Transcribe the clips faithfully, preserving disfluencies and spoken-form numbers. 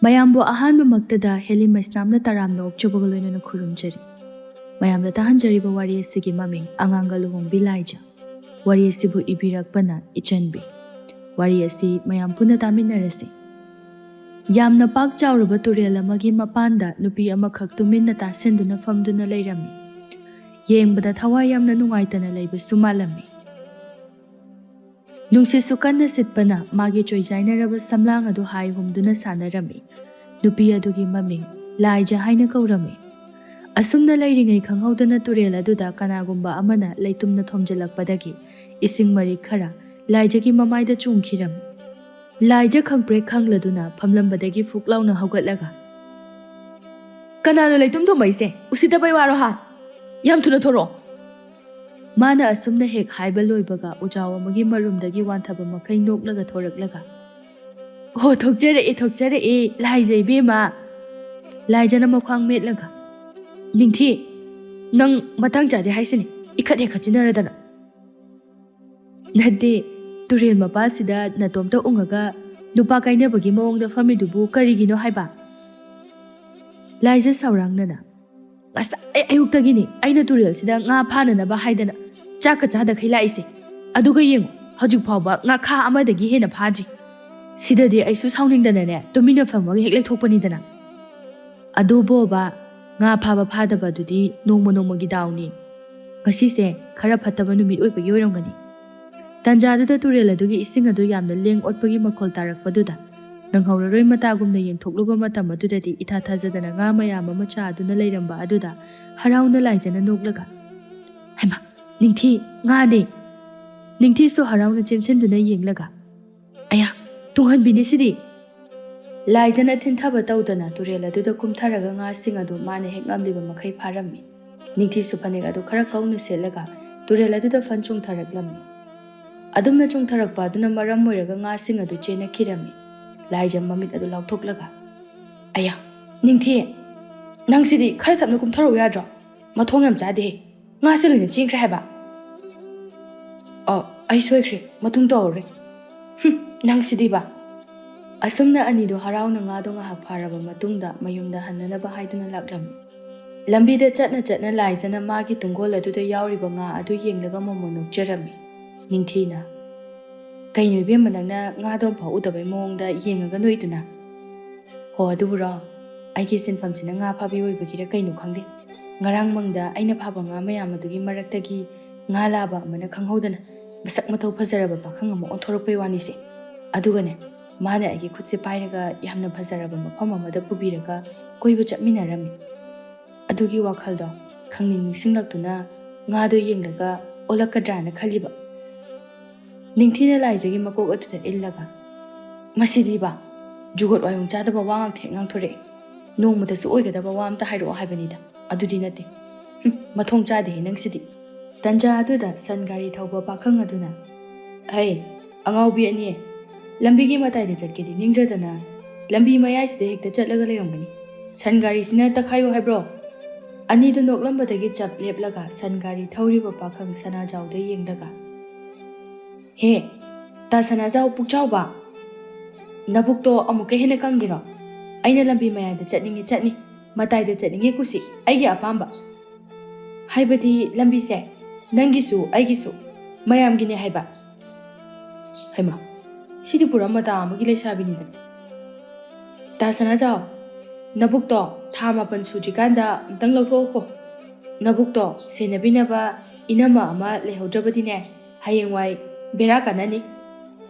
ꯃꯌꯥꯝꯕꯨ ꯑꯍꯥꯟꯕꯃꯛꯇꯗ ꯍꯦꯂꯤ ꯃꯩꯁꯅꯥꯝꯅ ꯇꯔꯥꯝꯅ ꯑꯣꯛꯆꯕꯒ ꯂꯣꯏꯅꯅ ꯈꯨꯔꯨꯝꯖꯔꯤ꯫ ꯃꯌꯥꯝꯗ ꯇꯥꯍꯟꯖꯔꯤꯕ ꯋꯥꯔꯤ ꯑꯁꯤꯒꯤ ꯃꯃꯤꯡ ꯑꯉꯥꯡꯒ ꯂꯨꯍꯣꯡꯕꯤ ꯂꯥꯏꯖ꯫ ꯋꯥꯔꯤ ꯑꯁꯤꯕꯨ ꯏꯕꯤꯔꯛꯄꯅ ꯏꯆꯟꯕꯤ꯫ ꯋꯥꯔꯤ ꯑꯁꯤ ꯃꯌꯥꯝ ꯄꯨꯟꯅ ꯇꯥꯃꯤꯟꯅꯔꯁꯤ꯫ ꯌꯥꯝꯅ ꯄꯥꯛ ꯆꯥꯎꯔꯕ ꯇꯨꯔꯦꯜ ꯑꯃꯒꯤ ꯃꯄꯥꯟꯗ ꯅꯨꯄꯤ ꯑꯃꯈꯛ ꯇꯨꯃꯤꯟꯅ ꯇꯥꯁꯤꯟꯗꯨꯅ ꯐꯝꯗꯨꯅ ꯂꯩꯔꯝꯃꯤ꯫ ꯌꯦꯡꯕꯗ ꯊꯋꯥꯏ ꯌꯥꯝꯅ ꯅꯨꯡꯉꯥꯏꯇꯅ ꯂꯩꯕꯁꯨ ꯃꯥꯜꯂꯝꯃꯤ꯫ ꯅꯨꯡꯁꯤꯠꯁꯨ ꯀꯟꯅ ꯁꯤꯠꯄꯅ ꯃꯥꯒꯤ ꯆꯣꯏꯖꯥꯏꯅꯔꯕ ꯁꯝꯂꯥꯡ ꯑꯗꯨ ꯍꯥꯏ ꯍꯨꯝꯗꯨꯅ ꯁꯥꯟꯅꯔꯝꯃꯤ꯫ ꯅꯨꯄꯤ ꯑꯗꯨꯒꯤ ꯃꯃꯤꯡ ꯂꯥꯏꯖ ꯍꯥꯏꯅ ꯀꯧꯔꯝꯃꯤ꯫ ꯑꯁꯨꯝꯅ ꯂꯩꯔꯤꯉꯩ ꯈꯪꯍꯧꯗꯅ ꯇꯨꯔꯦꯜ ꯑꯗꯨꯗ ꯀꯅꯥꯒꯨꯝꯕ ꯑꯃꯅ ꯂꯩꯇꯨꯝꯅ ꯊꯣꯝꯖꯤꯜꯂꯛꯄꯗꯒꯤ ꯏꯁꯤꯡ ꯃꯔꯤꯛ ꯈꯔ ꯂꯥꯏꯖꯒꯤ ꯃꯃꯥꯏꯗ ꯆꯣꯡꯈꯤꯔꯝꯃꯤ꯫ ꯂꯥꯏꯖ ꯈꯪꯄ꯭ꯔꯦꯛ ꯈꯪꯂꯗꯨꯅ ꯐꯝꯂꯝꯕꯗꯒꯤ ꯐꯨꯛ ꯂꯥꯎꯅ ꯍꯧꯒꯠꯂꯒ, "ꯀꯅꯥꯅꯣ ꯂꯩꯇꯨꯝ ꯊꯣꯝꯃꯛꯏꯁꯦ? ꯎꯁꯤꯠꯇꯕꯩ ꯋꯥꯔꯣ ꯍꯥ? ꯌꯥꯝ ꯊꯨꯅ ꯊꯣꯔꯛꯑꯣ!" ꯃꯥꯅ ꯑꯁꯨꯝꯅ ꯍꯦꯛ ꯍꯥꯏꯕ ꯂꯣꯏꯕꯒ ꯎꯖꯥꯎ ꯑꯃꯒꯤ ꯃꯔꯨꯝꯗꯒꯤ ꯋꯥꯟꯊꯕ ꯃꯈꯩ ꯅꯣꯛꯂꯒ ꯊꯣꯔꯛꯂꯒ, "ꯑꯣ, ꯊꯣꯛꯆꯔꯛꯑꯦ, ꯊꯣꯛꯆꯔꯛꯑꯦ, ꯂꯥꯏꯖ ꯏꯕꯦꯝꯃ!" ꯂꯥꯏꯖꯅ ꯃꯈ꯭ꯋꯥꯡ ꯃꯦꯠꯂꯒ, "ꯅꯤꯡꯊꯤ, ꯅꯪ ꯃꯇꯥꯡ ꯆꯥꯗꯦ ꯍꯥꯏꯁꯤꯅꯤ, ꯏꯈꯠ ꯍꯦꯛ ꯈꯠꯆꯤꯟꯅꯔꯗꯅ!" "ꯅꯠꯇꯦ, ꯇꯨꯔꯦꯜ ꯃꯄꯥꯁꯤꯗ ꯅꯇꯣꯝꯇ ꯎꯪꯉꯒ ꯅꯨꯄꯥ ꯀꯥꯏꯅꯕꯒꯤ ꯃꯑꯣꯡꯗ ꯐꯝꯃꯤꯗꯨꯕꯨ ꯀꯔꯤꯒꯤꯅꯣ ꯍꯥꯏꯕ?" ꯂꯥꯏꯖ ꯁꯥꯎꯔꯥꯡꯅꯅ, "ꯉꯁꯥꯏ ꯑꯌꯨꯛꯇꯒꯤꯅꯤ ꯑꯩꯅ ꯇꯨꯔꯦꯜꯁꯤꯗ ꯉꯥ ꯐꯥꯅꯅꯕ ꯍꯥꯏꯗꯅ ꯆꯥꯛꯀ ꯆꯥꯗꯈꯩ ꯂꯥꯛꯏꯁꯦ꯫ ꯑꯗꯨꯒ ꯌꯦꯡꯉꯨ, ꯍꯧꯖꯤꯛ ꯐꯥꯎꯕ ꯉꯥꯈꯥ ꯑꯃꯗꯒꯤ ꯍꯦꯟꯅ ꯐꯥꯗ꯭ꯔꯤ꯫ ꯁꯤꯗꯗꯤ ꯑꯩꯁꯨ ꯁꯥꯎꯅꯤꯡꯗꯅꯅꯦ ꯇꯨꯃꯤꯟꯅ ꯐꯝꯃꯒ ꯍꯦꯛ ꯂꯩꯊꯣꯛꯄꯅꯤꯗꯅ꯫ ꯑꯗꯨꯕꯣꯕ, ꯉꯥ ꯐꯥꯕ ꯐꯥꯗꯕ ꯑꯗꯨꯗꯤ ꯅꯣꯡꯃ ꯅꯣꯡꯃꯒꯤ ꯗꯥꯎꯅꯤ꯫ ꯉꯁꯤꯁꯦ ꯈꯔ ꯐꯠꯇꯕ ꯅꯨꯃꯤꯠ ꯑꯣꯏꯕꯒꯤ ꯑꯣꯏꯔꯝꯒꯅꯤ꯫" ꯇꯟꯖꯥꯗꯨꯗ ꯇꯨꯔꯦꯜ ꯑꯗꯨꯒꯤ ꯏꯁꯤꯡ ꯑꯗꯨ ꯌꯥꯝꯅ ꯂꯦꯡ ꯑꯣꯠꯄꯒꯤ ꯃꯈꯣꯜ ꯇꯥꯔꯛꯄꯗꯨꯗ ꯅꯪꯍꯧꯔꯔꯣꯏ ꯃꯇꯥꯒꯨꯝꯅ ꯌꯦꯡꯊꯣꯛꯂꯨꯕ ꯃꯇꯝ ꯑꯗꯨꯗꯗꯤ ꯏꯊꯥ ꯊꯥꯖꯗꯅ ꯉꯥ ꯃꯌꯥꯝ ꯑꯃ ꯆꯥꯗꯨꯅ ꯂꯩꯔꯝꯕ ꯑꯗꯨꯗ ꯍꯔꯥꯎꯅ ꯂꯥꯏꯖꯅ ꯅꯣꯛꯂꯒ, "ꯍꯩꯃꯥ, ꯅꯤꯡꯊꯤ, ꯉꯥꯅꯦ!" ꯅꯤꯡꯊꯤꯁꯨ ꯍꯔꯥꯎꯅ ꯆꯦꯟꯁꯤꯟꯗꯨꯅ ꯌꯦꯡꯂꯒ, "ꯑꯌꯥ, ꯇꯨꯡꯍꯟꯕꯤꯅꯤ ꯁꯤꯗꯤ!" ꯂꯥꯏꯖꯅ ꯊꯤꯟꯊꯕ ꯇꯧꯗꯅ ꯇꯨꯔꯦꯜ ꯑꯗꯨꯗ ꯀꯨꯝꯊꯔꯒ ꯉꯥꯁꯤꯡ ꯑꯗꯨ ꯃꯥꯅ ꯍꯦꯛ ꯉꯝꯂꯤꯕ ꯃꯈꯩ ꯐꯥꯔꯝꯃꯤ꯫ ꯅꯤꯡꯊꯤꯁꯨ ꯐꯅꯦꯛ ꯑꯗꯨ ꯈꯔ ꯀꯧꯅ ꯁꯦꯠꯂꯒ ꯇꯨꯔꯦꯜ ꯑꯗꯨꯗ ꯐꯟ ꯆꯣꯡꯊꯔꯛꯂꯝꯃꯤ꯫ ꯑꯗꯨꯝꯅ ꯆꯣꯡꯊꯔꯛꯄ ꯑꯗꯨꯅ ꯃꯔꯝ ꯑꯣꯏꯔꯒ ꯉꯥꯁꯤꯡ ꯑꯗꯨ ꯆꯦꯟꯅꯈꯤꯔꯝꯃꯤ꯫ ꯂꯥꯏꯖ ꯃꯃꯤꯠ ꯑꯗꯨ ꯂꯥꯎꯊꯣꯛꯂꯒ, "ꯑꯌꯥ, ꯅꯤꯡꯊꯤ, ꯅꯪꯁꯤꯗꯤ ꯈꯔ ꯊꯞꯅ ꯀꯨꯝꯊꯔꯛꯎ ꯌꯥꯗ꯭ꯔꯣ? ꯃꯊꯣꯡ ꯌꯥꯝ ꯆꯥꯗꯦꯍꯦ꯫ ꯉꯥꯁꯦ ꯂꯣꯏꯅ ꯆꯦꯟꯈ꯭ꯔꯦ ꯍꯥꯏꯕ꯫" "ꯑꯣ, ꯑꯩ ꯁꯣꯏꯈ꯭ꯔꯦ, ꯃꯇꯨꯡ ꯇꯧꯔꯔꯣꯏ꯫" "ꯍꯨꯝ, ꯅꯪꯁꯤꯗꯤꯕ!" ꯑꯁꯨꯝꯅ ꯑꯅꯤꯗꯣ ꯍꯔꯥꯎꯅ ꯉꯥꯗꯣ ꯉꯥꯏꯍꯥꯛ ꯐꯥꯔꯕ ꯃꯇꯨꯡꯗ ꯃꯌꯨꯝꯗ ꯍꯟꯅꯅꯕ ꯍꯥꯏꯗꯨꯅ ꯂꯥꯛꯂꯝꯃꯤ꯫ ꯂꯝꯕꯤꯗ ꯆꯠꯅ ꯆꯠꯅ ꯂꯥꯏꯖꯅ ꯃꯥꯒꯤ ꯇꯨꯡꯒꯣꯜ ꯑꯗꯨꯗ ꯌꯥꯎꯔꯤꯕ ꯉꯥ ꯑꯗꯨ ꯌꯦꯡꯂꯒ ꯃꯣꯃꯣꯟ ꯅꯣꯛꯆꯔꯝꯃꯤ꯫ ꯅꯤꯡꯊꯤꯅ, "ꯀꯩꯅꯣ ꯏꯕꯦꯝꯃ, ꯅꯪꯅ ꯉꯥꯗꯣ ꯑꯝꯐꯥꯎ ꯎꯗꯕꯩ ꯃꯑꯣꯡꯗ ꯌꯦꯡꯉꯒ ꯅꯣꯛꯏꯗꯨꯅ?" "ꯍꯣ, ꯑꯗꯨꯕꯨꯔꯣ, ꯑꯩꯒꯤ ꯁꯤꯟꯐꯝꯁꯤꯅ ꯉꯥ ꯐꯥꯕꯤ ꯑꯣꯏꯕꯒꯤꯔ ꯀꯩꯅꯣ ꯈꯪꯗꯦ, ꯉꯔꯥꯡ ꯃꯪꯗ ꯑꯩꯅ ꯐꯥꯕ ꯉꯥ ꯃꯌꯥꯝ ꯑꯗꯨꯒꯤ ꯃꯔꯛꯇꯒꯤ ꯉꯥ ꯂꯥꯕ ꯑꯃꯅ ꯈꯪꯍꯧꯗꯅ ꯃꯁꯛ ꯃꯇꯧ ꯐꯖꯔꯕ ꯄꯥꯈꯪ ꯑꯃ ꯑꯣꯟꯊꯣꯔꯛꯄꯩ ꯋꯥꯅꯤꯁꯦ꯫ ꯑꯗꯨꯒꯅꯦ, ꯃꯥꯅ ꯑꯩꯒꯤ ꯈꯨꯠꯁꯦ ꯄꯥꯏꯔꯒ ꯌꯥꯝꯅ ꯐꯖꯔꯕ ꯃꯐꯝ ꯑꯃꯗ ꯄꯨꯕꯤꯔꯒ ꯀꯣꯏꯕ ꯆꯠꯃꯤꯟꯅꯔꯝꯃꯤ꯫ ꯑꯗꯨꯒꯤ ꯋꯥꯈꯜꯗꯣ ꯈꯪꯅꯤꯡ ꯅꯤꯡꯁꯤꯡꯂꯛꯇꯨꯅ ꯉꯥꯗꯣ ꯌꯦꯡꯂꯒ ꯑꯣꯜꯂꯛꯀꯗ꯭ꯔꯥꯅ ꯈꯜꯂꯤꯕ꯫" ꯅꯤꯡꯊꯤꯅ ꯂꯥꯏꯖꯒꯤ ꯃꯀꯣꯛ ꯑꯗꯨꯗ ꯏꯜꯂꯒ, "ꯃꯁꯤꯗꯤꯕ ꯖꯨꯒꯣꯠ ꯋꯥꯌꯣꯡ ꯆꯥꯗꯕ ꯋꯥ ꯉꯥꯛꯇ ꯍꯦꯛ ꯉꯥꯡꯊꯣꯔꯛꯑꯦ꯫ ꯅꯣꯡꯃꯇꯁꯨ ꯑꯣꯏꯒꯗꯕ ꯋꯥ ꯑꯝꯇ ꯍꯥꯏꯔꯛꯑꯣ ꯍꯥꯏꯕꯅꯤꯗ, ꯑꯗꯨꯗꯤ ꯅꯠꯇꯦ꯫ ꯍꯨꯝ, ꯃꯊꯣꯡ ꯆꯥꯗꯦꯍꯦ ꯅꯪꯁꯤꯗꯤ꯫" ꯇꯟꯖꯥ ꯑꯗꯨꯗ ꯁꯟ ꯒꯥꯔꯤ ꯊꯧꯕ ꯄꯥꯈꯪ ꯑꯗꯨꯅ, "ꯍꯩ, ꯑꯉꯥꯎꯕꯤ ꯑꯅꯤ, ꯂꯝꯕꯤꯒꯤ ꯃꯇꯥꯏꯗ ꯆꯠꯀꯦꯗꯤ ꯅꯤꯡꯗ꯭ꯔꯗꯅ ꯂꯝꯕꯤ ꯃꯌꯥꯏꯁꯤꯗ ꯍꯦꯛꯇ ꯆꯠꯂꯒ ꯂꯩꯔꯝꯒꯅꯤ꯫ ꯁꯟ ꯒꯥꯔꯤꯁꯤꯅ ꯇꯛꯈꯥꯏꯌꯨ ꯍꯥꯏꯕ꯭ꯔꯣ?" ꯑꯅꯤꯗꯨ ꯅꯣꯛꯂꯝꯕꯗꯒꯤ ꯆꯞ ꯂꯦꯞꯂꯒ ꯁꯟ ꯒꯥꯔꯤ ꯊꯧꯔꯤꯕ ꯄꯥꯈꯪ ꯁꯅꯥꯖꯥꯎꯗ ꯌꯦꯡꯂꯒ, "ꯍꯦ, ꯇꯥ ꯁꯅꯥꯖꯥꯎ ꯄꯨꯛꯆꯥꯎꯕ, ꯅꯕꯨꯛꯇꯣ ꯑꯃꯨꯛꯀ ꯍꯦꯟꯅ ꯀꯪꯒꯦꯔꯣ? ꯑꯩꯅ ꯂꯝꯕꯤ ꯃꯌꯥꯏꯗ ꯆꯠꯅꯤꯡꯉꯦ ꯆꯠꯅꯤ, ꯃꯇꯥꯏꯗ ꯆꯠꯅꯤꯡꯉꯦ ꯀꯨꯁꯤ, ꯑꯩꯒꯤ ꯑꯄꯥꯝꯕ꯫ ꯍꯥꯏꯕꯗꯤ ꯂꯝꯕꯤꯁꯦ ꯅꯪꯒꯤꯁꯨ ꯑꯩꯒꯤꯁꯨ ꯃꯌꯥꯝꯒꯤꯅꯦ ꯍꯥꯏꯕ꯫" ꯍꯩꯃꯥ, ꯁꯤꯗꯤ ꯄꯨꯔꯥ ꯃꯇꯥ ꯑꯃꯒꯤ ꯂꯩꯁꯥꯕꯤꯅꯤꯗꯅ꯫ "ꯇꯥ ꯁꯅꯥꯖꯥꯎ, ꯅꯕꯨꯛꯇꯣ ꯊꯥ ꯃꯥꯄꯟ ꯁꯨꯗ꯭ꯔꯤꯀꯥꯟꯗ ꯑꯝꯇꯪ ꯂꯧꯊꯣꯛꯑꯣꯀꯣ꯫ ꯅꯕꯨꯛꯇꯣ ꯁꯦꯟꯅꯕꯤꯅꯕ ꯏꯅꯝꯃ ꯑꯃ ꯂꯩꯍꯧꯗ꯭ꯔꯕꯗꯤꯅꯦ, ꯍꯌꯦꯡꯋꯥꯏ ꯕꯦꯔꯥ ꯀꯥꯟꯅꯅꯤ꯫"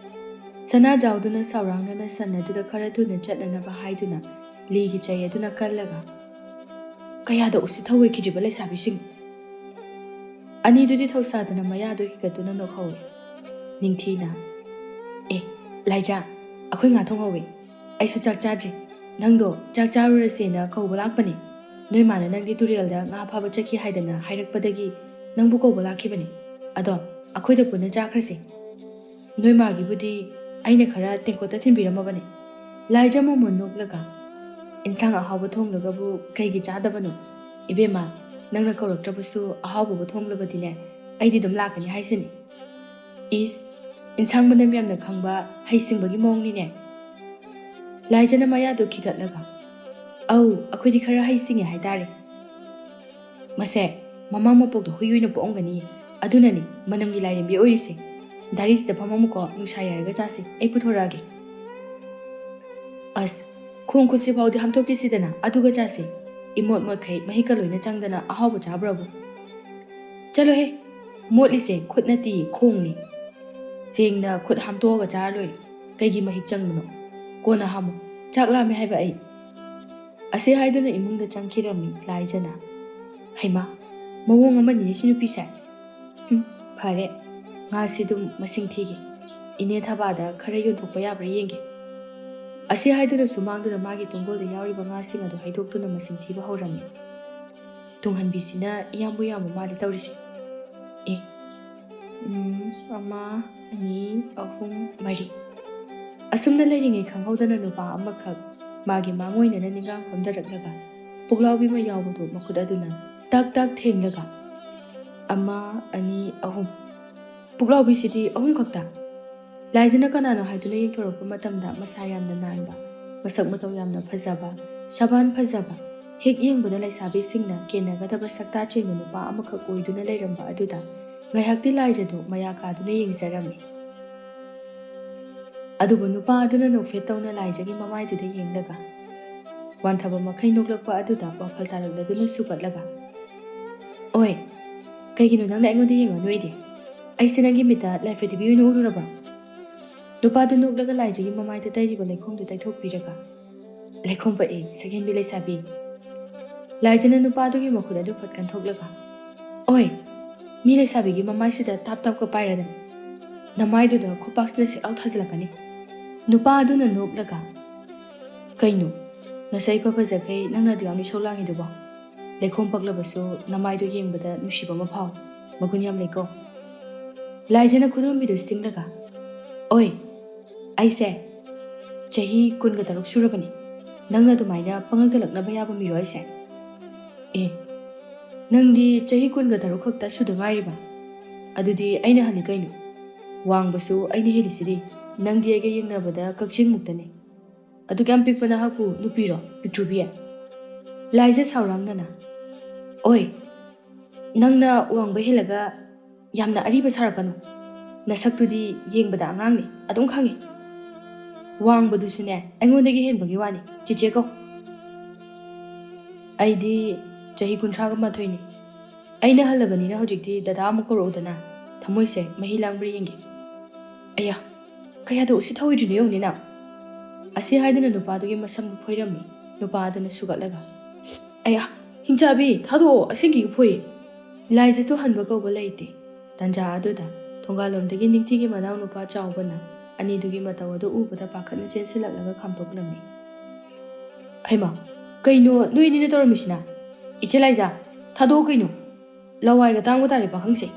ꯁꯅꯥꯖꯥꯎꯗꯨꯅ ꯁꯥꯎꯔꯥꯡꯅꯅ ꯁꯟ ꯑꯗꯨꯗ ꯈꯔ ꯊꯨꯅ ꯆꯠꯅꯅꯕ ꯍꯥꯏꯗꯨꯅ ꯂꯤꯒꯤ ꯆꯩ ꯑꯗꯨꯅ ꯀꯜꯂꯒ, "ꯀꯌꯥꯗ ꯎꯁꯤꯠ ꯊꯑꯣꯏꯈꯤꯗ꯭ꯔꯤꯕ ꯂꯩꯁꯥꯕꯤꯁꯤꯡ!" ꯑꯅꯤꯗꯨꯗꯤ ꯊꯧꯁꯥꯗꯅ ꯃꯌꯥꯗꯨ ꯍꯤꯒꯠꯇꯨꯅ ꯅꯣꯛꯍꯧꯏ꯫ ꯅꯤꯡꯊꯤꯅ, "ꯑꯦ, ꯂꯥꯏꯖꯥ, ꯑꯩꯈꯣꯏ ꯉꯥ ꯊꯣꯡꯍꯧꯋꯤ꯫ ꯑꯩꯁꯨ ꯆꯥꯛ ꯆꯥꯗ꯭ꯔꯤ꯫ ꯅꯪꯗꯣ ꯆꯥꯛ ꯆꯥꯔꯨꯔꯁꯦꯅ ꯀꯧꯕ ꯂꯥꯛꯄꯅꯦ꯫ ꯅꯣꯏ ꯃꯥꯅ ꯅꯪꯗꯤ ꯇꯨꯔꯦꯜꯗ ꯉꯥ ꯐꯥꯕ ꯆꯠꯈꯤ ꯍꯥꯏꯗꯅ ꯍꯥꯏꯔꯛꯄꯗꯒꯤ ꯅꯪꯕꯨ ꯀꯧꯕ ꯂꯥꯛꯈꯤꯕꯅꯦ꯫ ꯑꯗꯣ ꯑꯩꯈꯣꯏꯗ ꯄꯨꯟꯅ ꯆꯥꯈ꯭ꯔꯁꯦ꯫ ꯅꯣꯏ ꯃꯥꯒꯤꯕꯨꯗꯤ ꯑꯩꯅ ꯈꯔ ꯇꯦꯡꯀꯣꯠꯇ ꯊꯤꯟꯕꯤꯔꯝꯃꯕꯅꯦ꯫" ꯂꯥꯏꯖꯥ ꯃꯣꯃꯣꯟ ꯅꯣꯛꯂꯒ, "ꯏꯟꯁꯥꯡ ꯑꯍꯥꯎꯕ ꯊꯣꯡꯂꯒꯕꯨ ꯀꯩꯒꯤ ꯆꯥꯗꯕꯅꯣ? ꯏꯕꯦꯝꯃ, ꯅꯪꯅ ꯀꯧꯔꯛꯇ꯭ꯔꯕꯁꯨ ꯑꯍꯥꯎꯕꯕꯨ ꯊꯣꯡꯂꯕꯗꯤꯅꯦ, ꯑꯩꯗꯤ ꯑꯗꯨꯝ ꯂꯥꯛꯀꯅꯤ ꯍꯥꯏꯁꯤꯅꯤ꯫" "ꯏꯁ, ꯏꯟꯁꯥꯡ ꯃꯅꯝ ꯌꯥꯝꯅ ꯈꯪꯕ ꯍꯩꯁꯤꯡꯕꯒꯤ ꯃꯑꯣꯡꯅꯤꯅꯦ꯫" ꯂꯥꯏꯖꯅ ꯃꯌꯥꯗꯨ ꯈꯤꯒꯠꯂꯒ, "ꯑꯧ, ꯑꯩꯈꯣꯏꯗꯤ ꯈꯔ ꯍꯩꯁꯤꯡꯉꯦ ꯍꯥꯏꯇꯥꯔꯦ꯫ ꯃꯁꯦ ꯃꯃꯥ ꯃꯄꯣꯛꯇ ꯍꯨꯏ ꯑꯣꯏꯅ ꯄꯣꯛꯑꯝꯒꯅꯤ, ꯑꯗꯨꯅꯅꯤ ꯃꯅꯝꯒꯤ ꯂꯥꯏꯔꯦꯝꯕꯤ ꯑꯣꯏꯔꯤꯁꯦ꯫ ꯗꯥꯔꯤꯁꯤꯗ ꯐꯝꯃꯝꯃꯨꯀꯣ, ꯅꯨꯡꯁꯥ ꯌꯥꯏꯔꯒ ꯆꯥꯁꯤ, ꯑꯩ ꯄꯨꯊꯣꯔꯛꯑꯒꯦ꯫ ꯑꯁ, ꯈꯣꯡ ꯈꯨꯠꯁꯤ ꯐꯥꯎꯗꯤ ꯍꯥꯝꯊꯣꯛꯈꯤꯁꯤꯗꯅ, ꯑꯗꯨꯒ ꯆꯥꯁꯤ꯫ ꯏꯃꯣꯠ ꯃꯣꯠꯈꯩ ꯃꯍꯤꯛꯀ ꯂꯣꯏꯅ ꯆꯪꯗꯅ ꯑꯍꯥꯎꯕ ꯆꯥꯕ꯭ꯔꯕꯨ?" "ꯆꯠꯂꯣꯍꯦ, ꯃꯣꯠꯂꯤꯁꯦ ꯈꯨꯠ ꯅꯠꯇꯤꯌꯦ, ꯈꯣꯡꯅꯤ꯫ ꯁꯦꯡꯅ ꯈꯨꯠ ꯍꯥꯝꯇꯣꯛꯑꯒ ꯆꯥꯔ ꯂꯣꯏꯔꯦ꯫ ꯀꯩꯒꯤ ꯃꯍꯤꯛ ꯆꯪꯕꯅꯣ? ꯀꯣꯟꯅ ꯍꯥꯝꯃꯨ꯫ ꯆꯥꯛ ꯂꯥꯝꯃꯦ ꯍꯥꯏꯕ ꯑꯩ꯫" ꯑꯁꯤ ꯍꯥꯏꯗꯨꯅ ꯏꯃꯨꯡꯗ ꯆꯪꯈꯤꯔꯝꯃꯤ ꯂꯥꯏꯖꯅ꯫ "ꯍꯩꯃꯥ, ꯃꯑꯣꯡ ꯑꯃꯅꯤꯅꯦ ꯁꯤ ꯅꯨꯄꯤꯁꯦ꯫ ꯎꯝ, ꯐꯔꯦ, ꯉꯥꯁꯤ ꯑꯗꯨꯝ ꯃꯁꯤꯡ ꯊꯤꯒꯦ꯫ ꯏꯅꯦ ꯊꯕꯥꯗ ꯈꯔ ꯌꯣꯟꯊꯣꯛꯄ ꯌꯥꯕ꯭ꯔꯥ ꯌꯦꯡꯒꯦ꯫" ꯑꯁꯤ ꯍꯥꯏꯗꯨꯅ ꯁꯨꯃꯥꯡꯗꯨꯗ ꯃꯥꯒꯤ ꯇꯨꯡꯒꯣꯜꯗ ꯌꯥꯎꯔꯤꯕ ꯉꯥꯁꯤꯡ ꯑꯗꯨ ꯍꯩꯗꯣꯛꯇꯨꯅ ꯃꯁꯤꯡ ꯊꯤꯕ ꯍꯧꯔꯝꯃꯤ꯫ ꯇꯨꯡꯍꯟꯕꯤꯁꯤꯅ ꯏꯌꯥꯝꯕꯨ ꯌꯥꯝꯕ ꯃꯥꯜꯂꯤ ꯇꯧꯔꯤꯁꯦ꯫ ꯑꯦ, ꯎꯝ, ꯑꯃ, ꯑꯅꯤ, ꯑꯍꯨꯝ, ꯃꯔꯤ꯫ ꯑꯁꯨꯝꯅ ꯂꯩꯔꯤꯉꯩ ꯈꯪꯍꯧꯗꯅ ꯅꯨꯄꯥ ꯑꯃꯈꯛ ꯃꯥꯒꯤ ꯃꯥꯡ ꯑꯣꯏꯅꯅ ꯅꯤꯡꯒꯥꯡ ꯐꯝꯊꯔꯛꯂꯒ ꯄꯨꯛꯂꯥꯎꯕꯤ ꯑꯃ ꯌꯥꯎꯕꯗꯨ ꯃꯈꯨꯠ ꯑꯗꯨꯅ ꯇꯛ ꯇꯛ ꯊꯦꯡꯂꯒ, "ꯑꯃ, ꯑꯅꯤ, ꯑꯍꯨꯝ꯫ ꯄꯨꯛꯂꯥꯎꯕꯤꯁꯤꯗꯤ ꯑꯍꯨꯝ ꯈꯛꯇ?" ꯂꯥꯏꯖꯅ ꯀꯅꯥꯅꯣ ꯍꯥꯏꯗꯨꯅ ꯌꯦꯡꯊꯣꯔꯛꯄ ꯃꯇꯝꯗ ꯃꯁꯥ ꯌꯥꯝꯅ ꯅꯥꯟꯕ, ꯃꯁꯛ ꯃꯇꯧ ꯌꯥꯝꯅ ꯐꯖꯕ, ꯁꯕꯥꯟ ꯐꯖꯕ, ꯍꯦꯛ ꯌꯦꯡꯕꯗ ꯂꯩꯁꯥꯕꯤꯁꯤꯡꯅ ꯀꯦꯟꯅꯒꯗꯕ ꯁꯛꯇꯥ ꯆꯦꯟꯕ ꯅꯨꯄꯥ ꯑꯃꯈꯛ ꯑꯣꯏꯗꯨꯅ ꯂꯩꯔꯝꯕ ꯑꯗꯨꯗ ꯉꯥꯏꯍꯥꯛꯇꯤ ꯂꯥꯏꯖꯗꯨ ꯃꯌꯥ ꯀꯥꯗꯨꯅ ꯌꯦꯡꯖꯔꯝꯃꯤ꯫ ꯑꯗꯨꯕꯨ ꯅꯨꯄꯥ ꯑꯗꯨꯅ ꯅꯣꯛꯐꯦꯠ ꯇꯧꯅ ꯂꯥꯏꯖꯒꯤ ꯃꯃꯥꯏꯗꯨꯗ ꯌꯦꯡꯂꯒ, ꯋꯥꯟꯊꯕ ꯃꯈꯩ ꯅꯣꯛꯂꯛꯄ ꯑꯗꯨꯗ ꯋꯥꯈꯜ ꯇꯥꯔꯛꯂꯗꯨꯅ ꯁꯨꯒꯠꯂꯒ, "ꯑꯣꯏ, ꯀꯩꯒꯤꯅꯣ ꯅꯪꯅ ꯑꯩꯉꯣꯟꯗ ꯌꯦꯡꯉ ꯅꯣꯛꯏꯗꯤ? ꯑꯩꯁꯦ ꯅꯪꯒꯤ ꯃꯤꯠꯇ ꯂꯥꯏꯐ ꯇꯤꯚꯤ ꯑꯣꯏꯅ ꯎꯔꯨꯔꯕ꯭ꯔꯣ?" ꯅꯨꯄꯥꯗꯨ ꯅꯣꯛꯂꯒ ꯂꯥꯏꯖꯒꯤ ꯃꯃꯥꯏꯗ ꯇꯩꯔꯤꯕ ꯂꯩꯈꯣꯝꯗꯨ ꯇꯩꯊꯣꯛꯄꯤꯔꯒ, "ꯂꯩꯈꯣꯝ ꯄꯛꯏ, ꯁꯛꯍꯦꯟꯕꯤ ꯂꯩꯁꯥꯕꯤ꯫" ꯂꯥꯏꯖꯅ ꯅꯨꯄꯥꯗꯨꯒꯤ ꯃꯈꯨꯠ ꯑꯗꯨ ꯐꯠ ꯀꯟꯊꯣꯛꯂꯒ, "ꯑꯣꯏ, ꯃꯤ ꯂꯩꯁꯥꯕꯤꯒꯤ ꯃꯃꯥꯏꯁꯤꯗ ꯇꯥꯞ ꯇꯥꯞꯀ ꯄꯥꯏꯔꯗꯅ, ꯅꯃꯥꯏꯗꯨꯗ ꯈꯨꯄꯥꯛꯁꯤꯅ ꯁꯦꯠꯂꯥꯎ ꯊꯥꯖꯤꯜꯂꯛꯀꯅꯤ꯫" ꯅꯨꯄꯥ ꯑꯗꯨꯅ ꯅꯣꯛꯂꯒ, "ꯀꯩꯅꯣ, ꯅꯁꯛ ꯏꯐ ꯐꯖꯈꯩ ꯅꯪꯅ ꯑꯗꯨ ꯌꯥꯝ ꯏꯁꯧ ꯂꯥꯡꯉꯤꯗꯨꯕꯣ? ꯂꯩꯈꯣꯝ ꯄꯛꯂꯕꯁꯨ ꯅꯃꯥꯏꯗꯨ ꯌꯦꯡꯕꯗ ꯅꯨꯡꯁꯤꯕ ꯑꯃ ꯐꯥꯎꯏ, ꯃꯒꯨꯟ ꯌꯥꯝ ꯂꯩꯀꯣ꯫" ꯂꯥꯏꯖꯅ ꯈꯨꯗꯣꯝꯕꯤꯗꯨ ꯆꯤꯡꯂꯒ, "ꯑꯣꯏ, ꯑꯩꯁꯦ ꯆꯍꯤ ꯀꯨꯟꯒ ꯇꯔꯨꯛ ꯁꯨꯔꯕꯅꯤ꯫ ꯅꯪꯅ ꯑꯗꯨꯃꯥꯏꯅ ꯄꯪꯂꯛꯇ ꯂꯛꯅꯕ ꯌꯥꯕ ꯃꯤꯔꯣ ꯑꯩꯁꯦ?" "ꯑꯦ, ꯅꯪꯗꯤ ꯆꯍꯤ ꯀꯨꯟꯒ ꯇꯔꯨꯛ ꯈꯛꯇ ꯁꯨꯗ ꯉꯥꯏꯔꯤꯕ? ꯑꯗꯨꯗꯤ ꯑꯩꯅ ꯍꯜꯂꯤ ꯀꯩꯅꯣ? ꯋꯥꯡꯕꯁꯨ ꯑꯩꯅ ꯍꯦꯜꯂꯤꯁꯤꯗꯤ꯫ ꯅꯪꯗꯤ ꯑꯩꯒ ꯌꯦꯡꯅꯕꯗ ꯀꯛꯆꯦꯡꯃꯨꯛꯇꯅꯤ꯫" ꯑꯗꯨꯛ ꯌꯥꯝ ꯄꯤꯛꯄ ꯅꯍꯥꯛꯄꯨ ꯅꯨꯄꯤꯔꯣ, ꯄꯤꯛꯇ꯭ꯔꯨꯕꯤ? ꯂꯥꯏꯖ ꯁꯥꯎꯔꯥꯡꯅꯅ, "ꯑꯣꯏ, ꯅꯪꯅ ꯋꯥꯡꯕ ꯍꯦꯜꯂꯒ ꯌꯥꯝꯅ ꯑꯔꯤꯕ ꯁꯥꯔꯛꯀꯅꯨ꯫ ꯅꯁꯛꯇꯨꯗꯤ ꯌꯦꯡꯕꯗ ꯑꯉꯥꯡꯅꯤ, ꯑꯗꯨꯝ ꯈꯪꯉꯤ꯫ ꯋꯥꯡꯕꯗꯨꯁꯨꯅꯦ, ꯑꯩꯉꯣꯟꯗꯒꯤ ꯍꯦꯟꯕꯒꯤ ꯋꯥꯅꯤ꯫ ꯆꯤꯆꯦ ꯀꯧ꯫" "ꯑꯩꯗꯤ ꯆꯍꯤ ꯀꯨꯟꯊ꯭ꯔꯥꯒ ꯃꯥꯊꯣꯏꯅꯤ꯫ ꯑꯩꯅ ꯍꯜꯂꯕꯅꯤꯅ ꯍꯧꯖꯤꯛꯇꯤ ꯗꯗꯥ ꯑꯃꯨꯛ ꯀꯧꯔꯛꯎꯗꯅ, ꯊꯃꯣꯏꯁꯦ ꯃꯍꯤ ꯂꯥꯡꯕ꯭ꯔꯥ ꯌꯦꯡꯒꯦ꯫" "ꯑꯌꯥ, ꯀꯌꯥꯗ ꯎꯁꯤꯠ ꯊꯧꯑꯣꯏꯗ꯭ꯔꯤꯅꯣ ꯌꯦꯡꯉꯨꯅꯦ ꯅꯪ!" ꯑꯁꯤ ꯍꯥꯏꯗꯨꯅ ꯅꯨꯄꯥꯗꯨꯒꯤ ꯃꯁꯝꯗꯨ ꯐꯣꯏꯔꯝꯃꯤ꯫ ꯅꯨꯄꯥ ꯑꯗꯨꯅ ꯁꯨꯒꯠꯂꯒ, "ꯑꯌꯥ, ꯍꯤꯡꯆꯥꯕꯤ, ꯊꯥꯗꯣꯛꯑꯣ, ꯑꯁꯦꯡꯀꯤꯒ ꯐꯣꯏ!" ꯂꯥꯏꯖꯁꯨ ꯍꯟꯕ ꯀꯧꯕ ꯂꯩꯇꯦ꯫ ꯇꯟꯖꯥ ꯑꯗꯨꯗ ꯊꯣꯡꯒꯥꯜꯂꯣꯝꯗꯒꯤ ꯅꯤꯡꯊꯤꯒꯤ ꯃꯅꯥꯎꯅꯨꯄꯥ ꯆꯥꯎꯕꯅ ꯑꯅꯤꯗꯨꯒꯤ ꯃꯇꯧ ꯑꯗꯨ ꯎꯕꯗ ꯄꯥꯈꯠꯅ ꯆꯦꯟꯁꯤꯜꯂꯛꯂꯒ ꯈꯥꯝꯇꯣꯛꯂꯝꯃꯤ꯫ "ꯍꯩꯃꯥ, ꯀꯩꯅꯣ ꯅꯣꯏ ꯑꯅꯤꯅ ꯇꯧꯔꯝꯃꯤꯁꯤꯅ? ꯏꯆꯦ ꯂꯥꯏꯖꯥ, ꯊꯥꯗꯣꯛꯑꯣ ꯀꯩꯅꯣ! ꯂꯋꯥꯏꯒ ꯇꯥꯡꯕ ꯇꯥꯔꯦ ꯄꯥꯈꯪꯁꯦ!"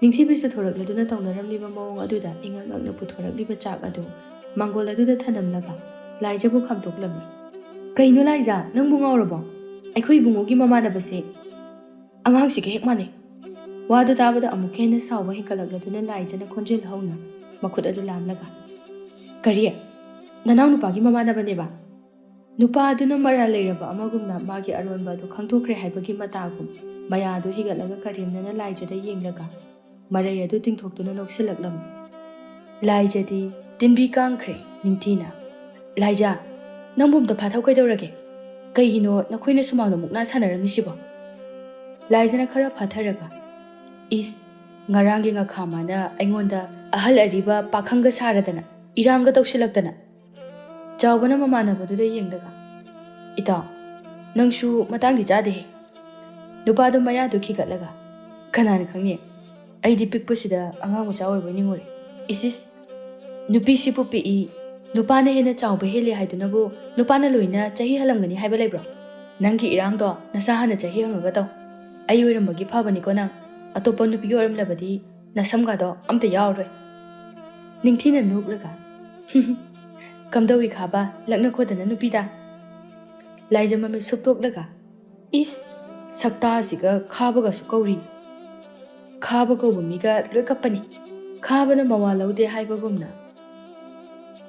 ꯅꯤꯡꯊꯤꯕꯤꯁꯨ ꯊꯣꯔꯛꯂꯗꯨꯅ ꯇꯧꯅꯔꯝꯂꯤꯕ ꯃꯑꯣꯡ ꯑꯗꯨꯗ ꯏꯉꯛ ꯉꯛꯅ ꯄꯨꯊꯣꯔꯛꯂꯤꯕ ꯆꯥꯛ ꯑꯗꯨ ꯃꯥꯡꯒꯣꯜ ꯑꯗꯨꯗ ꯊꯅꯝꯂꯒ ꯂꯥꯏꯖꯕꯨ ꯈꯥꯝꯇꯣꯛꯂꯝꯃꯤ꯫ "ꯀꯩꯅꯣ ꯂꯥꯏꯖꯥ, ꯅꯪꯕꯨ ꯉꯥꯎꯔꯕꯣ? ꯑꯩꯈꯣꯏ ꯏꯕꯨꯡꯉꯣꯒꯤ ꯃꯃꯥꯟꯅꯕꯁꯦ ꯑꯉꯥꯡꯁꯤꯒ ꯍꯦꯛ ꯃꯥꯟꯅꯩ!" ꯋꯥꯗꯨ ꯇꯥꯕꯗ ꯑꯃꯨꯛꯀ ꯍꯦꯟꯅ ꯁꯥꯎꯕ ꯍꯦꯟꯒꯠꯂꯛꯂꯗꯨꯅ ꯂꯥꯏꯖꯅ ꯈꯣꯟꯖꯦꯜ ꯍꯧꯅ ꯃꯈꯨꯠ ꯑꯗꯨ ꯂꯥꯝꯂꯒ, "ꯀꯔꯤ? ꯅꯅꯥꯎ ꯅꯨꯄꯥꯒꯤ ꯃꯃꯥꯟꯅꯕꯅꯦꯕ?" ꯅꯨꯄꯥ ꯑꯗꯨꯅ ꯃꯔꯥꯜ ꯂꯩꯔꯕ ꯑꯃꯒꯨꯝꯅ ꯃꯥꯒꯤ ꯑꯔꯣꯟꯕ ꯑꯗꯨ ꯈꯪꯗꯣꯛꯈ꯭ꯔꯦ ꯍꯥꯏꯕꯒꯤ ꯃꯇꯥꯒꯨꯝ ꯃꯌꯥ ꯑꯗꯨ ꯍꯤꯒꯠꯂꯒ ꯀꯔꯦꯝꯅꯅ ꯂꯥꯏꯖꯗ ꯌꯦꯡꯂꯒ ꯃꯔꯩ ꯑꯗꯨ ꯇꯤꯡꯊꯣꯛꯇꯨꯅ ꯅꯣꯛꯁꯤꯜꯂꯛꯂꯝꯃꯤ꯫ ꯂꯥꯏꯖꯗꯤ ꯇꯤꯟꯕꯤ ꯀꯥꯡꯈ꯭ꯔꯦ ꯅꯤꯡꯊꯤꯅ꯫ "ꯂꯥꯏꯖ, ꯅꯪꯕꯨ ꯑꯝꯇ ꯐꯥꯊꯧ ꯀꯩꯗꯧꯔꯒꯦ? ꯀꯩꯒꯤꯅꯣ ꯅꯈꯣꯏꯅ ꯁꯨꯃꯥꯡꯗ ꯃꯨꯛꯅꯥ ꯁꯥꯟꯅꯔꯝꯃꯤꯁꯤꯕꯣ?" ꯂꯥꯏꯖꯅ ꯈꯔ ꯐꯥꯊꯔꯒ, "ꯏꯁ, ꯉꯔꯥꯡꯒꯤ ꯉꯥꯈꯥ ꯃꯥꯅ ꯑꯩꯉꯣꯟꯗ ꯑꯍꯜ ꯑꯔꯤꯕ ꯄꯥꯈꯪꯒ ꯁꯥꯔꯗꯅ, ꯏꯔꯥꯡꯒ ꯇꯧꯁꯤꯜꯂꯛꯇꯅ꯫" ꯆꯥꯎꯕꯅ ꯃꯃꯥꯟꯅꯕꯗꯨꯗ ꯌꯦꯡꯂꯒ, "ꯏꯇꯥꯎ, ꯅꯪꯁꯨ ꯃꯇꯥꯡꯗꯤ ꯆꯥꯗꯦꯍꯦ꯫" ꯅꯨꯄꯥꯗꯨ ꯃꯌꯥꯗꯨ ꯈꯤꯒꯠꯂꯒ, "ꯀꯅꯥꯅ ꯈꯪꯅꯤ? ꯑꯩꯗꯤ ꯄꯤꯛꯄꯁꯤꯗ ꯑꯉꯥꯡ ꯃꯆꯥ ꯑꯣꯏꯔꯕꯣꯏ ꯅꯤꯡꯉꯨꯔꯦ꯫ ꯏꯁ ꯏꯁ, ꯅꯨꯄꯤꯁꯤꯕꯨ ꯄꯤꯛꯏ, ꯅꯨꯄꯥꯅ ꯍꯦꯟꯅ ꯆꯥꯎꯕ ꯍꯦꯜꯂꯤ ꯍꯥꯏꯗꯨꯅꯕꯨ ꯅꯨꯄꯥꯅ ꯂꯣꯏꯅ ꯆꯍꯤ ꯍꯜꯂꯝꯒꯅꯤ ꯍꯥꯏꯕ ꯂꯩꯕ꯭ꯔꯣ? ꯅꯪꯒꯤ ꯏꯔꯥꯡꯗꯣ ꯅꯁꯥ ꯍꯥꯟꯅ ꯆꯍꯤ ꯍꯪꯉꯒ ꯇꯧ꯫ ꯑꯩ ꯑꯣꯏꯔꯝꯕꯒꯤ ꯐꯕꯅꯤꯀꯣ ꯅꯪ꯫ ꯑꯇꯣꯞꯄ ꯅꯨꯄꯤ ꯑꯣꯏꯔꯝꯂꯕꯗꯤ ꯅꯁꯝꯒꯗꯣ ꯑꯝꯇ ꯌꯥꯎꯔꯣꯏ꯫" ꯅꯤꯡꯊꯤꯅ ꯅꯣꯛꯂꯒ, "ꯀꯝꯗꯧꯏ ꯈꯥꯕ, ꯂꯛꯅ ꯈꯣꯗꯅ ꯅꯨꯄꯤꯗ?" ꯂꯥꯏꯖ ꯃꯃꯤꯠ ꯁꯨꯛꯇꯣꯛꯂꯒ, "ꯏꯁ, ꯁꯛꯇꯥꯁꯤꯒ ꯈꯥꯕꯒꯁꯨ ꯀꯧꯔꯤ꯫ ꯈꯥꯕ ꯀꯧꯕ ꯃꯤꯒ ꯂꯣꯏ ꯀꯞꯄꯅꯤ꯫ ꯈꯥꯕꯅ ꯃꯋꯥ ꯂꯧꯗꯦ ꯍꯥꯏꯕꯒꯨꯝꯅ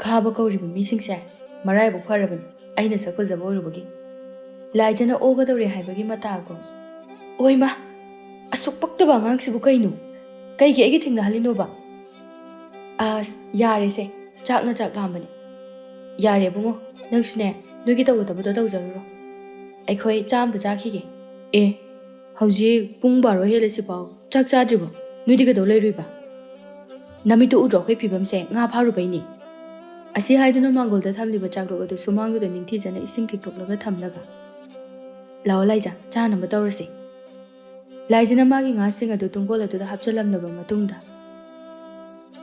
ꯈꯥꯕ ꯀꯧꯔꯤꯕ ꯃꯤꯁꯤꯡꯁꯦ ꯃꯔꯥꯏꯕꯛ ꯐꯔꯕꯅꯤ ꯑꯩꯅ ꯁꯛ ꯐꯖꯕ ꯑꯣꯏꯔꯨꯕꯒꯤ꯫ ꯂꯥꯏꯖꯅ ꯑꯣꯒꯗꯧꯔꯦ ꯍꯥꯏꯕꯒꯤ ꯃꯇꯥꯒꯨꯝ꯫ ꯑꯣꯏꯃꯥ! ꯑꯁꯨꯛ ꯄꯛꯇꯕ ꯑꯉꯥꯡꯁꯤꯕꯨ ꯀꯩꯅꯣ? ꯀꯩꯒꯤ ꯑꯩꯒ ꯊꯦꯡꯅꯍꯜꯂꯤꯅꯣꯕ? ꯑꯁ, ꯌꯥꯔꯦꯁꯦ, ꯆꯥꯛꯅ ꯆꯥꯛ ꯂꯥꯝꯕꯅꯤ꯫ ꯌꯥꯔꯦ ꯏꯕꯨꯡꯉꯣ, ꯅꯪꯁꯨꯅꯦ, ꯅꯣꯏꯒꯤ ꯇꯧꯒꯗꯕꯗꯣ ꯇꯧꯖꯔꯨꯔꯣ꯫ ꯑꯩꯈꯣꯏ ꯆꯥ ꯑꯝꯇ ꯆꯥꯈꯤꯒꯦ꯫ ꯑꯦ, ꯍꯧꯖꯤꯛ ꯄꯨꯡ ꯕꯥꯔꯣ ꯍꯦꯜꯂꯁꯤꯐꯥꯎ ꯆꯥꯛ ꯆꯥꯗ꯭ꯔꯤꯕꯣ? ꯅꯣꯏꯗꯤ ꯀꯩꯗꯧ ꯂꯩꯔꯨꯏꯕ? ꯅꯃꯤꯠꯇꯨ ꯎꯗ꯭ꯔꯣ ꯑꯩꯈꯣꯏ ꯐꯤꯕꯝꯁꯦ? ꯉꯥ ꯐꯥꯔꯨꯕꯩꯅꯦ꯫ ꯑꯁꯤ ꯍꯥꯏꯗꯨꯅ ꯃꯥꯡꯒꯣꯜꯗ ꯊꯝꯂꯤꯕ ꯆꯥꯛꯂꯣꯛ ꯑꯗꯨ ꯁꯨꯃꯥꯡꯗꯨꯗ ꯅꯤꯡꯊꯤꯖꯅ ꯏꯁꯤꯡ ꯈꯤꯛꯇꯣꯛꯂꯒ ꯊꯝꯂꯒ, "ꯂꯥꯛꯑꯣ ꯂꯥꯏꯖꯥ, ꯆꯥꯅꯕ ꯇꯧꯔꯁꯤ꯫" ꯂꯥꯏꯖꯅ ꯃꯥꯒꯤ ꯉꯥꯁꯤꯡ ꯑꯗꯨ ꯇꯨꯡꯒꯣꯜ ꯑꯗꯨꯗ ꯍꯥꯞꯆꯤꯜꯂꯝꯂꯕ ꯃꯇꯨꯡꯗ,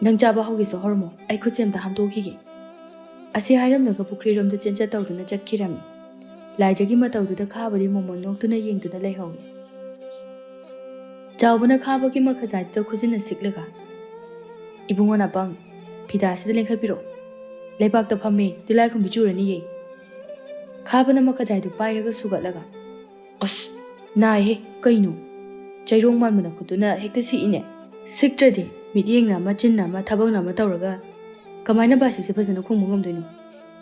"ꯅꯪ ꯆꯥꯕ ꯍꯧꯒꯦꯁꯨ ꯍꯧꯔꯝꯃꯣ, ꯑꯩ ꯈꯨꯠꯁꯦ ꯑꯝꯇ ꯍꯥꯝꯗꯣꯛꯈꯤꯒꯦ꯫" ꯑꯁꯤ ꯍꯥꯏꯔꯝꯂꯒ ꯄꯨꯈ꯭ꯔꯤꯔꯣꯝꯗ ꯆꯦꯟꯆꯠ ꯇꯧꯗꯨꯅ ꯆꯠꯈꯤꯔꯝꯃꯤ꯫ ꯂꯥꯏꯖꯒꯤ ꯃꯇꯧꯗꯨꯗ ꯈꯥꯕꯗꯤ ꯃꯣꯃꯣꯟ ꯅꯣꯛꯇꯨꯅ ꯌꯦꯡꯗꯨꯅ ꯂꯩꯍꯧꯏ꯫ ꯆꯥꯎꯕꯅ ꯈꯥꯕꯒꯤ ꯃꯈꯖꯥꯏꯗꯨꯗ ꯈꯨꯖꯤꯟꯅ ꯁꯤꯛꯂꯒ, "ꯏꯕꯨꯡꯉꯣ ꯅꯥꯄꯪ, ꯐꯤꯗꯥꯁꯤꯗ ꯂꯦꯡꯈꯠꯄꯤꯔꯛꯑꯣ꯫ ꯂꯩꯕꯥꯛꯇ ꯐꯝꯃꯦ, ꯇꯤꯜꯂꯥꯏꯈꯨꯝꯕꯤ ꯆꯨꯔꯅꯤꯌꯦ꯫" ꯈꯥꯕꯅ ꯃꯈꯖꯥꯏꯗꯨ ꯄꯥꯏꯔꯒ ꯁꯨꯒꯠꯂꯒ, "ꯑꯁ, ꯅꯥꯏꯍꯦ, ꯀꯩꯅꯣ? ꯆꯩꯔꯣꯡ ꯃꯥꯟꯕ ꯅꯈꯨꯠꯇꯨꯅ ꯍꯦꯛꯇ ꯁꯤꯛꯏꯅꯦ꯫ ꯁꯤꯛꯇ꯭ꯔꯗꯤ ꯃꯤꯠꯌꯦꯡꯅ ꯑꯃ, ꯆꯤꯟꯅ ꯑꯃ, ꯊꯕꯛꯅ ꯑꯃ ꯇꯧꯔꯒ ꯀꯃꯥꯏꯅ ꯕꯥꯁꯤꯁꯦ ꯐꯖꯅ ꯈꯣꯡꯕ ꯉꯝꯗꯣꯏꯅꯣ?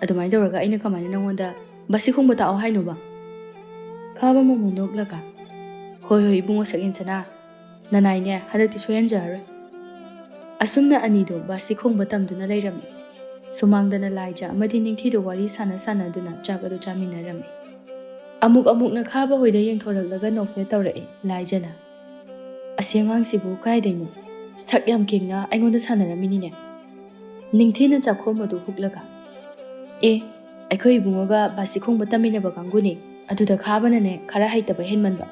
ꯑꯗꯨꯃꯥꯏꯅ ꯇꯧꯔꯒ ꯑꯩꯅ ꯀꯃꯥꯏꯅ ꯅꯪꯉꯣꯟꯗ ꯕꯥꯁꯤ ꯈꯣꯡꯕ ꯇꯥꯛꯑꯣ ꯍꯥꯏꯅꯣꯕ?" ꯈꯥꯕ ꯃꯣꯃꯣꯟ ꯅꯣꯛꯂꯒ, "ꯍꯣꯏ, ꯍꯣꯏ, ꯏꯕꯨꯡꯉꯣ ꯁꯛꯍꯦꯟ ꯁꯅꯥ, ꯅꯅꯥꯏꯅꯦ, ꯍꯟꯗꯛꯇꯤ ꯁꯣꯏꯍꯟꯖꯔꯔꯣꯏ꯫" ꯑꯁꯨꯝꯅ ꯑꯅꯤꯗꯨ ꯕꯥꯁꯤ ꯈꯣꯡꯕ ꯇꯝꯗꯨꯅ ꯂꯩꯔꯝꯃꯤ꯫ ꯁꯨꯃꯥꯡꯗꯅ ꯂꯥꯏꯖ ꯑꯃꯗꯤ ꯅꯤꯡꯊꯤꯗꯨ ꯋꯥꯔꯤ ꯁꯥꯟꯅ ꯁꯥꯟꯅꯗꯨꯅ ꯆꯥꯛ ꯑꯗꯨ ꯆꯥꯃꯤꯟꯅꯔꯝꯃꯤ꯫ ꯑꯃꯨꯛ ꯑꯃꯨꯛꯅ ꯈꯥꯕ ꯍꯣꯏꯗ ꯌꯦꯡꯊꯣꯔꯛꯂꯒ ꯅꯣꯛꯐꯦꯠ ꯇꯧꯔꯛꯏ ꯂꯥꯏꯖꯅ꯫ "ꯑꯁꯤ ꯑꯉꯥꯡꯁꯤꯕꯨ ꯀꯥꯏꯗꯩꯅꯣ? ꯁꯛ ꯌꯥꯝ ꯀꯦꯡꯅ ꯑꯩꯉꯣꯟꯗ ꯁꯥꯟꯅꯔꯝꯃꯤꯅꯤꯅꯦ꯫" ꯅꯤꯡꯊꯤꯅ ꯆꯥꯛꯈꯣꯝ ꯑꯗꯨ ꯍꯨꯛꯂꯒ, "ꯑꯦ, ꯑꯩꯈꯣꯏ ꯏꯕꯨꯡꯉꯣꯒ ꯕꯥꯁꯤ ꯈꯣꯡꯕ ꯇꯝꯃꯤꯟꯅꯕ ꯀꯥꯡꯕꯨꯅꯦ꯫ ꯑꯗꯨꯗ ꯈꯥꯕꯅꯅꯦ ꯈꯔ ꯍꯩꯇꯕ ꯍꯦꯟꯃꯟꯕ꯫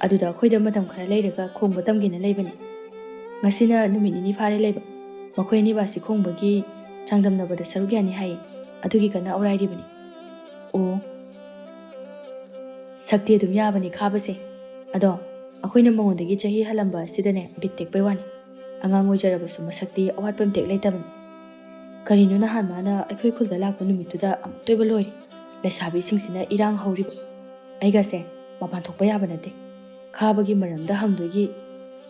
ꯑꯗꯨꯗ ꯑꯩꯈꯣꯏꯗ ꯃꯇꯝ ꯈꯔ ꯂꯩꯔꯒ ꯈꯣꯡꯕ ꯇꯝꯒꯦꯅ ꯂꯩꯕꯅꯦ꯫ ꯉꯁꯤꯅ ꯅꯨꯃꯤꯠ ꯅꯤꯅꯤ ꯐꯥꯔꯦ ꯂꯩꯕ꯫ ꯃꯈꯣꯏ ꯑꯅꯤ ꯕꯥꯁꯤ ꯈꯣꯡꯕꯒꯤ ꯆꯥꯡꯗꯝꯅꯕꯗ ꯁꯔꯨꯛ ꯌꯥꯅꯤ ꯍꯥꯏꯌꯦ꯫ ꯑꯗꯨꯒꯤ ꯀꯟꯅ ꯑꯧꯔꯥꯏꯔꯤꯕꯅꯤ꯫" "ꯑꯣ, ꯁꯛꯇꯤ ꯑꯗꯨꯝ ꯌꯥꯕꯅꯤ ꯈꯥꯕꯁꯦ꯫ ꯑꯗꯣ ꯑꯩꯈꯣꯏꯅ ꯃꯉꯣꯟꯗꯒꯤ ꯆꯍꯤ ꯍꯜꯂꯝꯕ ꯑꯁꯤꯗꯅꯦ ꯕꯤꯠ ꯇꯦꯛꯄꯩ ꯋꯥꯅꯤ꯫ ꯑꯉꯥꯡ ꯑꯣꯏꯖꯔꯕꯁꯨ ꯃꯁꯛꯇꯤ ꯑꯋꯥꯠꯄ ꯑꯝꯇꯦꯛ ꯂꯩꯇꯕꯅꯤ꯫ ꯀꯔꯤꯅꯣ ꯅꯍꯥꯟ ꯃꯥꯅ ꯑꯩꯈꯣꯏ ꯈꯨꯜꯗ ꯂꯥꯛꯄ ꯅꯨꯃꯤꯠꯇꯨꯗ ꯑꯃꯨꯛꯇꯣꯏꯕ ꯂꯣꯏꯔꯦ꯫ ꯂꯩꯁꯥꯕꯤꯁꯤꯡꯁꯤꯅ ꯏꯔꯥꯡ ꯍꯧꯔꯤꯕ꯫ ꯑꯩꯒꯁꯦ ꯃꯄꯥꯟ ꯊꯣꯛꯄ ꯌꯥꯕ ꯅꯠꯇꯦ꯫ ꯈꯥꯕꯒꯤ ꯃꯔꯝꯗ ꯍꯪꯗꯣꯏꯒꯤ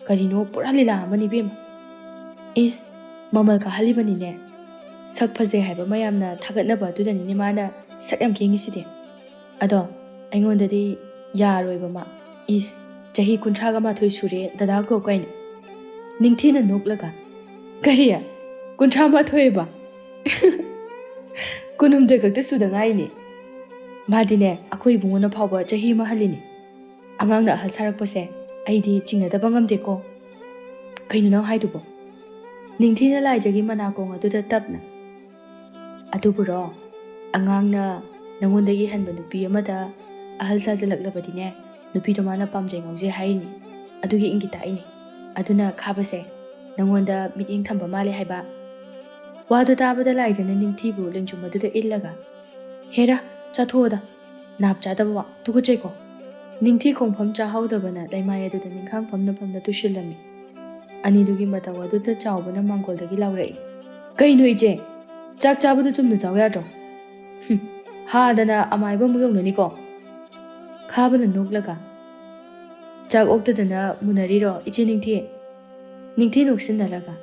ꯀꯔꯤꯅꯣ ꯄꯨꯔꯥ ꯂꯤꯂꯥ ꯑꯃꯅꯤ ꯏꯕꯦꯝꯃ꯫ ꯏꯁ, ꯃꯃꯜ ꯀꯥꯍꯜꯂꯤꯕꯅꯤꯅꯦ꯫ ꯁꯛ ꯐꯖꯩ ꯍꯥꯏꯕ ꯃꯌꯥꯝꯅ ꯊꯥꯒꯠꯅꯕ ꯑꯗꯨꯗꯅꯤꯅꯦ ꯃꯥꯅ ꯁꯛ ꯌꯥꯝ ꯈꯦꯡꯉꯤꯁꯤꯗꯤ꯫ ꯑꯗꯣ ꯑꯩꯉꯣꯟꯗꯗꯤ ꯌꯥꯔꯣꯏꯕ ꯃꯥ꯫ ꯏꯁ, ꯆꯍꯤ ꯀꯨꯟꯊ꯭ꯔꯥꯒ ꯃꯥꯊꯣꯏ ꯁꯨꯔꯦ ꯗꯗꯥ ꯀꯧ ꯀꯥꯏꯅ꯫ ꯅꯤꯡꯊꯤꯅ ꯅꯣꯛꯂꯒ, "ꯀꯔꯤ? ꯀꯨꯟꯊ꯭ꯔꯥ ꯃꯥꯊꯣꯏꯕ? ꯀꯨꯟꯍꯨꯝꯗꯣꯏ ꯈꯛꯇ ꯁꯨꯗ ꯉꯥꯏꯔꯤꯅꯦ꯫ ꯃꯥꯗꯤꯅꯦ ꯑꯩꯈꯣꯏ ꯏꯕꯨꯡꯉꯣꯅ ꯐꯥꯎꯕ ꯆꯍꯤ ꯑꯃ ꯍꯜꯂꯤꯅꯦ꯫ ꯑꯉꯥꯡꯅ ꯑꯍꯜ ꯁꯥꯔꯛꯄꯁꯦ ꯑꯩꯗꯤ ꯆꯤꯡꯅꯗꯕ ꯉꯝꯗꯦꯀꯣ꯫ ꯀꯩꯅꯣ ꯅꯪ ꯍꯥꯏꯗꯨꯕꯣ?" ꯅꯤꯡꯊꯤꯅ ꯂꯥꯏꯖꯒꯤ ꯃꯅꯥꯀꯣꯡ ꯑꯗꯨꯗ ꯇꯞꯅ, "ꯑꯗꯨꯕꯨꯔꯣ, ꯑꯉꯥꯡꯅ ꯅꯉꯣꯟꯗꯒꯤ ꯍꯟꯕ ꯅꯨꯄꯤ ꯑꯃꯗ ꯑꯍꯜ ꯁꯥꯖꯜꯂꯛꯂꯕꯗꯤꯅꯦ, ꯅꯨꯄꯤꯗꯣ ꯃꯥꯅ ꯄꯥꯝꯖꯩ ꯉꯥꯎꯖꯩ ꯍꯥꯏꯔꯤꯅꯤ꯫ ꯑꯗꯨꯒꯤ ꯏꯪꯒꯤꯠ ꯇꯥꯛꯏꯅꯤ꯫ ꯑꯗꯨꯅ ꯈꯥꯕꯁꯦ ꯅꯉꯣꯟꯗ ꯃꯤꯠꯌꯦꯡ ꯊꯝꯕ ꯃꯥꯜꯂꯦ ꯍꯥꯏꯕ꯫" ꯋꯥꯗꯨ ꯇꯥꯕꯗ ꯂꯥꯏꯖꯅ ꯅꯤꯡꯊꯤꯕꯨ ꯂꯦꯡꯖꯨꯝ ꯑꯗꯨꯗ ꯏꯜꯂꯒ, "ꯍꯦꯔꯥ, ꯆꯥꯊꯣꯛꯑꯣꯗ, ꯅꯥꯞ ꯆꯥꯗꯕ ꯋꯥ, ꯇꯨꯀꯠꯆꯩꯀꯣ!" ꯅꯤꯡꯊꯤ ꯈꯣꯡꯐꯝ ꯆꯥꯍꯧꯗꯕꯅ ꯂꯩꯃꯥꯏ ꯑꯗꯨꯗ ꯅꯤꯡꯈꯥꯡ ꯐꯝꯅ ꯐꯝꯅ ꯇꯨꯁꯤꯜꯂꯝꯃꯤ꯫ ꯑꯅꯤꯗꯨꯒꯤ ꯃꯇꯧ ꯑꯗꯨꯗ ꯆꯥꯎꯕꯅ ꯃꯥꯡꯒꯣꯜꯗꯒꯤ ꯂꯥꯎꯔꯛꯏ, "ꯀꯩꯅꯣ ꯏꯆꯦ? ꯆꯥꯛ ꯆꯥꯕꯗꯨ ꯆꯨꯝꯅ ꯆꯥꯎ ꯌꯥꯗ꯭ꯔꯣ? ꯍꯨꯝ, ꯍꯥꯗꯅ ꯑꯃꯥꯏꯕ ꯑꯃꯨꯛ ꯌꯧꯅꯅꯤꯀꯣ?" ꯈꯥꯕꯅ ꯅꯣꯛꯂꯒ, "ꯆꯥꯛ ꯑꯣꯛꯇꯗꯅ ꯃꯨꯟꯅꯔꯤꯔꯣ ꯏꯆꯦ ꯅꯤꯡꯊꯤ?" ꯅꯤꯡꯊꯤ ꯅꯣꯛꯁꯤꯟꯅꯔꯒ,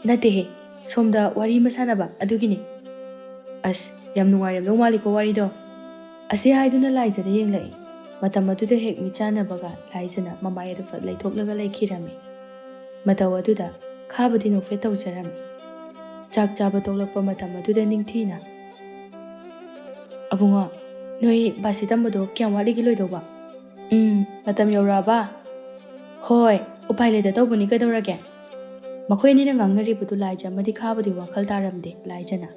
"ꯅꯠꯇꯦꯍꯦ, ꯁꯣꯝꯗ ꯋꯥꯔꯤ ꯑꯃ ꯁꯥꯟꯅꯕ ꯑꯗꯨꯒꯤꯅꯤ꯫" "ꯑꯁ, ꯌꯥꯝ ꯅꯨꯡꯉꯥꯏꯔꯝꯗꯧ ꯃꯥꯜꯂꯤꯀꯣ ꯋꯥꯔꯤꯗꯣ꯫" ꯑꯁꯤ ꯍꯥꯏꯗꯨꯅ ꯂꯥꯏꯖꯗ ꯌꯦꯡꯂꯛꯏ꯫ ꯃꯇꯝ ꯑꯗꯨꯗ ꯍꯦꯛ ꯃꯤꯠ ꯆꯥꯟꯅꯕꯒ ꯂꯥꯏꯖꯅ ꯃꯃꯥꯏ ꯑꯗꯨ ꯐꯠ ꯂꯩꯊꯣꯛꯂꯒ ꯂꯩꯈꯤꯔꯝꯃꯤ꯫ ꯃꯇꯧ ꯑꯗꯨꯗ ꯈꯥꯕꯗꯤ ꯅꯣꯛꯐꯦꯠ ꯇꯧꯖꯔꯝꯃꯤ꯫ ꯆꯥꯛ ꯆꯥꯕ ꯇꯣꯛꯂꯛꯄ ꯃꯇꯝ ꯑꯗꯨꯗ ꯅꯤꯡꯊꯤꯅ, "ꯑꯕꯨꯡꯉꯣ, ꯅꯣꯏ ꯕꯥꯁꯤ ꯇꯝꯕꯗꯣ ꯀꯌꯥꯝ ꯋꯥꯠꯂꯤꯒꯦ ꯂꯣꯏꯗꯧꯕ?" "ꯎꯝ, ꯃꯇꯝ ꯌꯧꯔꯛꯑꯕ?" "ꯍꯣꯏ, ꯎꯄꯥꯏ ꯂꯩꯇ ꯇꯧꯕꯅꯤ, ꯀꯩꯗꯧꯔꯒꯦ?" ꯃꯈꯣꯏ ꯑꯅꯤꯅ ꯉꯥꯡꯅꯔꯤꯕꯗꯨ ꯂꯥꯏꯖ ꯑꯃꯗꯤ ꯈꯥꯕꯗꯤ ꯋꯥꯈꯜ ꯇꯥꯔꯝꯗꯦ꯫ ꯂꯥꯏꯖꯅ,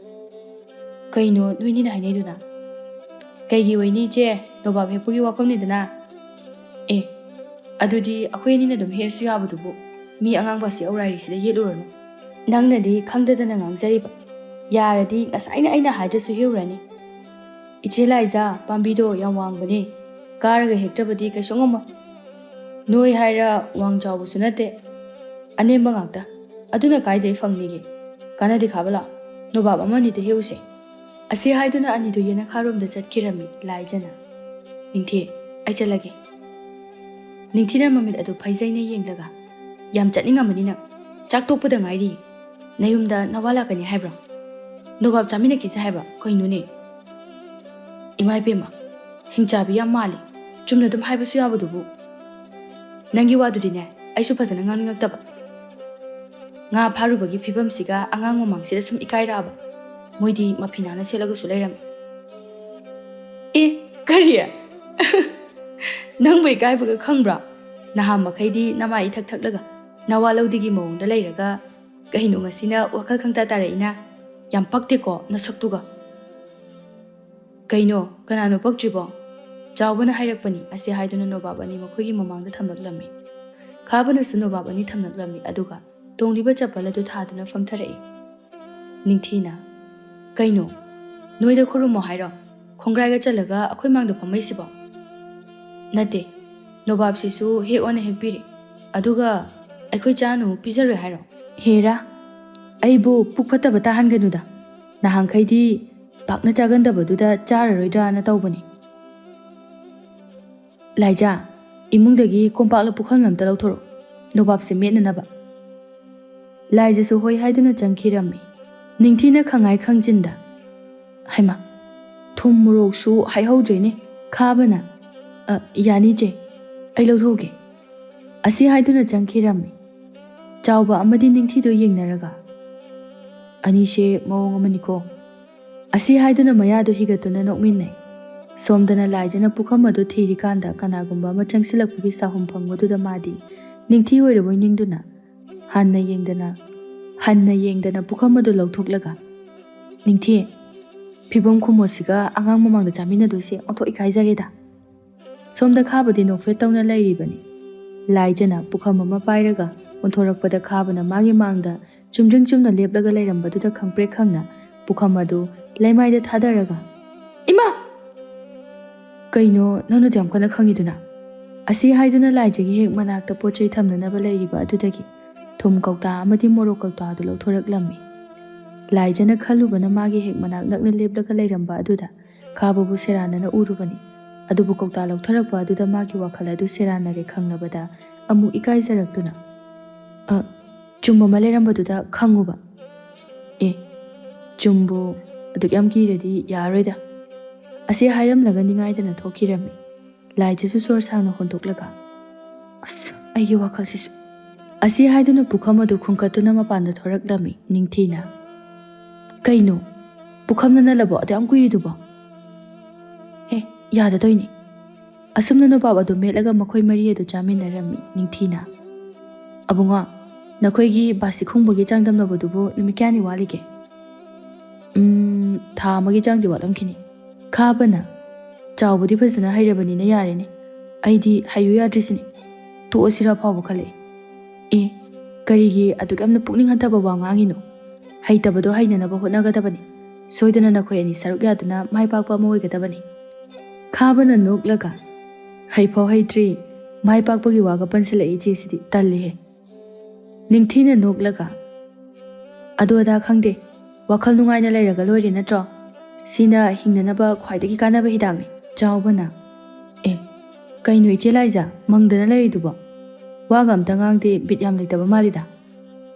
"ꯀꯩꯅꯣ ꯅꯣꯏꯅꯤꯅ ꯍꯥꯏꯅꯩꯗꯨꯅ?" "ꯀꯩꯒꯤ ꯑꯣꯏꯅꯤ ꯏꯆꯦ, ꯅꯣꯕꯥꯞ ꯍꯦꯛꯄꯒꯤ ꯋꯥꯐꯝꯅꯤꯗꯅ꯫" "ꯑꯦ, ꯑꯗꯨꯗꯤ ꯑꯩꯈꯣꯏ ꯑꯅꯤꯅ ꯑꯗꯨꯝ ꯍꯦꯛꯑꯁꯨ ꯌꯥꯕꯗꯨꯕꯨ, ꯃꯤ ꯑꯉꯥꯡꯕꯁꯤ ꯑꯧꯔꯥꯏꯔꯤꯁꯤꯗ ꯌꯦꯠꯂꯨꯔꯅꯨ꯫ ꯅꯪꯅꯗꯤ ꯈꯪꯗꯗꯅ ꯉꯥꯡꯖꯔꯤꯕ꯫ ꯌꯥꯔꯗꯤ ꯉꯁꯥꯏꯅ ꯑꯩꯅ ꯍꯥꯏꯗ꯭ꯔꯁꯨ ꯍꯦꯛꯎꯔꯅꯤ꯫" "ꯏꯆꯦ ꯂꯥꯏꯖꯥ, ꯄꯥꯝꯕꯤꯗꯣ ꯌꯥꯝ ꯋꯥꯡꯕꯅꯦ, ꯀꯥꯔꯒ ꯍꯦꯛꯇ꯭ꯔꯕꯗꯤ ꯀꯩꯁꯨ ꯉꯝꯃꯣꯏ꯫ ꯅꯣꯏ ꯍꯥꯏꯔ ꯋꯥꯡ ꯆꯥꯎꯕꯁꯨ ꯅꯠꯇꯦ, ꯑꯅꯦꯝꯕ ꯉꯥꯛꯇ꯫ ꯑꯗꯨꯅ ꯀꯥꯏꯗꯩ ꯐꯪꯅꯤꯒꯦ? ꯀꯥꯟꯅꯗꯦ, ꯈꯥꯕ ꯂꯥꯛꯑꯣ, ꯅꯣꯕꯥꯞ ꯑꯃ ꯑꯅꯤꯗ ꯍꯦꯛꯎꯁꯦ꯫" ꯑꯁꯤ ꯍꯥꯏꯗꯨꯅ ꯑꯅꯤꯗꯨ ꯌꯦꯅꯈꯥꯔꯣꯝꯗ ꯆꯠꯈꯤꯔꯝꯃꯤ ꯂꯥꯏꯖꯅ꯫ "ꯅꯤꯡꯊꯤ, ꯑꯩ ꯆꯠꯂꯒꯦ꯫" ꯅꯤꯡꯊꯤꯅ ꯃꯃꯤꯠ ꯑꯗꯨ ꯐꯩꯖꯩꯅ ꯌꯦꯡꯂꯒ, "ꯌꯥꯝ ꯆꯠꯅꯤꯡꯉꯝꯃꯅꯤ ꯅꯪ꯫ ꯆꯥꯛ ꯇꯣꯛꯄꯗ ꯉꯥꯏꯔꯤ꯫ ꯅꯌꯨꯝꯗ ꯅꯋꯥ ꯂꯥꯛꯀꯅꯤ ꯍꯥꯏꯕ꯭ꯔꯣ?" ꯅꯣꯕꯥꯞ ꯆꯥꯃꯤꯟꯅꯈꯤꯁꯦ ꯍꯥꯏꯕ ꯀꯩꯅꯣꯅꯦ? ꯏꯃꯥ ꯏꯕꯦꯝꯃ, ꯍꯤꯡꯆꯥꯕꯤ ꯌꯥꯝ ꯃꯥꯜꯂꯤ꯫ ꯆꯨꯝꯅ ꯑꯗꯨꯝ ꯍꯥꯏꯕꯁꯨ ꯌꯥꯕꯗꯨꯕꯨ꯫ ꯅꯪꯒꯤ ꯋꯥꯗꯨꯗꯤꯅꯦ, ꯑꯩꯁꯨ ꯐꯖꯅ ꯉꯥꯡꯅꯤꯡꯉꯛꯇꯕ꯫ ꯉꯥ ꯐꯥꯔꯨꯕꯒꯤ ꯐꯤꯕꯝꯁꯤꯒ ꯑꯉꯥꯡ ꯃꯃꯥꯡꯁꯤꯗ ꯁꯨꯝ ꯏꯀꯥꯏꯔꯛꯑꯕ꯫ ꯃꯣꯏꯗꯤ ꯃꯐꯤ ꯅꯥꯟꯅ ꯁꯦꯠꯂꯒꯁꯨ ꯂꯩꯔꯝꯃꯤ꯫ ꯑꯦ, ꯀꯔꯤ? ꯅꯪꯕꯨ ꯏꯀꯥꯏꯕꯒ ꯈꯪꯕ꯭ꯔꯣ? ꯅꯍꯥꯟ ꯃꯈꯩꯗꯤ ꯅꯃꯥꯏ ꯏꯊꯛ ꯊꯛꯂꯒ ꯅꯋꯥ ꯂꯧꯗꯦꯒꯤ ꯃꯑꯣꯡꯗ ꯂꯩꯔꯒ ꯀꯩꯅꯣ ꯉꯁꯤꯅ ꯋꯥꯈꯜ ꯈꯪꯇꯥ ꯇꯥꯔꯛꯏꯅ? ꯌꯥꯝ ꯄꯛꯇꯦꯀꯣ ꯅꯁꯛꯇꯨꯒ꯫ ꯀꯩꯅꯣ, ꯀꯅꯥꯅꯣ ꯄꯛꯇ꯭ꯔꯤꯕꯣ? ꯆꯥꯎꯕꯅ ꯍꯥꯏꯔꯛꯄꯅꯤ꯫ ꯑꯁꯤ ꯍꯥꯏꯗꯨꯅ ꯅꯣꯕꯥꯞ ꯑꯅꯤ ꯃꯈꯣꯏꯒꯤ ꯃꯃꯥꯡꯗ ꯊꯝꯂꯛꯂꯝꯃꯤ꯫ ꯈꯥꯕꯅꯁꯨ ꯅꯣꯕꯥꯞ ꯑꯅꯤ ꯊꯝꯂꯛꯂꯝꯃꯤ, ꯑꯗꯨꯒ ꯇꯣꯡꯂꯤꯕ ꯆꯄꯜ ꯑꯗꯨ ꯊꯥꯗꯨꯅ ꯐꯝꯊꯔꯛꯏ꯫ ꯅꯤꯡꯊꯤꯅ, "ꯀꯩꯅꯣ? ꯅꯣꯏꯗ ꯈꯨꯔꯨꯝꯃꯣ ꯍꯥꯏꯔꯣ? ꯈꯣꯡꯒ꯭ꯔꯥꯏꯒ ꯆꯜꯂꯒ ꯑꯩꯈꯣꯏ ꯃꯥꯡꯗ ꯐꯝꯃꯩꯁꯤꯕꯣ?" "ꯅꯠꯇꯦ, ꯅꯣꯕꯥꯞꯁꯤꯁꯨ ꯍꯦꯛ ꯑꯣꯅ ꯍꯦꯛꯄꯤꯔꯦ, ꯑꯗꯨꯒ ꯑꯩꯈꯣꯏ ꯆꯥꯅꯨ ꯄꯤꯖꯔꯣꯏ ꯍꯥꯏꯔꯣ?" "ꯍꯦꯔꯥ, ꯑꯩꯕꯨ ꯄꯨꯛ ꯐꯠꯇꯕ ꯇꯥꯍꯟꯒꯅꯨꯗ꯫ ꯅꯍꯥꯟꯈꯩꯗꯤ ꯄꯥꯛꯅ ꯆꯥꯒꯟꯗꯕꯗꯨꯗ ꯆꯥꯔꯔꯣꯏꯗ꯭ꯔꯥꯅ ꯇꯧꯕꯅꯤ꯫ ꯂꯥꯏꯖꯥ, ꯏꯃꯨꯡꯗꯒꯤ ꯀꯣꯝꯄꯥꯛꯂ ꯄꯨꯈꯝ ꯑꯝꯇ ꯂꯧꯊꯣꯔꯛꯎ, ꯅꯣꯕꯥꯞꯁꯦ ꯃꯦꯠꯅꯅꯕ꯫" ꯂꯥꯏꯖꯥꯁꯨ ꯍꯣꯏ ꯍꯥꯏꯗꯨꯅ ꯆꯪꯈꯤꯔꯝꯃꯤ꯫ ꯅꯤꯡꯊꯤꯅ ꯈꯪꯉꯥꯏ ꯈꯪꯖꯤꯟꯗ, "ꯍꯩꯃꯥ, ꯊꯨꯝ ꯃꯣꯔꯣꯛꯁꯨ ꯍꯥꯏꯍꯧꯗ꯭ꯔꯦꯅꯦ ꯈꯥꯕꯅ꯫ ꯑ, ꯌꯥꯅꯤ ꯆꯦ, ꯑꯩ ꯂꯧꯊꯣꯛꯀꯦ꯫" ꯑꯁꯤ ꯍꯥꯏꯗꯨꯅ ꯆꯪꯈꯤꯔꯝꯃꯤ꯫ ꯆꯥꯎꯕ ꯑꯃꯗꯤ ꯅꯤꯡꯊꯤꯗꯣ ꯌꯦꯡꯅꯔꯒ, "ꯑꯅꯤꯁꯦ ꯃꯑꯣꯡ ꯑꯃꯅꯤꯀꯣ꯫" ꯑꯁꯤ ꯍꯥꯏꯗꯨꯅ ꯃꯌꯥꯗꯨ ꯍꯤꯒꯠꯇꯨꯅ ꯅꯣꯛꯃꯤꯟꯅꯩ꯫ ꯁꯣꯝꯗꯅ ꯂꯥꯏꯖꯅ ꯄꯨꯈꯝ ꯑꯗꯨ ꯊꯤꯔꯤꯀꯥꯟꯗ ꯀꯅꯥꯒꯨꯝꯕ ꯑꯃ ꯆꯪꯁꯤꯜꯂꯛꯄꯒꯤ ꯁꯥꯍꯨꯝ ꯐꯪꯕꯗꯨꯗ ꯃꯥꯗꯤ ꯅꯤꯡꯊꯤ ꯑꯣꯏꯔꯕꯣꯏ ꯅꯤꯡꯗꯨꯅ ꯍꯟꯅ ꯌꯦꯡꯗꯅ, ꯍꯟꯅ ꯌꯦꯡꯗꯅ ꯄꯨꯈꯝ ꯑꯗꯨ ꯂꯧꯊꯣꯛꯂꯒ, "ꯅꯤꯡꯊꯤ, ꯐꯤꯕꯝ ꯈꯨꯃꯣꯠꯁꯤꯒ ꯑꯉꯥꯡ ꯃꯃꯥꯡꯗ ꯆꯥꯃꯤꯟꯅꯗꯣꯏꯁꯦ ꯑꯣꯟꯊꯣꯛ ꯏꯀꯥꯏꯖꯔꯦꯗ꯫" ꯁꯣꯝꯗ ꯈꯥꯕꯗꯤ ꯅꯣꯛꯐꯦꯠ ꯇꯧꯅ ꯂꯩꯔꯤꯕꯅꯤ꯫ ꯂꯥꯏꯖꯅ ꯄꯨꯈꯝ ꯑꯃ ꯄꯥꯏꯔꯒ ꯑꯣꯟꯊꯣꯔꯛꯄꯗ ꯈꯥꯕꯅ ꯃꯥꯒꯤ ꯃꯥꯡꯗ ꯆꯨꯝꯗ꯭ꯔꯤꯡ ꯆꯨꯝꯅ ꯂꯦꯞꯂꯒ ꯂꯩꯔꯝꯕꯗꯨꯗ ꯈꯪꯄ꯭ꯔꯦꯛ ꯈꯪꯅ ꯄꯨꯈꯝ ꯑꯗꯨ ꯂꯩꯃꯥꯏꯗ ꯊꯥꯗꯔꯒ, "ꯏꯃꯥ! ꯀꯩꯅꯣ ꯅꯪꯅ ꯑꯗꯨ ꯌꯥꯝ ꯀꯟꯅ ꯈꯪꯉꯤꯗꯨꯅ?" ꯑꯁꯤ ꯍꯥꯏꯗꯨꯅ ꯂꯥꯏꯖꯒꯤ ꯍꯦꯛ ꯃꯅꯥꯛꯇ ꯄꯣꯠ ꯆꯩ ꯊꯝꯅꯅꯕ ꯂꯩꯔꯤꯕ ꯑꯗꯨꯗꯒꯤ ꯊꯨꯝ ꯀꯧꯇꯥ ꯑꯃꯗꯤ ꯃꯣꯔꯣꯛ ꯀꯧꯇꯥ ꯑꯗꯨ ꯂꯧꯊꯣꯔꯛꯂꯝꯃꯤ꯫ ꯂꯥꯏꯖꯅ ꯈꯜꯂꯨꯕꯅ ꯃꯥꯒꯤ ꯍꯦꯛ ꯃꯅꯥꯛ ꯅꯛꯅ ꯂꯦꯞꯂꯒ ꯂꯩꯔꯝꯕ ꯑꯗꯨꯗ ꯈꯥꯕꯕꯨ ꯁꯦꯔꯥꯟꯅꯅ ꯎꯔꯨꯕꯅꯤ꯫ ꯑꯗꯨꯕꯨ ꯀꯧꯇꯥ ꯂꯧꯊꯔꯛꯄ ꯑꯗꯨꯗ ꯃꯥꯒꯤ ꯋꯥꯈꯜ ꯑꯗꯨ ꯁꯦꯔꯥꯟꯅꯔꯦ ꯈꯪꯂꯕꯗ ꯑꯃꯨꯛ ꯏꯀꯥꯏꯖꯔꯛꯇꯨꯅ, "ꯑ, ꯆꯨꯝꯕ ꯑꯃ ꯂꯩꯔꯝꯕꯗꯨꯗ ꯈꯪꯉꯨꯕ꯫" "ꯑꯦ, ꯆꯨꯝꯕꯨ ꯑꯗꯨꯛ ꯌꯥꯝ ꯀꯤꯔꯗꯤ ꯌꯥꯔꯣꯏꯗ꯫ ꯑꯁꯤ ꯍꯥꯏꯔꯝꯂꯒ ꯅꯤꯡꯉꯥꯏꯗꯅ ꯊꯣꯛꯈꯤꯔꯝꯃꯤ꯫ ꯂꯥꯏꯖꯁꯨ ꯁꯣꯔ ꯁꯥꯡꯅ ꯍꯣꯟꯗꯣꯛꯂꯒ, "ꯑꯁ, ꯑꯩꯒꯤ ꯋꯥꯈꯜꯁꯤꯁꯨ"꯫ ꯑꯁꯤ ꯍꯥꯏꯗꯨꯅ ꯄꯨꯈꯝ ꯑꯗꯨ ꯈꯨꯟꯀꯠꯇꯨꯅ ꯃꯄꯥꯟꯗ ꯊꯣꯔꯛꯂꯝꯃꯤ ꯅꯤꯡꯊꯤꯅ꯫ "ꯀꯩꯅꯣ? ꯄꯨꯈꯝꯅ ꯅꯜꯂꯕꯣ ꯑꯗꯨ ꯌꯥꯝ ꯀꯨꯏꯔꯤꯗꯨꯕꯣ?" "ꯑꯦ, ꯌꯥꯗꯗꯣꯏꯅꯤ"꯫ ꯑꯁꯨꯝꯅ ꯅꯣꯕꯥꯞ ꯑꯗꯨ ꯃꯦꯠꯂꯒ ꯃꯈꯣꯏ ꯃꯔꯤ ꯑꯗꯨ ꯆꯥꯃꯤꯟꯅꯔꯝꯃꯤ ꯅꯤꯡꯊꯤꯅ꯫ "ꯑꯕꯨꯡꯉꯣ, ꯅꯈꯣꯏꯒꯤ ꯕꯥꯁꯤ ꯈꯨꯡꯕꯒꯤ ꯆꯥꯡꯗꯝꯅꯕꯗꯨꯕꯨ ꯅꯨꯃꯤꯠ ꯀꯌꯥꯅꯤ ꯋꯥꯠꯂꯤꯒꯦ?" "ꯎꯝ, ꯊꯥ ꯑꯃꯒꯤ ꯆꯥꯡꯗꯤ ꯋꯥꯠꯂꯝꯈꯤꯅꯤ"꯫ ꯈꯥꯕꯅ, "ꯆꯥꯎꯕꯗꯤ ꯐꯖꯅ ꯍꯩꯔꯕꯅꯤꯅ ꯌꯥꯔꯦꯅꯦ, ꯑꯩꯗꯤ ꯍꯩꯌꯨ ꯌꯥꯗ꯭ꯔꯤꯁꯤꯅꯤ꯫ ꯇꯣꯛꯑꯁꯤꯔ ꯐꯥꯎꯕ ꯈꯜꯂꯛꯏ"꯫ "ꯑꯦ, ꯀꯔꯤꯒꯤ ꯑꯗꯨꯛ ꯌꯥꯝꯅ ꯄꯨꯛꯅꯤꯡ ꯍꯟꯊꯕ ꯋꯥ ꯉꯥꯡꯉꯤꯅꯣ? ꯍꯩꯇꯕꯗꯣ ꯍꯩꯅꯅꯕ ꯍꯣꯠꯅꯒꯗꯕꯅꯤ꯫ ꯁꯣꯏꯗꯅ ꯅꯈꯣꯏ ꯑꯅꯤ ꯁꯔꯨꯛ ꯌꯥꯗꯨꯅ ꯃꯥꯏ ꯄꯥꯛꯄ ꯑꯃ ꯑꯣꯏꯒꯗꯕꯅꯤ"꯫ ꯈꯥꯕꯅ ꯅꯣꯛꯂꯒ, "ꯍꯩꯐꯥꯎ ꯍꯩꯇ꯭ꯔꯤ, ꯃꯥꯏ ꯄꯥꯛꯄꯒꯤ ꯋꯥꯒ ꯄꯟꯁꯤꯜꯂꯛꯏ ꯏꯆꯦꯁꯤꯗꯤ, ꯇꯜꯂꯤꯍꯦ"꯫ ꯅꯤꯡꯊꯤꯅ ꯅꯣꯛꯂꯒ, "ꯑꯗꯨ ꯑꯗꯥ ꯈꯪꯗꯦ, ꯋꯥꯈꯜ ꯅꯨꯡꯉꯥꯏꯅ ꯂꯩꯔꯒ ꯂꯣꯏꯔꯦ ꯅꯠꯇ꯭ꯔꯣ? ꯁꯤꯅ ꯍꯤꯡꯅꯅꯕ ꯈ꯭ꯋꯥꯏꯗꯒꯤ ꯀꯥꯟꯅꯕ ꯍꯤꯗꯥꯛꯅꯤ"꯫ ꯆꯥꯎꯕꯅ, "ꯑꯦ, ꯀꯩꯅꯣ ꯏꯆꯦ ꯂꯥꯏꯖ, ꯃꯪꯗꯅ ꯂꯩꯔꯤꯗꯨꯕꯣ? ꯋꯥꯒ ꯑꯝꯇ ꯉꯥꯡꯗꯦ, ꯕꯤꯠ ꯌꯥꯝ ꯂꯩꯇꯕ ꯃꯥꯜꯂꯤꯗ"꯫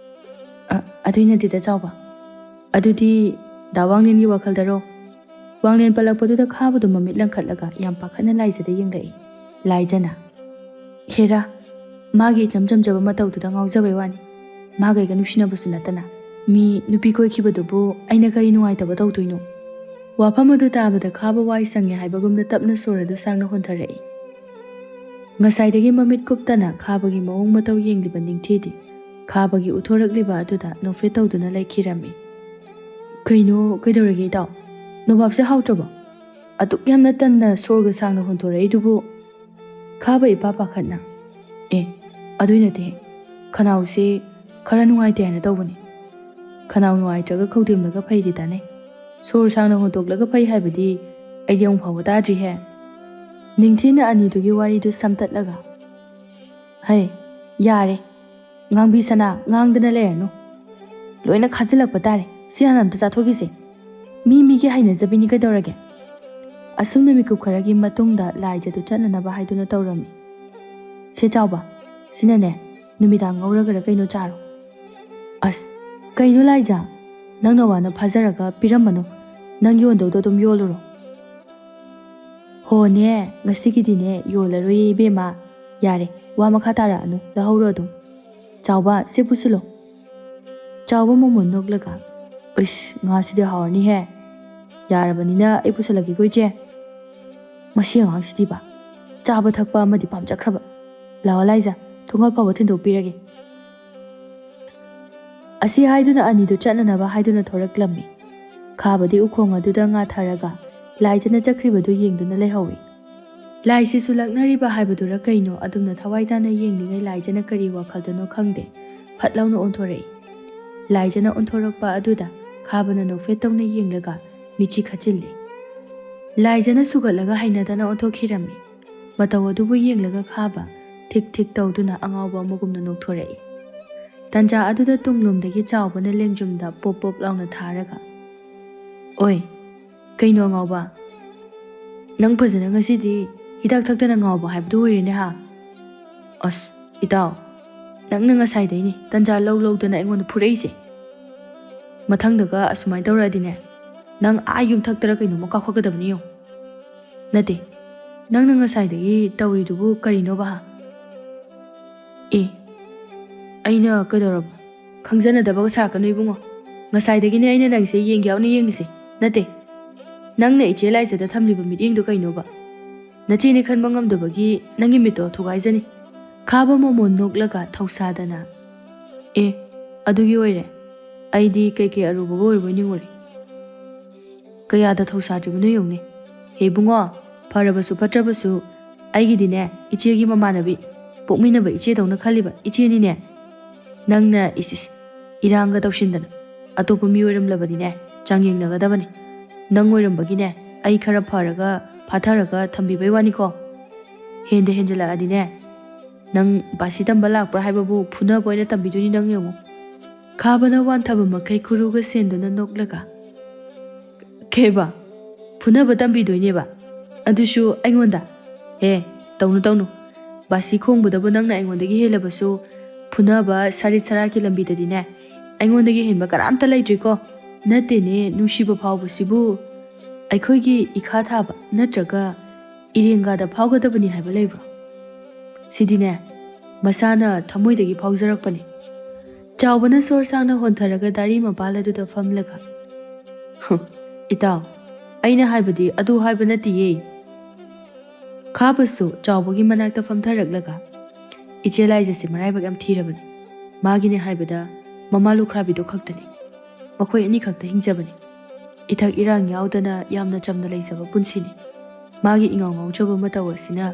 "ꯑ, ꯑꯗꯨꯏ ꯅꯠꯇꯦꯗ ꯆꯥꯎꯕ꯫ ꯑꯗꯨꯗꯤ ꯗꯥ ꯋꯥꯡꯂꯦꯟꯒꯤ ꯋꯥꯈꯜꯗꯔꯣ?" ꯋꯥꯡꯂꯦꯟ ꯄꯜꯂꯛꯄꯗꯨꯗ ꯈꯥꯕꯗꯨ ꯃꯃꯤꯠ ꯂꯪꯈꯠꯂꯒ ꯌꯥꯝ ꯄꯥꯈꯠꯅ ꯂꯥꯏꯖꯗ ꯌꯦꯡꯂꯛꯏ꯫ ꯂꯥꯏꯖꯅ, "ꯍꯦꯔꯥ, ꯃꯥꯒꯤ ꯏꯆꯝ ꯆꯝꯖꯕ ꯃꯇꯧꯗꯨꯗ ꯉꯥꯎꯖꯕꯩ ꯋꯥꯅꯤ꯫ ꯃꯥꯒ ꯑꯩꯒ ꯅꯨꯡꯁꯤꯅꯕꯁꯨ ꯅꯠꯇꯅ꯫ ꯃꯤ ꯅꯨꯄꯤ ꯀꯣꯏꯈꯤꯕꯗꯨꯕꯨ ꯑꯩꯅ ꯀꯔꯤ ꯅꯨꯡꯉꯥꯏꯇꯕ ꯇꯧꯗꯣꯏꯅꯣ?" ꯋꯥꯐꯝ ꯑꯗꯨ ꯇꯥꯕꯗ ꯈꯥꯕ ꯋꯥꯏ ꯁꯪꯉꯦ ꯍꯥꯏꯕꯒꯨꯝꯅ ꯇꯞꯅ ꯁꯣꯔ ꯑꯗꯨ ꯁꯥꯡꯅ ꯍꯣꯟꯊꯔꯛꯏ꯫ ꯉꯁꯥꯏꯗꯒꯤ ꯃꯃꯤꯠ ꯀꯨꯞꯇꯅ ꯈꯥꯕꯒꯤ ꯃꯑꯣꯡ ꯃꯇꯧ ꯌꯦꯡꯂꯤꯕ ꯅꯤꯡꯊꯤꯗꯤ ꯈꯥꯕꯒꯤ ꯎꯠꯊꯣꯔꯛꯂꯤꯕ ꯑꯗꯨꯗ ꯅꯣꯛꯐꯦꯠ ꯇꯧꯗꯨꯅ ꯂꯩꯈꯤꯔꯝꯃꯤ꯫ "ꯀꯩꯅꯣ, ꯀꯩꯗꯧꯔꯒꯦ ꯏꯇꯥꯎ? ꯅꯣꯕꯥꯞꯁꯦ ꯍꯥꯎꯇ꯭ꯔꯕꯣ? ꯑꯗꯨꯛ ꯌꯥꯝꯅ ꯇꯟꯅ ꯁꯣꯔꯒ ꯁꯥꯡꯅ ꯍꯣꯟꯊꯣꯔꯛꯏꯗꯨꯕꯨ?" ꯈꯥꯕ ꯏꯄꯥ ꯄꯥꯈꯠꯅ, "ꯑꯦ, ꯑꯗꯨꯏ ꯅꯠꯇꯦ, ꯈꯅꯥꯎꯁꯦ ꯈꯔ ꯅꯨꯡꯉꯥꯏꯇꯦ ꯍꯥꯏꯅ ꯇꯧꯕꯅꯤ"꯫ "ꯈꯅꯥꯎ ꯅꯨꯡꯉꯥꯏꯇ꯭ꯔꯒ ꯈꯧꯗꯦꯝꯂꯒ ꯐꯩꯗꯤ ꯇꯥꯅꯩ꯫ ꯁꯣꯔ ꯁꯥꯡꯅ ꯍꯣꯟꯇꯣꯛꯂꯒ ꯐꯩ ꯍꯥꯏꯕꯗꯤ ꯑꯩꯗꯤ ꯑꯃꯨꯛ ꯐꯥꯎꯕ ꯇꯥꯗ꯭ꯔꯤꯍꯦ"꯫ ꯅꯤꯡꯊꯤꯅ ꯑꯅꯤꯗꯨꯒꯤ ꯋꯥꯔꯤꯗꯨ ꯁꯝꯇꯠꯂꯒ, "ꯍꯩ, ꯌꯥꯔꯦ, ꯉꯥꯡꯕꯤ ꯁꯅꯥ, ꯉꯥꯡꯗꯅ ꯂꯩꯔꯅꯨ꯫ ꯂꯣꯏꯅ ꯈꯥꯖꯤꯜꯂꯛꯄ ꯇꯥꯔꯦ꯫ ꯁꯤ ꯍꯥꯟꯅ ꯑꯝꯇ ꯆꯥꯊꯣꯛꯈꯤꯁꯦ꯫ ꯃꯤ ꯃꯤꯒꯤ ꯍꯩꯅꯖꯕꯤꯅꯤ ꯀꯩꯗꯧꯔꯒꯦ?" ꯑꯁꯨꯝꯅ ꯃꯤꯀꯨꯞ ꯈꯔꯒꯤ ꯃꯇꯨꯡꯗ ꯂꯥꯏꯖꯗꯨ ꯆꯠꯅꯅꯕ ꯍꯥꯏꯗꯨꯅ ꯇꯧꯔꯝꯃꯤ꯫ "ꯁꯦ ꯆꯥꯎꯕ, ꯁꯤꯅꯅꯦ, ꯅꯨꯃꯤꯗꯥꯡ ꯉꯧꯔꯒꯔ ꯀꯩꯅꯣ ꯆꯥꯔꯣ"꯫ "ꯑꯁ, ꯀꯩꯅꯣ ꯂꯥꯏꯖ? ꯅꯪꯅ ꯋꯥꯅ ꯐꯥꯖꯔꯒ ꯄꯤꯔꯝꯃꯅꯨ꯫ ꯅꯪ ꯌꯣꯟꯗꯧꯗꯣ ꯑꯗꯨꯝ ꯌꯣꯜꯂꯨꯔꯣ꯫ ꯍꯣꯅꯦ, ꯉꯁꯤꯒꯤꯗꯤꯅꯦ ꯌꯣꯜꯂꯔꯣꯏꯌꯦ ꯏꯕꯦꯝꯃ꯫ ꯌꯥꯔꯦ, ꯋꯥ ꯃꯈꯥ ꯇꯥꯔꯛꯑꯅꯨ, ꯂꯧꯍꯧꯔꯣ ꯑꯗꯨꯝ꯫ ꯆꯥꯎꯕ, ꯁꯦ ꯄꯨꯁꯤꯜꯂꯣ꯫ ꯆꯥꯎꯕ ꯃꯃꯣꯟ ꯅꯣꯛꯂꯒ, "ꯎꯏꯁ, ꯉꯥꯁꯤꯗꯤ ꯍꯥꯎꯔꯅꯤꯍꯦ꯫ ꯌꯥꯔꯕꯅꯤꯅ ꯑꯩ ꯄꯨꯁꯜꯂꯒꯦꯀꯣ ꯏꯆꯦ꯫ ꯃꯁꯤ ꯑꯉꯥꯡꯁꯤꯗꯤꯕ, ꯆꯥꯕ ꯊꯛꯄ ꯑꯃꯗꯤ ꯄꯥꯝꯖꯈ꯭ꯔꯕ꯫ ꯂꯥꯛꯑꯣ ꯂꯥꯏꯖ, ꯊꯣꯡꯒꯥꯜ ꯐꯥꯎꯕ ꯊꯤꯟꯗꯣꯛꯄꯤꯔꯒꯦ"꯫ ꯑꯁꯤ ꯍꯥꯏꯗꯨꯅ ꯑꯅꯤꯗꯨ ꯆꯠꯅꯅꯕ ꯍꯥꯏꯗꯨꯅ ꯊꯣꯔꯛꯂꯝꯃꯤ꯫ ꯈꯥꯕꯗꯤ ꯎꯈꯣꯡ ꯑꯗꯨꯗ ꯉꯥꯊꯔꯒ ꯂꯥꯏꯖꯅ ꯆꯠꯈ꯭ꯔꯤꯕꯗꯨ ꯌꯦꯡꯗꯨꯅ ꯂꯩꯍꯧꯏ꯫ ꯂꯥꯏꯁꯤꯁꯨ ꯂꯛꯅꯔꯤꯕ ꯍꯥꯏꯕꯗꯨꯔ ꯀꯩꯅꯣ, ꯑꯗꯨꯝꯅ ꯊꯋꯥꯏ ꯇꯥꯅ ꯌꯦꯡꯂꯤꯉꯩ ꯂꯥꯏꯖꯅ ꯀꯔꯤ ꯋꯥꯈꯜꯗꯅꯣ ꯈꯪꯗꯦ, ꯐꯠ ꯂꯥꯎꯅ ꯑꯣꯟꯊꯣꯔꯛꯏ꯫ ꯂꯥꯏꯖꯅ ꯑꯣꯟꯊꯣꯔꯛꯄ ꯑꯗꯨꯗ ꯈꯥꯕꯅ ꯅꯣꯛꯐꯦꯠ ꯇꯧꯅ ꯌꯦꯡꯂꯒ ꯃꯤꯠꯁꯤ ꯈꯠꯆꯤꯜꯂꯤ꯫ ꯂꯥꯏꯖꯅ ꯁꯨꯒꯠꯂꯒ ꯍꯩꯅꯗꯅ ꯑꯣꯟꯊꯣꯛꯈꯤꯔꯝꯃꯤ꯫ ꯃꯇꯧ ꯑꯗꯨꯕꯨ ꯌꯦꯡꯂꯒ ꯈꯥꯕ ꯊꯤꯛ ꯊꯤꯛ ꯇꯧꯗꯨꯅ ꯑꯉꯥꯎꯕ ꯑꯃꯒꯨꯝꯅ ꯅꯣꯛꯊꯣꯔꯛꯏ꯫ ꯇꯟꯖꯥ ꯑꯗꯨꯗ ꯇꯨꯡꯂꯣꯝꯗꯒꯤ ꯆꯥꯎꯕꯅ ꯂꯦꯡꯖꯨꯝꯗ ꯄꯣꯞ ꯄꯣꯞ ꯂꯥꯎꯅ ꯊꯥꯔꯒ, "ꯑꯣꯏ, ꯀꯩꯅꯣ ꯑꯉꯥꯎꯕ? ꯅꯪ ꯐꯖꯅ ꯉꯁꯤꯗꯤ ꯍꯤꯗꯥꯛ ꯊꯛꯇꯅ ꯉꯥꯎꯕ ꯍꯥꯏꯕꯗꯨ ꯑꯣꯏꯔꯦꯅꯦ ꯍꯥ? ꯑꯁ, ꯏꯇꯥꯎ, ꯅꯪꯅ ꯉꯁꯥꯏꯗꯩꯅꯦ ꯇꯟꯖꯥ ꯂꯧ ꯂꯧꯗꯅ ꯑꯩꯉꯣꯟꯗ ꯐꯨꯔꯛꯏꯁꯦ꯫ ꯃꯊꯪꯗꯒ ꯑꯁꯨꯃꯥꯏꯅ ꯇꯧꯔꯛꯑꯗꯤꯅꯦ, ꯅꯪ ꯑꯥ ꯌꯨꯝꯊꯛꯇꯔ ꯀꯩꯅꯣꯝꯃ ꯀꯥꯈꯠꯀꯗꯕꯅꯤ ꯌꯦꯡꯉꯨ꯫ ꯅꯠꯇꯦ, ꯅꯪꯅ ꯉꯁꯥꯏꯗꯒꯤ ꯇꯧꯔꯤꯗꯨꯕꯨ ꯀꯔꯤꯅꯣꯕ ꯍꯥ?" "ꯑꯦ, ꯑꯩꯅ ꯀꯩꯗꯧꯔꯕ? ꯈꯪꯖꯅꯗꯕꯒ ꯁꯥꯔꯛꯀꯅꯨ ꯏꯕꯨꯡꯉꯣ꯫ ꯉꯁꯥꯏꯗꯒꯤꯅꯦ ꯑꯩꯅ ꯅꯪꯁꯦ ꯌꯦꯡꯒꯦ ꯌꯥꯎꯅ ꯌꯦꯡꯉꯤꯁꯦ꯫ ꯅꯠꯇꯦ, ꯅꯪꯅ ꯏꯆꯦ ꯂꯥꯏꯖꯗ ꯊꯝꯂꯤꯕ ꯃꯤꯠꯌꯦꯡꯗꯨ ꯀꯩꯅꯣꯕ? ꯅꯆꯦꯅꯤ ꯈꯟꯕ ꯉꯝꯗꯕꯒꯤ ꯅꯪꯒꯤ ꯃꯤꯠꯇꯣ ꯊꯨꯒꯥꯏꯖꯅꯤ"꯫ ꯈꯥꯕ ꯃꯃꯣꯟ ꯅꯣꯛꯂꯒ ꯊꯧꯁꯥꯗꯅ, "ꯑꯦ, ꯑꯗꯨꯒꯤ ꯑꯣꯏꯔꯦ꯫ ꯑꯩꯗꯤ ꯀꯩꯀꯩ ꯑꯔꯨꯕꯒ ꯑꯣꯏꯔꯕꯣꯏ ꯅꯤꯡꯉꯨꯔꯦ꯫ ꯀꯌꯥꯗ ꯊꯧꯁꯥꯗ꯭ꯔꯤꯕꯅꯣ ꯌꯦꯡꯉꯨꯅꯦ꯫ ꯍꯦ ꯏꯕꯨꯡꯉꯣ, ꯐꯔꯕꯁꯨ ꯐꯠꯇ꯭ꯔꯕꯁꯨ ꯑꯩꯒꯤꯗꯤꯅꯦ ꯏꯆꯦꯒꯤ ꯃꯃꯥꯟꯅꯕꯤ, ꯄꯣꯛꯃꯤꯟꯅꯕ ꯏꯆꯦꯗꯧꯅ ꯈꯜꯂꯤꯕ ꯏꯆꯦꯅꯤꯅꯦ꯫ ꯅꯪꯅ ꯏꯁ ꯏꯁ ꯏꯔꯥꯡꯒ ꯇꯧꯁꯤꯟꯗꯅ ꯑꯇꯣꯞꯄ ꯃꯤ ꯑꯣꯏꯔꯝꯂꯕꯗꯤꯅꯦ ꯆꯥꯡꯌꯦꯡꯅꯒꯗꯕꯅꯤ꯫ ꯅꯪ ꯑꯣꯏꯔꯝꯕꯒꯤꯅꯦ ꯑꯩ ꯈꯔ ꯐꯔꯒ ꯐꯥꯊꯔꯒ ꯊꯝꯕꯤꯕꯩ ꯋꯥꯅꯤꯀꯣ꯫ ꯍꯦꯟꯗ ꯍꯦꯟꯖꯜꯂꯛꯑꯗꯤꯅꯦ ꯅꯪ ꯕꯥꯁꯤ ꯇꯝꯕ ꯂꯥꯛꯄ꯭ꯔꯥ ꯍꯥꯏꯕꯕꯨ ꯐꯨꯅꯕ ꯑꯣꯏꯅ ꯇꯝꯕꯤꯗꯣꯏꯅꯤ ꯅꯪ ꯌꯦꯡꯉꯨ"꯫ ꯈꯥꯕꯅ ꯋꯥꯟꯊꯕ ꯃꯈꯩ ꯈꯨꯔꯨꯒ ꯁꯦꯟꯗꯨꯅ ꯅꯣꯛꯂꯒ, "ꯀꯩꯕ? ꯐꯨꯅꯕ ꯇꯝꯕꯤꯗꯣꯏꯅꯦꯕ? ꯑꯗꯨꯁꯨ ꯑꯩꯉꯣꯟꯗ? ꯍꯦ, ꯇꯧꯅꯨ ꯇꯧꯅꯨ꯫ ꯕꯥꯁꯤ ꯈꯣꯡꯕꯗꯕꯨ ꯅꯪꯅ ꯑꯩꯉꯣꯟꯗꯒꯤ ꯍꯦꯜꯂꯕꯁꯨ ꯐꯨꯅꯕ ꯁꯔꯤꯠ ꯁꯔꯥꯠꯀꯤ ꯂꯝꯕꯤꯗꯗꯤꯅꯦ ꯑꯩꯉꯣꯟꯗꯒꯤ ꯍꯦꯟꯕ ꯀꯅꯥꯝꯇ ꯂꯩꯇ꯭ꯔꯤꯀꯣ꯫ ꯅꯠꯇꯦꯅꯦ, ꯅꯨꯡꯁꯤꯕ ꯐꯥꯎꯕꯁꯤꯕꯨ ꯑꯩꯈꯣꯏꯒꯤ ꯏꯈꯥ ꯊꯥꯕ ꯅꯠꯇ꯭ꯔꯒ ꯏꯔꯦꯡꯒꯥꯗ ꯐꯥꯎꯒꯗꯕꯅꯤ ꯍꯥꯏꯕ ꯂꯩꯕ꯭ꯔꯣ? ꯁꯤꯗꯤꯅꯦ, ꯃꯁꯥꯅ ꯊꯃꯣꯏꯗꯒꯤ ꯐꯥꯎꯖꯔꯛꯄꯅꯤ꯫ ꯆꯥꯎꯕꯅ ꯁꯣꯔ ꯁꯥꯡꯅ ꯍꯣꯟꯊꯔꯒ ꯗꯥꯔꯤ ꯃꯄꯥꯜ ꯑꯗꯨꯗ ꯐꯝꯂꯒ, "ꯍꯨꯝ, ꯏꯇꯥꯎ, ꯑꯩꯅ ꯍꯥꯏꯕꯗꯤ ꯑꯗꯨ ꯍꯥꯏꯕ ꯅꯠꯇꯤꯌꯦ꯫" ꯈꯥꯕꯁꯨ ꯆꯥꯎꯕꯒꯤ ꯃꯅꯥꯛꯇ ꯐꯝꯊꯔꯛꯂꯒ, "ꯏꯆꯦ ꯂꯥꯏꯖꯁꯤ ꯃꯔꯥꯏꯕꯛ ꯌꯥꯝ ꯊꯤꯔꯕꯅꯤ꯫ ꯃꯥꯒꯤꯅꯦ ꯍꯥꯏꯕꯗ ꯃꯃꯥ ꯂꯨꯈ꯭ꯔꯥꯕꯤꯗꯣ ꯈꯛꯇꯅꯤ꯫ ꯃꯈꯣꯏ ꯑꯅꯤꯈꯛꯇ ꯍꯤꯡꯖꯕꯅꯤ꯫ ꯏꯊꯛ ꯏꯔꯥꯡ ꯌꯥꯎꯗꯅ ꯌꯥꯝꯅ ꯆꯝꯅ ꯂꯩꯖꯕ ꯄꯨꯟꯁꯤꯅꯤ꯫ ꯃꯥꯒꯤ ꯏꯉꯥꯎ ꯉꯥꯎꯖꯕ ꯃꯇꯧ ꯑꯁꯤꯅ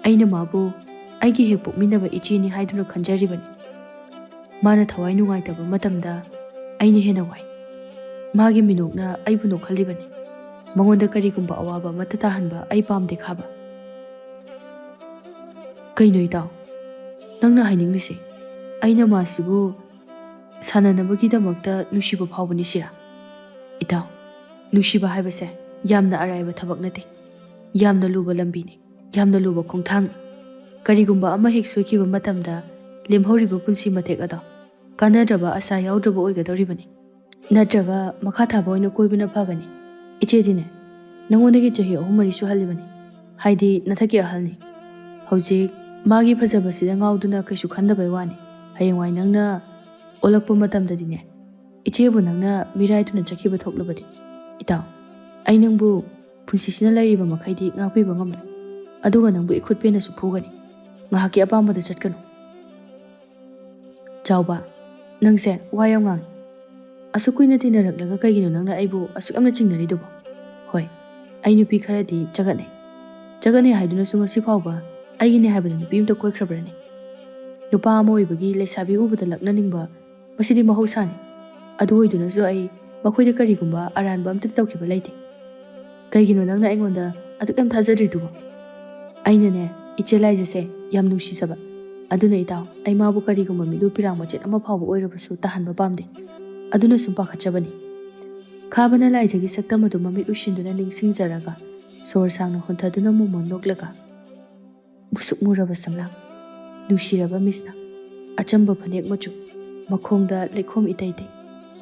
ꯑꯩꯅ ꯃꯥꯕꯨ ꯑꯩꯒꯤ ꯍꯦꯛ ꯄꯣꯛꯃꯤꯟꯅꯕ ꯏꯆꯦꯅꯤ ꯍꯥꯏꯗꯨꯅ ꯈꯟꯖꯔꯤꯕꯅꯤ꯫ ꯃꯥꯅ ꯊꯋꯥꯏ ꯅꯨꯡꯉꯥꯏꯇꯕ ꯃꯇꯝꯗ ꯑꯩꯅ ꯍꯦꯟꯅ ꯋꯥꯏ꯫ ꯃꯥꯒꯤ ꯃꯤꯅꯣꯛꯅ ꯑꯩꯕꯨ ꯅꯣꯛꯍꯜꯂꯤꯕꯅꯤ꯫ ꯃꯉꯣꯟꯗ ꯀꯔꯤꯒꯨꯝꯕ ꯑꯋꯥꯕ ꯑꯃꯠꯇ ꯇꯥꯍꯟꯕ ꯑꯩ ꯄꯥꯝꯗꯦ ꯈꯥꯕ꯫" "ꯀꯩꯅꯣ ꯏꯇꯥꯎ, ꯅꯪꯅ ꯍꯥꯏꯅꯤꯡꯂꯤꯁꯦ? ꯑꯩꯅ ꯃꯥꯁꯤꯕꯨ ꯁꯥꯟꯅꯅꯕꯒꯤꯗꯃꯛꯇ ꯅꯨꯡꯁꯤꯕ ꯐꯥꯎꯕꯅꯤ ꯁꯤꯔꯥ?" "ꯏꯇꯥꯎ, ꯅꯨꯡꯁꯤꯕ ꯍꯥꯏꯕꯁꯦ ꯌꯥꯝꯅ ꯑꯔꯥꯏꯕ ꯊꯕꯛ ꯅꯠꯇꯦ꯫ ꯌꯥꯝꯅ ꯂꯨꯕ ꯂꯝꯕꯤꯅꯤ, ꯌꯥꯝꯅ ꯂꯨꯕ ꯈꯣꯡꯊꯥꯡꯅꯤ꯫ ꯀꯔꯤꯒꯨꯝꯕ ꯑꯃ ꯍꯦꯛ ꯁꯣꯏꯈꯤꯕ ꯃꯇꯝꯗ ꯂꯦꯝꯍꯧꯔꯤꯕ ꯄꯨꯟꯁꯤ ꯃꯇꯦꯛ ꯑꯗꯣ ꯀꯥꯟꯅꯗ꯭ꯔꯕ, ꯑꯁꯥ ꯌꯥꯎꯗ꯭ꯔꯕ ꯑꯣꯏꯒꯗꯧꯔꯤꯕꯅꯤ꯫ ꯅꯠꯇ꯭ꯔꯒ ꯃꯈꯥ ꯊꯥꯕ ꯑꯣꯏꯅ ꯀꯣꯏꯕꯅ ꯐꯒꯅꯤ꯫ ꯏꯆꯦꯗꯤꯅꯦ, ꯅꯉꯣꯟꯗꯒꯤ ꯆꯍꯤ ꯑꯍꯨꯝ ꯃꯔꯤꯁꯨ ꯍꯜꯂꯤꯕꯅꯤ, ꯍꯥꯏꯗꯤ ꯅꯊꯛꯀꯤ ꯑꯍꯜꯅꯤ꯫ ꯍꯧꯖꯤꯛ ꯃꯥꯒꯤ ꯐꯖꯕꯁꯤꯗ ꯉꯥꯎꯗꯨꯅ ꯀꯩꯁꯨ ꯈꯟꯗꯕꯩ ꯋꯥꯅꯤ꯫ ꯍꯌꯦꯡꯋꯥꯏ ꯅꯪꯅ ꯑꯣꯜꯂꯛꯄ ꯃꯇꯝꯗꯗꯤꯅꯦ, ꯏꯆꯦꯕꯨ ꯅꯪꯅ ꯃꯤꯔꯥꯏꯗꯨꯅ ꯆꯠꯈꯤꯕ ꯊꯣꯛꯂꯕꯗꯤ, ꯏꯇꯥꯎ, ꯑꯩ ꯅꯪꯕꯨ ꯄꯨꯟꯁꯤꯁꯤꯅ ꯂꯩꯔꯤꯕ ꯃꯈꯩꯗꯤ ꯉꯥꯛꯄꯤꯕ ꯉꯝꯂꯣꯏ꯫ ꯑꯗꯨꯒ ꯅꯪꯕꯨ ꯏꯈꯨꯠ ꯄꯦꯟꯅꯁꯨ ꯐꯨꯒꯅꯤ꯫ ꯉꯥꯏꯍꯥꯛꯀꯤ ꯑꯄꯥꯝꯕꯗ ꯆꯠꯀꯅꯨ꯫" "ꯆꯥꯎꯕ, ꯅꯪꯁꯦ ꯋꯥ ꯌꯥꯝ ꯉꯥꯡꯉꯤ꯫ ꯑꯁꯨꯛ ꯀꯨꯏꯅ ꯇꯤꯟꯅꯔꯛꯂꯒ ꯀꯩꯒꯤꯅꯣ ꯅꯪꯅ ꯑꯩꯕꯨ ꯑꯁꯨꯛ ꯌꯥꯝꯅ ꯆꯤꯡꯅꯔꯤꯗꯨꯕꯣ? ꯍꯣꯏ, ꯑꯩ ꯅꯨꯄꯤ ꯈꯔꯗꯤ ꯆꯒꯠꯅꯩ꯫ ꯆꯒꯠꯅꯩ ꯍꯥꯏꯗꯨꯅꯁꯨ ꯉꯁꯤ ꯐꯥꯎꯕ ꯑꯩꯒꯤꯅꯦ ꯍꯥꯏꯕꯗ ꯅꯨꯄꯤ ꯑꯃꯇ ꯀꯣꯏꯈ꯭ꯔꯕ꯭ꯔꯅꯦ? ꯅꯨꯄꯥ ꯑꯃ ꯑꯣꯏꯕꯒꯤ ꯂꯩꯁꯥꯕꯤ ꯎꯕꯗ ꯂꯛꯅꯅꯤꯡꯕ, ꯃꯁꯤꯗꯤ ꯃꯍꯧꯁꯥꯅꯤ꯫ ꯑꯗꯨ ꯑꯣꯏꯗꯨꯅꯁꯨ ꯑꯩ ꯃꯈꯣꯏꯗ ꯀꯔꯤꯒꯨꯝꯕ ꯑꯔꯥꯟꯕ ꯑꯝꯇ ꯇꯧꯈꯤꯕ ꯂꯩꯇꯦ꯫ ꯀꯩꯒꯤꯅꯣ ꯅꯪꯅ ꯑꯩꯉꯣꯟꯗ ꯑꯗꯨꯛ ꯌꯥꯝ ꯊꯥꯖꯗ꯭ꯔꯤꯗꯨꯕꯣ?" "ꯑꯩꯅꯅꯦ, ꯏꯆꯦ ꯂꯥꯏꯖꯁꯦ ꯌꯥꯝ ꯅꯨꯡꯁꯤꯖꯕ꯫ ꯑꯗꯨꯅ ꯏꯇꯥꯎ, ꯑꯩ ꯃꯥꯕꯨ ꯀꯔꯤꯒꯨꯝꯕ ꯃꯤꯠꯂꯨ ꯄꯤꯔꯥꯡ ꯃꯆꯦꯠ ꯑꯃ ꯐꯥꯎꯕ ꯑꯣꯏꯔꯕꯁꯨ ꯇꯥꯍꯟꯕ ꯄꯥꯝꯗꯦ꯫ ꯑꯗꯨꯅ ꯁꯨꯝ ꯄꯥꯈꯠꯆꯕꯅꯤ꯫" ꯈꯥꯕꯅ ꯂꯥꯏꯖꯒꯤ ꯁꯛꯇꯝ ꯑꯗꯨ ꯃꯃꯤꯠ ꯎꯏꯁꯤꯟꯗꯨꯅ ꯅꯤꯡꯁꯤꯡꯖꯔꯒ ꯁꯣꯔ ꯁꯥꯡꯅ ꯍꯣꯟꯊꯗꯨꯅ ꯃꯣꯃꯣꯟ ꯅꯣꯛꯂꯒ, ꯃꯨꯁꯨꯛ ꯃꯨꯔꯕ ꯁꯝꯂꯥꯡ, ꯅꯨꯡꯁꯤꯔꯕ ꯃꯤꯁꯅ, ꯑꯆꯝꯕ ꯐꯅꯦꯛ ꯃꯆꯨ, ꯃꯈꯣꯡꯗ ꯂꯩꯈꯣꯝ ꯏꯇꯩ ꯇꯩ꯫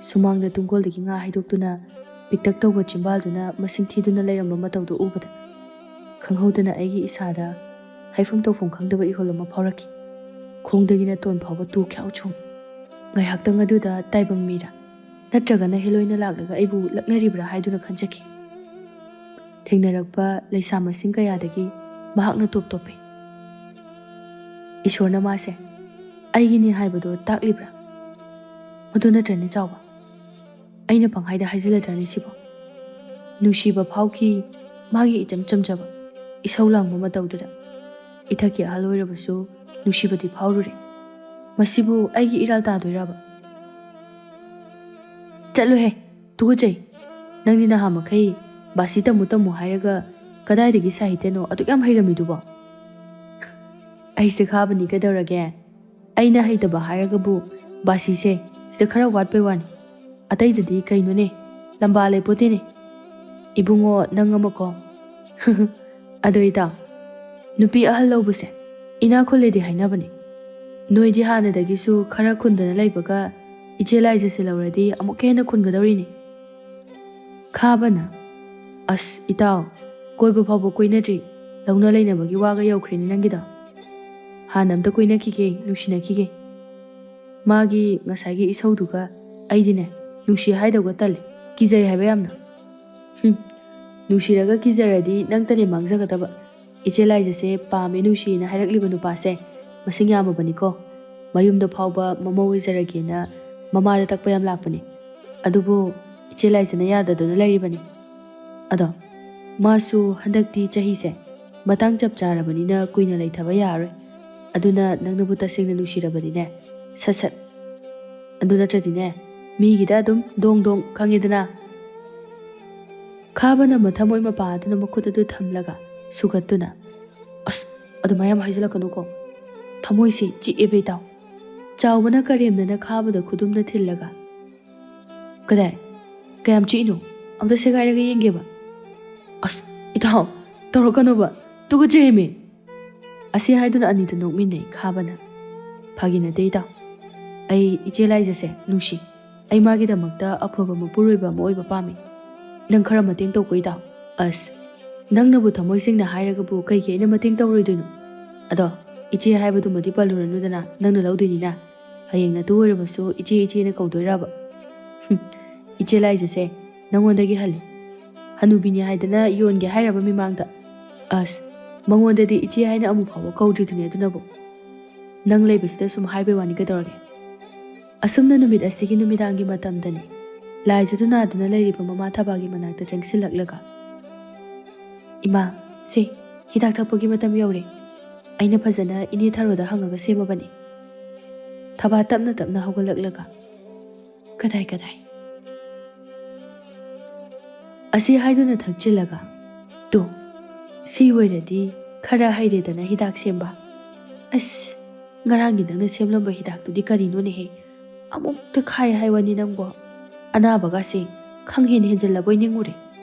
ꯁꯨꯃꯥꯡꯗ ꯇꯨꯡꯒꯣꯜꯗꯒꯤ ꯉꯥ ꯍꯩꯗꯣꯛꯇꯨꯅ ꯄꯤꯛꯇꯛ ꯇꯧꯕ ꯆꯤꯝꯕꯥꯜꯗꯨꯅ ꯃꯁꯤꯡ ꯊꯤꯗꯨꯅ ꯂꯩꯔꯝꯕ ꯃꯇꯧꯗꯨ ꯎꯕꯗ, ꯈꯪꯍꯧꯗꯅ ꯑꯩꯒꯤ ꯏꯁꯥꯗ ꯍꯥꯏꯐꯝ ꯇꯧꯐꯝ ꯈꯪꯗꯕ ꯏꯍꯨꯜ ꯑꯃ ꯐꯥꯎꯔꯛꯈꯤ꯫ ꯈꯣꯡꯗꯒꯤꯅ ꯇꯣꯟ ꯐꯥꯎꯕ ꯇꯨ ꯈ꯭ꯌꯥꯎ ꯆꯣꯡꯏ꯫ ꯉꯥꯏꯍꯥꯛꯇꯪ ꯑꯗꯨꯗ ꯇꯥꯏꯕꯪ ꯃꯤꯔꯥ, ꯅꯠꯇ꯭ꯔꯒꯅ ꯍꯦꯂꯣꯏꯅ ꯂꯥꯛꯂꯒ ꯑꯩꯕꯨ ꯂꯛꯅꯔꯤꯕ꯭ꯔꯥ ꯍꯥꯏꯗꯨꯅ ꯈꯟꯖꯈꯤ꯫ ꯊꯦꯡꯅꯔꯛꯄ ꯂꯩꯁꯥ ꯃꯁꯤꯡ ꯀꯌꯥꯗꯒꯤ ꯃꯍꯥꯛꯅ ꯇꯣꯞ ꯇꯣꯞꯄꯤ꯫ ꯏꯁꯣꯔꯅ ꯃꯥꯁꯦ ꯑꯩꯒꯤꯅꯤ ꯍꯥꯏꯕꯗꯣ ꯇꯥꯛꯂꯤꯕ꯭ꯔꯥ? ꯃꯗꯨ ꯅꯠꯇ꯭ꯔꯅꯦ ꯆꯥꯎꯕ? ꯑꯩꯅ ꯄꯪꯍꯥꯏꯗ ꯍꯥꯏꯖꯤꯜꯂꯗ꯭ꯔꯅꯦ ꯁꯤꯕꯣ? ꯅꯨꯡꯁꯤꯕ ꯐꯥꯎꯈꯤ ꯃꯥꯒꯤ ꯏꯆꯝ ꯆꯝꯖꯕ ꯏꯁꯧ ꯂꯥꯡꯕ ꯃꯇꯧꯗꯨꯗ꯫ ꯏꯊꯛꯀꯤ ꯑꯍꯜ ꯑꯣꯏꯔꯕꯁꯨ ꯅꯨꯡꯁꯤꯕꯗꯤ ꯐꯥꯎꯔꯨꯔꯦ꯫ ꯃꯁꯤꯕꯨ ꯑꯩꯒꯤ ꯏꯔꯥꯜ ꯇꯥꯗꯣꯏꯔꯕ? ꯆꯠꯂꯨꯍꯦ, ꯇꯨꯀꯠꯆꯩ꯫ ꯅꯪꯗꯤ ꯅꯍꯥ ꯃꯈꯩ ꯕꯥꯁꯤ ꯇꯝꯃꯨ ꯇꯝꯃꯨ ꯍꯥꯏꯔꯒ ꯀꯗꯥꯏꯗꯒꯤ ꯁꯥꯍꯤꯇ꯭ꯌꯅꯣ ꯑꯗꯨꯛ ꯌꯥꯝ ꯍꯩꯔꯝꯃꯤꯗꯨꯕꯣ? ꯑꯩꯁꯦ ꯈꯥꯕꯅꯤ ꯀꯩꯗꯧꯔꯒꯦ? ꯑꯩꯅ ꯍꯩꯇꯕ ꯍꯥꯏꯔꯒꯕꯨ ꯕꯥꯁꯤꯁꯦ ꯁꯤꯗ ꯈꯔ ꯋꯥꯠꯄꯩ ꯋꯥꯅꯤ꯫ ꯑꯇꯩꯗꯗꯤ ꯀꯩꯅꯣꯅꯦ, ꯂꯝꯕꯥ ꯂꯩꯄꯣꯠꯇꯦꯅꯦ꯫ ꯏꯕꯨꯡꯉꯣ ꯅꯪ ꯑꯃꯀꯣ꯫ ꯑꯗꯣ ꯏꯇꯥꯎ, ꯅꯨꯄꯤ ꯑꯍꯜ ꯂꯧꯕꯁꯦ ꯏꯅꯥꯛ ꯈꯨꯜꯂꯦꯗꯤ ꯍꯥꯏꯅꯕꯅꯦ꯫ ꯅꯣꯏꯗꯤ ꯍꯥꯟꯅꯗꯒꯤꯁꯨ ꯈꯔ ꯈꯨꯟꯗꯅ ꯂꯩꯕꯒ ꯏꯆꯦ ꯂꯥꯏꯖꯁꯦ ꯂꯧꯔꯗꯤ ꯑꯃꯨꯛꯀ ꯍꯦꯟꯅ ꯈꯨꯟꯒꯗꯧꯔꯤꯅꯦ꯫ ꯈꯥꯕꯅ, ꯑꯁ ꯏꯇꯥꯎ, ꯀꯣꯏꯕ ꯐꯥꯎꯕ ꯀꯣꯏꯅꯗ꯭ꯔꯤ, ꯂꯧꯅ ꯂꯩꯅꯕꯒꯤ ꯋꯥꯒ ꯌꯧꯈ꯭ꯔꯦꯅꯦ ꯅꯪꯒꯤꯗꯣ꯫ ꯍꯥꯟꯅ ꯑꯝꯇ ꯀꯣꯏꯅꯈꯤꯒꯦ, ꯅꯨꯡꯁꯤꯅꯈꯤꯒꯦ꯫ ꯃꯥꯒꯤ ꯉꯁꯥꯏꯒꯤ ꯏꯁꯧꯗꯨꯒ ꯑꯩꯗꯤꯅꯦ, ꯅꯨꯡꯁꯤ ꯍꯥꯏꯗꯧꯒ ꯇꯜꯂꯦ, ꯀꯤꯖꯩ ꯍꯥꯏꯕ ꯌꯥꯝꯅ꯫ ꯍꯨꯝ, ꯅꯨꯡꯁꯤꯔꯒ ꯀꯤꯖꯔꯗꯤ ꯅꯪꯇꯅꯦ ꯃꯥꯡꯖꯒꯗꯕ꯫ ꯏꯆꯦ ꯂꯥꯏꯖꯁꯦ ꯄꯥꯝꯃꯦ ꯅꯨꯡꯁꯤꯅ ꯍꯥꯏꯔꯛꯂꯤꯕ ꯅꯨꯄꯥꯁꯦ ꯃꯁꯤꯡ ꯌꯥꯝꯃꯕꯅꯤꯀꯣ꯫ ꯃꯌꯨꯝꯗ ꯐꯥꯎꯕ ꯃꯃꯧ ꯑꯣꯏꯖꯔꯒꯦꯅ ꯃꯃꯥꯗ ꯇꯛꯄ ꯌꯥꯝ ꯂꯥꯛꯄꯅꯦ꯫ ꯑꯗꯨꯕꯨ ꯏꯆꯦ ꯂꯥꯏꯖꯅ ꯌꯥꯗꯗꯨꯅ ꯂꯩꯔꯤꯕꯅꯤ꯫ ꯑꯗꯣ ꯃꯥꯁꯨ ꯍꯟꯗꯛꯇꯤ ꯆꯍꯤꯁꯦ ꯃꯇꯥꯡ ꯆꯞ ꯆꯥꯔꯕꯅꯤꯅ ꯀꯨꯏꯅ ꯂꯩꯊꯕ ꯌꯥꯔꯔꯣꯏ꯫ ꯑꯗꯨꯅ ꯅꯪꯅꯕꯨ ꯇꯁꯦꯡꯅ ꯅꯨꯡꯁꯤꯔꯕꯗꯤꯅꯦ, ꯁꯠ ꯁꯠ꯫ ꯑꯗꯨ ꯅꯠꯇ꯭ꯔꯗꯤꯅꯦ, ꯃꯤꯒꯤꯗ ꯑꯗꯨꯝ ꯗꯣꯡ ꯗꯣꯡ, ꯈꯪꯉꯦꯗꯅ꯫ ꯈꯥꯕꯅ ꯃꯊꯃꯣꯏ ꯃꯄꯥ ꯑꯗꯨꯅ ꯃꯈꯨꯠ ꯑꯗꯨ ꯊꯝꯂꯒ ꯁꯨꯒꯠꯇꯨꯅ, ꯑꯁ, ꯑꯗꯨꯃꯥꯏ ꯌꯥꯝ ꯍꯥꯏꯖꯤꯜꯂꯛꯀꯅꯨꯀꯣ꯫ ꯊꯃꯣꯏꯁꯦ ꯆꯤꯛꯑꯦꯕ ꯏꯇꯥꯎ꯫ ꯆꯥꯎꯕꯅ ꯀꯔꯦꯝꯅꯅ ꯈꯥꯕꯗ ꯈꯨꯗꯨꯝꯅ ꯊꯤꯜꯂꯒ, ꯀꯗꯥꯏ? ꯀꯌꯥꯝ ꯆꯤꯛꯏꯅꯣ? ꯑꯝꯇ ꯁꯦꯒꯥꯏꯔꯒ ꯌꯦꯡꯒꯦꯕ꯫ ꯑꯁ, ꯏꯇꯥꯎ, ꯇꯧꯔꯛꯀꯅꯣꯕ꯫ ꯇꯨꯀꯠꯆꯩꯃꯤ꯫ ꯑꯁꯤ ꯍꯥꯏꯗꯨꯅ ꯑꯅꯤꯗꯨ ꯅꯣꯛꯃꯤꯟꯅꯩ ꯈꯥꯕꯅ꯫ ꯐꯥꯒꯤ ꯅꯠꯇꯦ ꯏꯇꯥꯎ꯫ ꯑꯩ ꯏꯆꯦ ꯂꯥꯏꯖꯁꯦ ꯅꯨꯡꯁꯤ꯫ ꯑꯩ ꯃꯥꯒꯤꯗꯃꯛꯇ ꯑꯐꯕ ꯃꯄꯨꯔꯣꯏꯕ ꯑꯃ ꯑꯣꯏꯕ ꯄꯥꯝꯃꯤ꯫ ꯅꯪ ꯈꯔ ꯃꯇꯦꯡ ꯇꯧꯀꯣ ꯏꯇꯥꯎ꯫ ꯑꯁ, ꯅꯪꯅꯕꯨ ꯊꯃꯣꯏ ꯁꯦꯡꯅ ꯍꯥꯏꯔꯒꯕꯨ ꯀꯩꯒꯤ ꯑꯩꯅ ꯃꯇꯦꯡ ꯇꯧꯔꯣꯏꯗꯣꯏꯅꯣ? ꯑꯗꯣ, ꯏꯆꯦ ꯍꯥꯏꯕꯗꯨꯃꯗꯤ ꯄꯜꯂꯨꯔꯅꯨꯗꯅ, ꯅꯪꯅ ꯂꯧꯗꯣꯏꯅꯤꯅ꯫ ꯍꯌꯦꯡ ꯅꯇꯨ ꯑꯣꯏꯔꯕꯁꯨ ꯏꯆꯦ ꯏꯆꯦꯅ ꯀꯧꯗꯣꯏꯔꯕ? ꯍꯨꯝ, ꯏꯆꯦ ꯂꯥꯏꯖꯁꯦ ꯅꯪꯉꯣꯟꯗꯒꯤ ꯍꯜꯂꯤ꯫ ꯍꯅꯨꯕꯤꯅꯤ ꯍꯥꯏꯗꯅ ꯌꯣꯟꯒꯦ ꯍꯥꯏꯔꯕ ꯃꯤꯃꯥꯡꯗ? ꯑꯁ, ꯃꯉꯣꯟꯗꯗꯤ ꯏꯆꯦ ꯍꯥꯏꯅ ꯑꯃꯨꯛ ꯐꯥꯎꯕ ꯀꯧꯗ꯭ꯔꯤꯗꯨꯅꯤ ꯑꯗꯨꯅꯕꯨ꯫ ꯅꯪ ꯂꯩꯕꯁꯤꯗ ꯁꯨꯝ ꯍꯥꯏꯕꯩ ꯋꯥꯅꯤ, ꯀꯩꯗꯧꯔꯒꯦ? ꯑꯁꯨꯝꯅ ꯅꯨꯃꯤꯠ ꯑꯁꯤꯒꯤ ꯅꯨꯃꯤꯗꯥꯡꯒꯤ ꯃꯇꯝꯗꯅꯤ ꯂꯥꯏꯖꯗꯨ ꯅꯥꯗꯨꯅ ꯂꯩꯔꯤꯕ ꯃꯃꯥ ꯊꯕꯥꯒꯤ ꯃꯅꯥꯛꯇ ꯆꯪꯁꯤꯜꯂꯛꯂꯒ, "ꯏꯃꯥ, ꯁꯦ, ꯍꯤꯗꯥꯛ ꯊꯛꯄꯒꯤ ꯃꯇꯝ ꯌꯧꯔꯦ꯫ ꯑꯩꯅ ꯐꯖꯅ ꯏꯅꯦ ꯊꯔꯣꯗ ꯍꯪꯉꯒ ꯁꯦꯝꯃꯕꯅꯤ꯫" ꯊꯕꯥ ꯇꯞꯅ ꯇꯞꯅ ꯍꯧꯒꯠꯂꯛꯂꯒ, "ꯀꯗꯥꯏ, ꯀꯗꯥꯏ?" ꯑꯁꯤ ꯍꯥꯏꯗꯨꯅ ꯊꯛꯆꯤꯜꯂꯒ, "ꯇꯨ, ꯁꯤ ꯑꯣꯏꯔꯗꯤ ꯈꯔ ꯍꯩꯔꯦꯗꯅ ꯍꯤꯗꯥꯛ ꯁꯦꯝꯕ꯫ ꯑꯁ, ꯉꯔꯥꯡꯒꯤ ꯅꯪꯅ ꯁꯦꯝꯂꯝꯕ ꯍꯤꯗꯥꯛꯇꯨꯗꯤ ꯀꯔꯤꯅꯣꯅꯦꯍꯦ? ꯑꯃꯨꯛꯇ ꯈꯥꯏ ꯍꯥꯏ ꯋꯥꯅꯤ ꯅꯪꯕꯣ꯫ ꯑꯅꯥꯕꯒꯁꯦ ꯈꯪꯍꯦꯟ ꯍꯦꯟꯖꯜꯂꯕꯣꯏ ꯅꯤꯡꯉꯨꯔꯦ꯫"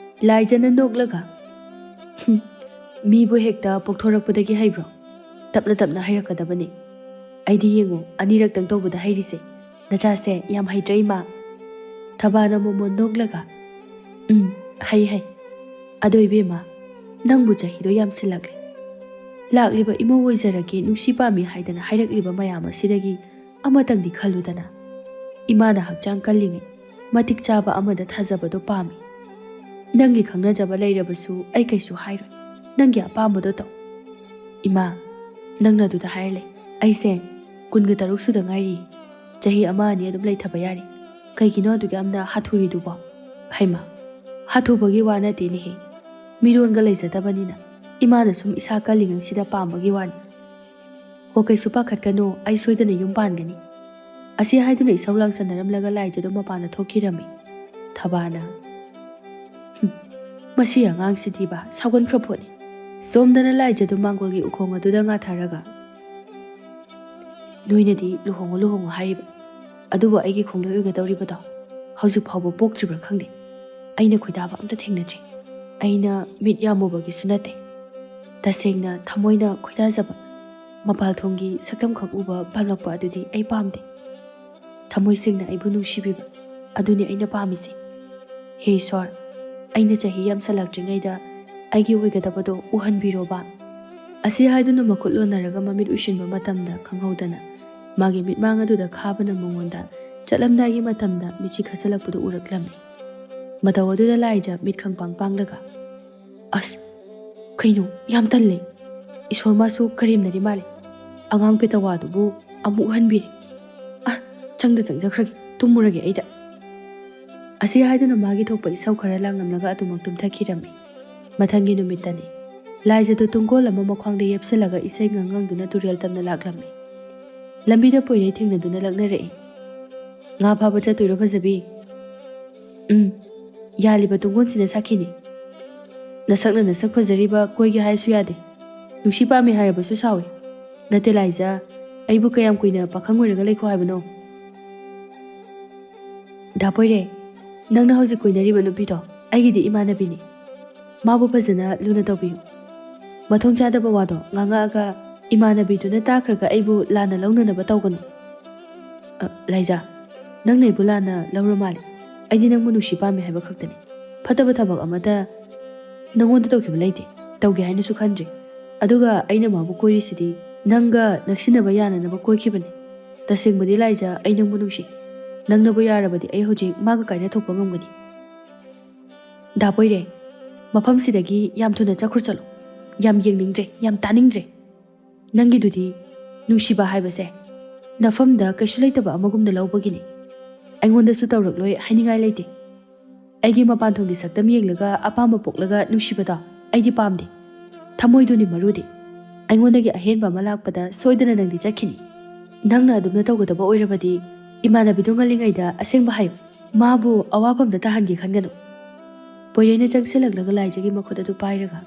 ꯂꯥꯏꯖꯅ ꯅꯣꯛꯂꯒ, "ꯍꯨꯝ, ꯃꯤꯕꯨ ꯍꯦꯛꯇ ꯄꯣꯛꯊꯣꯔꯛꯄꯗꯒꯤ ꯍꯩꯕ꯭ꯔꯣ? ꯇꯞꯅ ꯇꯞꯅ ꯍꯩꯔꯛꯀꯗꯕꯅꯤ꯫ ꯑꯩꯗꯤ ꯌꯦꯡꯉꯨ, ꯑꯅꯤꯔꯛꯇꯪ ꯇꯧꯕꯗ ꯍꯩꯔꯤꯁꯦ꯫ ꯅꯆꯥꯁꯦ ꯌꯥꯝ ꯍꯩꯇ꯭ꯔꯦ, ꯏꯃꯥ꯫" ꯊꯕꯥꯅ ꯃꯣꯃꯣꯟ ꯅꯣꯛꯂꯒ, "ꯎꯝ, ꯍꯩ, ꯍꯩ꯫ ꯑꯗꯣ ꯏꯕꯦꯝꯃ, ꯅꯪꯕꯨ ꯆꯍꯤꯗꯣ ꯌꯥꯝꯁꯤꯜꯂꯛꯂꯦ꯫ ꯂꯥꯛꯂꯤꯕ ꯏꯃꯧ ꯑꯣꯏꯖꯔꯒꯦ, ꯅꯨꯡꯁꯤ ꯄꯥꯝꯃꯤ ꯍꯥꯏꯗꯅ ꯍꯥꯏꯔꯛꯂꯤꯕ ꯃꯌꯥꯝ ꯑꯁꯤꯗꯒꯤ ꯑꯃꯇꯪꯗꯤ ꯈꯜꯂꯨꯗꯅ꯫ ꯏꯃꯥꯅ ꯍꯛꯆꯥꯡ ꯀꯜꯂꯤꯉꯩ ꯃꯇꯤꯛ ꯆꯥꯕ ꯑꯃꯗ ꯊꯥꯖꯕꯗꯣ ꯄꯥꯝꯃꯤ꯫ ꯅꯪꯒꯤ ꯈꯪꯅꯖꯕ ꯂꯩꯔꯕꯁꯨ ꯑꯩ ꯀꯩꯁꯨ ꯍꯥꯏꯔꯣꯏ꯫ ꯅꯪꯒꯤ ꯑꯄꯥꯝꯕꯗꯣ ꯇꯧ꯫" "ꯏꯃꯥ, ꯅꯪꯅ ꯑꯗꯨꯗ ꯍꯥꯏꯔ ꯂꯩ꯫ ꯑꯩꯁꯦ ꯀꯨꯟꯒ ꯇꯔꯨꯛ ꯁꯨꯗ ꯉꯥꯏꯔꯤ꯫ ꯆꯍꯤ ꯑꯃ ꯑꯅꯤ ꯑꯗꯨꯝ ꯂꯩꯊꯕ ꯌꯥꯔꯤ꯫ ꯀꯩꯒꯤꯅꯣ ꯑꯗꯨꯛ ꯌꯥꯝꯅ ꯍꯥꯊꯨꯔꯤꯗꯨꯕꯣ?" "ꯍꯩꯃꯥ, ꯍꯥꯊꯨꯕꯒꯤ ꯋꯥ ꯅꯠꯇꯦꯅꯦꯍꯦ꯫ ꯃꯤꯔꯣꯟꯒ ꯂꯩꯖꯗꯕꯅꯤꯅ ꯏꯃꯥꯅ ꯁꯨꯝ ꯏꯁꯥ ꯀꯜꯂꯤꯉꯩꯁꯤꯗ ꯄꯥꯝꯕꯒꯤ ꯋꯥꯅꯤ꯫ ꯍꯣ, ꯀꯩꯁꯨ ꯄꯥꯈꯠꯀꯅꯨ, ꯑꯩ ꯁꯣꯏꯗꯅ ꯌꯨꯝ ꯄꯥꯟꯒꯅꯤ꯫" ꯑꯁꯤ ꯍꯥꯏꯗꯨꯅ ꯏꯁꯧ ꯂꯥꯡꯁꯟꯅꯔꯝꯂꯒ ꯂꯥꯏꯖꯗꯨ ꯃꯄꯥꯟꯗ ꯊꯣꯛꯈꯤꯔꯝꯃꯤ꯫ ꯊꯕꯥꯅ, "ꯍꯨꯝ, ꯃꯁꯤ ꯑꯉꯥꯡꯁꯤꯗꯤꯕ ꯁꯥꯎꯒꯟꯈ꯭ꯔ ꯄꯣꯠꯅꯤ꯫" ꯁꯣꯝꯗꯅ ꯂꯥꯏꯖꯗꯨ ꯃꯥꯡꯒꯣꯜꯒꯤ ꯎꯈꯣꯡ ꯑꯗꯨꯗ ꯉꯥꯊꯔꯒ, "ꯅꯣꯏꯅꯗꯤ ꯂꯨꯍꯣꯡꯉꯨ ꯂꯨꯍꯣꯡꯉꯨ ꯍꯥꯏꯔꯤꯕ, ꯑꯗꯨꯕꯨ ꯑꯩꯒꯤ ꯈꯣꯡꯂꯣꯏ ꯑꯣꯏꯒꯗꯧꯔꯤꯕꯗꯣ ꯍꯧꯖꯤꯛ ꯐꯥꯎꯕ ꯄꯣꯛꯇ꯭ꯔꯤꯕ꯭ꯔꯥ ꯈꯪꯗꯦ꯫ ꯑꯩꯅ ꯈꯣꯏꯗꯥꯕ ꯑꯝꯇ ꯊꯦꯡꯅꯗ꯭ꯔꯤ꯫ ꯑꯩꯅ ꯃꯤꯠ ꯌꯥꯝꯃꯨꯕꯒꯤꯁꯨ ꯅꯠꯇꯦ꯫ ꯇꯁꯦꯡꯅ ꯊꯃꯣꯏꯅ ꯈꯣꯏꯗꯥꯖꯕ, ꯃꯄꯥꯜ ꯊꯣꯡꯒꯤ ꯁꯛꯇꯝꯈꯛ ꯎꯕ ꯄꯥꯝꯂꯛꯄ ꯑꯗꯨꯗꯤ ꯑꯩ ꯄꯥꯝꯗꯦ꯫" ꯊꯃꯣꯏ ꯁꯦꯡꯅ ꯑꯩꯕꯨ ꯅꯨꯡꯁꯤꯕꯤꯕ, ꯑꯗꯨꯅꯤ ꯑꯩꯅ ꯄꯥꯝꯃꯤꯁꯦ꯫ ꯍꯦ ꯏꯁꯣꯔ, ꯑꯩꯅ ꯆꯍꯤ ꯌꯥꯝꯁꯜꯂꯛꯇ꯭ꯔꯤꯉꯩꯗ ꯑꯩꯒꯤ ꯑꯣꯏꯒꯗꯕꯗꯣ ꯎꯍꯟꯕꯤꯔꯣꯕ꯫ ꯑꯁꯤ ꯍꯥꯏꯗꯨꯅ ꯃꯈꯨꯠ ꯂꯣꯟꯅꯔꯒ ꯃꯃꯤꯠ ꯎꯏꯁꯤꯟꯕ ꯃꯇꯝꯗ ꯈꯪꯍꯧꯗꯅ ꯃꯥꯒꯤ ꯃꯤꯠꯃꯥꯡ ꯑꯗꯨꯗ ꯈꯥꯕꯅ ꯃꯉꯣꯟꯗ ꯆꯠꯂꯝꯗꯥꯏꯒꯤ ꯃꯇꯝꯗ ꯃꯤꯠꯁꯤ ꯈꯠꯆꯜꯂꯛꯄꯗꯨ ꯎꯔꯛꯂꯝꯃꯤ꯫ ꯃꯇꯧ ꯑꯗꯨꯗ ꯂꯥꯏꯖ ꯃꯤꯠ ꯈꯪꯄꯥꯡ ꯄꯥꯡꯂꯒ, "ꯑꯁ, ꯀꯩꯅꯣ, ꯌꯥꯝ ꯇꯜꯂꯦ꯫ ꯏꯁꯣꯔ ꯃꯥꯁꯨ ꯀꯔꯦꯝꯅꯔꯤ ꯃꯥꯜꯂꯦ꯫ ꯑꯉꯥꯡ ꯄꯦꯇꯋꯥꯗꯨꯕꯨ ꯑꯃꯨꯛ ꯎꯍꯟꯕꯤꯔꯦ꯫ ꯑ, ꯆꯪꯗ ꯆꯪꯖꯈ꯭ꯔꯒꯦ, ꯇꯨꯝꯃꯨꯔꯒꯦ ꯑꯩꯗ"꯫ ꯑꯁꯤ ꯍꯥꯏꯗꯨꯅ ꯃꯥꯒꯤ ꯊꯣꯛꯄ ꯏꯁꯧ ꯈꯔ ꯂꯥꯡꯂꯝꯂꯒ ꯑꯗꯨꯃꯛ ꯇꯨꯝꯊꯈꯤꯔꯝꯃꯤ꯫ ꯃꯊꯪꯒꯤ ꯅꯨꯃꯤꯠꯇꯅꯤ꯫ ꯂꯥꯏꯖꯗꯨ ꯇꯨꯡꯒꯣꯜ ꯑꯃ ꯃꯈ꯭ꯋꯥꯡꯗ ꯌꯦꯞꯁꯤꯜꯂꯒ ꯏꯁꯩ ꯉꯪꯉꯪꯗꯨꯅ ꯇꯨꯔꯦꯜ ꯇꯝꯅ ꯂꯥꯛꯂꯝꯃꯤ꯫ ꯂꯝꯕꯤꯗ ꯄꯣꯏꯔꯩ ꯊꯦꯡꯅꯗꯨꯅ ꯂꯛꯅꯔꯛꯏ꯫ "ꯉꯥ ꯐꯥꯕ ꯆꯠꯇꯣꯏꯔꯣ ꯐꯖꯕꯤ?" "ꯎꯝ, ꯌꯥꯜꯂꯤꯕ ꯇꯨꯡꯒꯣꯟꯁꯤꯅ ꯁꯥꯈꯤꯅꯤ꯫ ꯅꯁꯛꯅ ꯅꯁꯛ ꯐꯖꯔꯤꯕ ꯀꯣꯏꯒꯦ ꯍꯥꯏꯁꯨ ꯌꯥꯗꯦ꯫ ꯅꯨꯡꯁꯤ ꯄꯥꯝꯃꯤ ꯍꯥꯏꯔꯕꯁꯨ ꯁꯥꯎꯏ꯫ ꯅꯠꯇꯦ ꯂꯥꯏꯖ, ꯑꯩꯕꯨ ꯀꯌꯥꯝ ꯀꯨꯏꯅ ꯄꯥꯈꯪ ꯑꯣꯏꯔꯒ ꯂꯩꯈꯣ ꯍꯥꯏꯕꯅꯣ?" "ꯗꯥ ꯄꯣꯏꯔꯦ, ꯅꯪꯅ ꯍꯧꯖꯤꯛ ꯀꯣꯏꯅꯔꯤꯕ ꯅꯨꯄꯤꯗꯣ ꯑꯩꯒꯤꯗꯤ ꯏꯃꯥꯟꯅꯕꯤꯅꯤ꯫ ꯃꯥꯕꯨ ꯐꯖꯅ ꯂꯨꯅ ꯇꯧꯕꯤꯌꯨ꯫ ꯃꯊꯣꯡ ꯆꯥꯗꯕ ꯋꯥꯗꯣ ꯉꯥꯡꯉꯛꯑꯒ ꯏꯃꯥꯟꯅꯕꯤꯗꯨꯅ ꯇꯥꯈ꯭ꯔꯒ ꯑꯩꯕꯨ ꯂꯥꯟꯅ ꯂꯧꯅꯅꯕ ꯇꯧꯒꯅꯨ꯫" "ꯑ, ꯂꯥꯏꯖ, ꯅꯪꯅ ꯑꯩꯕꯨ ꯂꯥꯟꯅ ꯂꯧꯔ ꯃꯥꯜꯂꯦ꯫ ꯑꯩꯗꯤ ꯅꯪꯕꯨ ꯅꯨꯡꯁꯤ ꯄꯥꯝꯃꯤ ꯍꯥꯏꯕ ꯈꯛꯇꯅꯤ꯫ ꯐꯠꯇꯕ ꯊꯕꯛ ꯑꯃꯠꯇ ꯅꯪꯉꯣꯟꯗ ꯇꯧꯈꯤꯕ ꯂꯩꯇꯦ, ꯇꯧꯒꯦ ꯍꯥꯏꯅꯁꯨ ꯈꯟꯗ꯭ꯔꯤ꯫ ꯑꯗꯨꯒ ꯑꯩꯅ ꯃꯥꯕꯨ ꯀꯣꯏꯔꯤꯁꯤꯗꯤ ꯅꯪꯒ ꯅꯛꯁꯤꯟꯅꯕ ꯌꯥꯅꯅꯕ ꯀꯣꯏꯈꯤꯕꯅꯤ꯫ ꯇꯁꯦꯡꯕꯗꯤ ꯂꯥꯏꯖ, ꯑꯩ ꯅꯪꯕꯨ ꯅꯨꯡꯁꯤ꯫ ꯅꯪꯅꯕꯨ ꯌꯥꯔꯕꯗꯤ ꯑꯩ ꯍꯧꯖꯤꯛ ꯃꯥꯒ ꯀꯥꯏꯅꯊꯣꯛꯄ ꯉꯝꯒꯅꯤ꯫" "ꯗꯥ ꯄꯣꯏꯔꯦ, ꯃꯐꯝꯁꯤꯗꯒꯤ ꯌꯥꯝ ꯊꯨꯅ ꯆꯠꯈ꯭ꯔꯨ ꯆꯠꯂꯨ꯫ ꯌꯥꯝ ꯌꯦꯡꯅꯤꯡꯗ꯭ꯔꯦ, ꯌꯥꯝ ꯇꯥꯅꯤꯡꯗ꯭ꯔꯦ꯫ ꯅꯪꯒꯤꯗꯨꯗꯤ ꯅꯨꯡꯁꯤꯕ ꯍꯥꯏꯕꯁꯦ ꯅꯐꯝꯗ ꯀꯩꯁꯨ ꯂꯩꯇꯕ ꯑꯃꯒꯨꯝꯅ ꯂꯧꯕꯒꯤꯅꯤ꯫ ꯑꯩꯉꯣꯟꯗꯁꯨ ꯇꯧꯔꯛꯂꯣꯏ ꯍꯥꯏꯅꯤꯡꯉꯥꯏ ꯂꯩꯇꯦ꯫ ꯑꯩꯒꯤ ꯃꯄꯥꯟ ꯊꯣꯡꯒꯤ ꯁꯛꯇꯝ ꯌꯦꯡꯂꯒ ꯑꯄꯥꯝꯕ ꯄꯣꯛꯂꯒ ꯅꯨꯡꯁꯤꯕꯗꯣ ꯑꯩꯗꯤ ꯄꯥꯝꯗꯦ꯫ ꯊꯃꯣꯏꯗꯨꯅꯤ ꯃꯔꯨꯗꯤ꯫ ꯑꯩꯉꯣꯟꯗꯒꯤ ꯑꯍꯦꯟꯕ ꯑꯃ ꯂꯥꯛꯄꯗ ꯁꯣꯏꯗꯅ ꯅꯪꯗꯤ ꯆꯠꯈꯤꯅꯤ꯫ ꯅꯪꯅ ꯑꯗꯨꯝꯅ ꯇꯧꯒꯗꯕ ꯑꯣꯏꯔꯕꯗꯤ ꯏꯃꯥꯟꯅꯕꯤꯗꯣ ꯉꯜꯂꯤꯉꯩꯗ ꯑꯁꯦꯡꯕ ꯍꯥꯏꯌꯨ꯫ ꯃꯥꯕꯨ ꯑꯋꯥꯐꯝꯗ ꯇꯥꯍꯟꯒꯦ ꯈꯟꯒꯅꯨ꯫" ꯄꯣꯏꯔꯩꯅ ꯆꯪꯁꯤꯜꯂꯛꯂꯒ ꯂꯥꯏꯖꯒꯤ ꯃꯈꯨꯠ ꯑꯗꯨ ꯄꯥꯏꯔꯒ,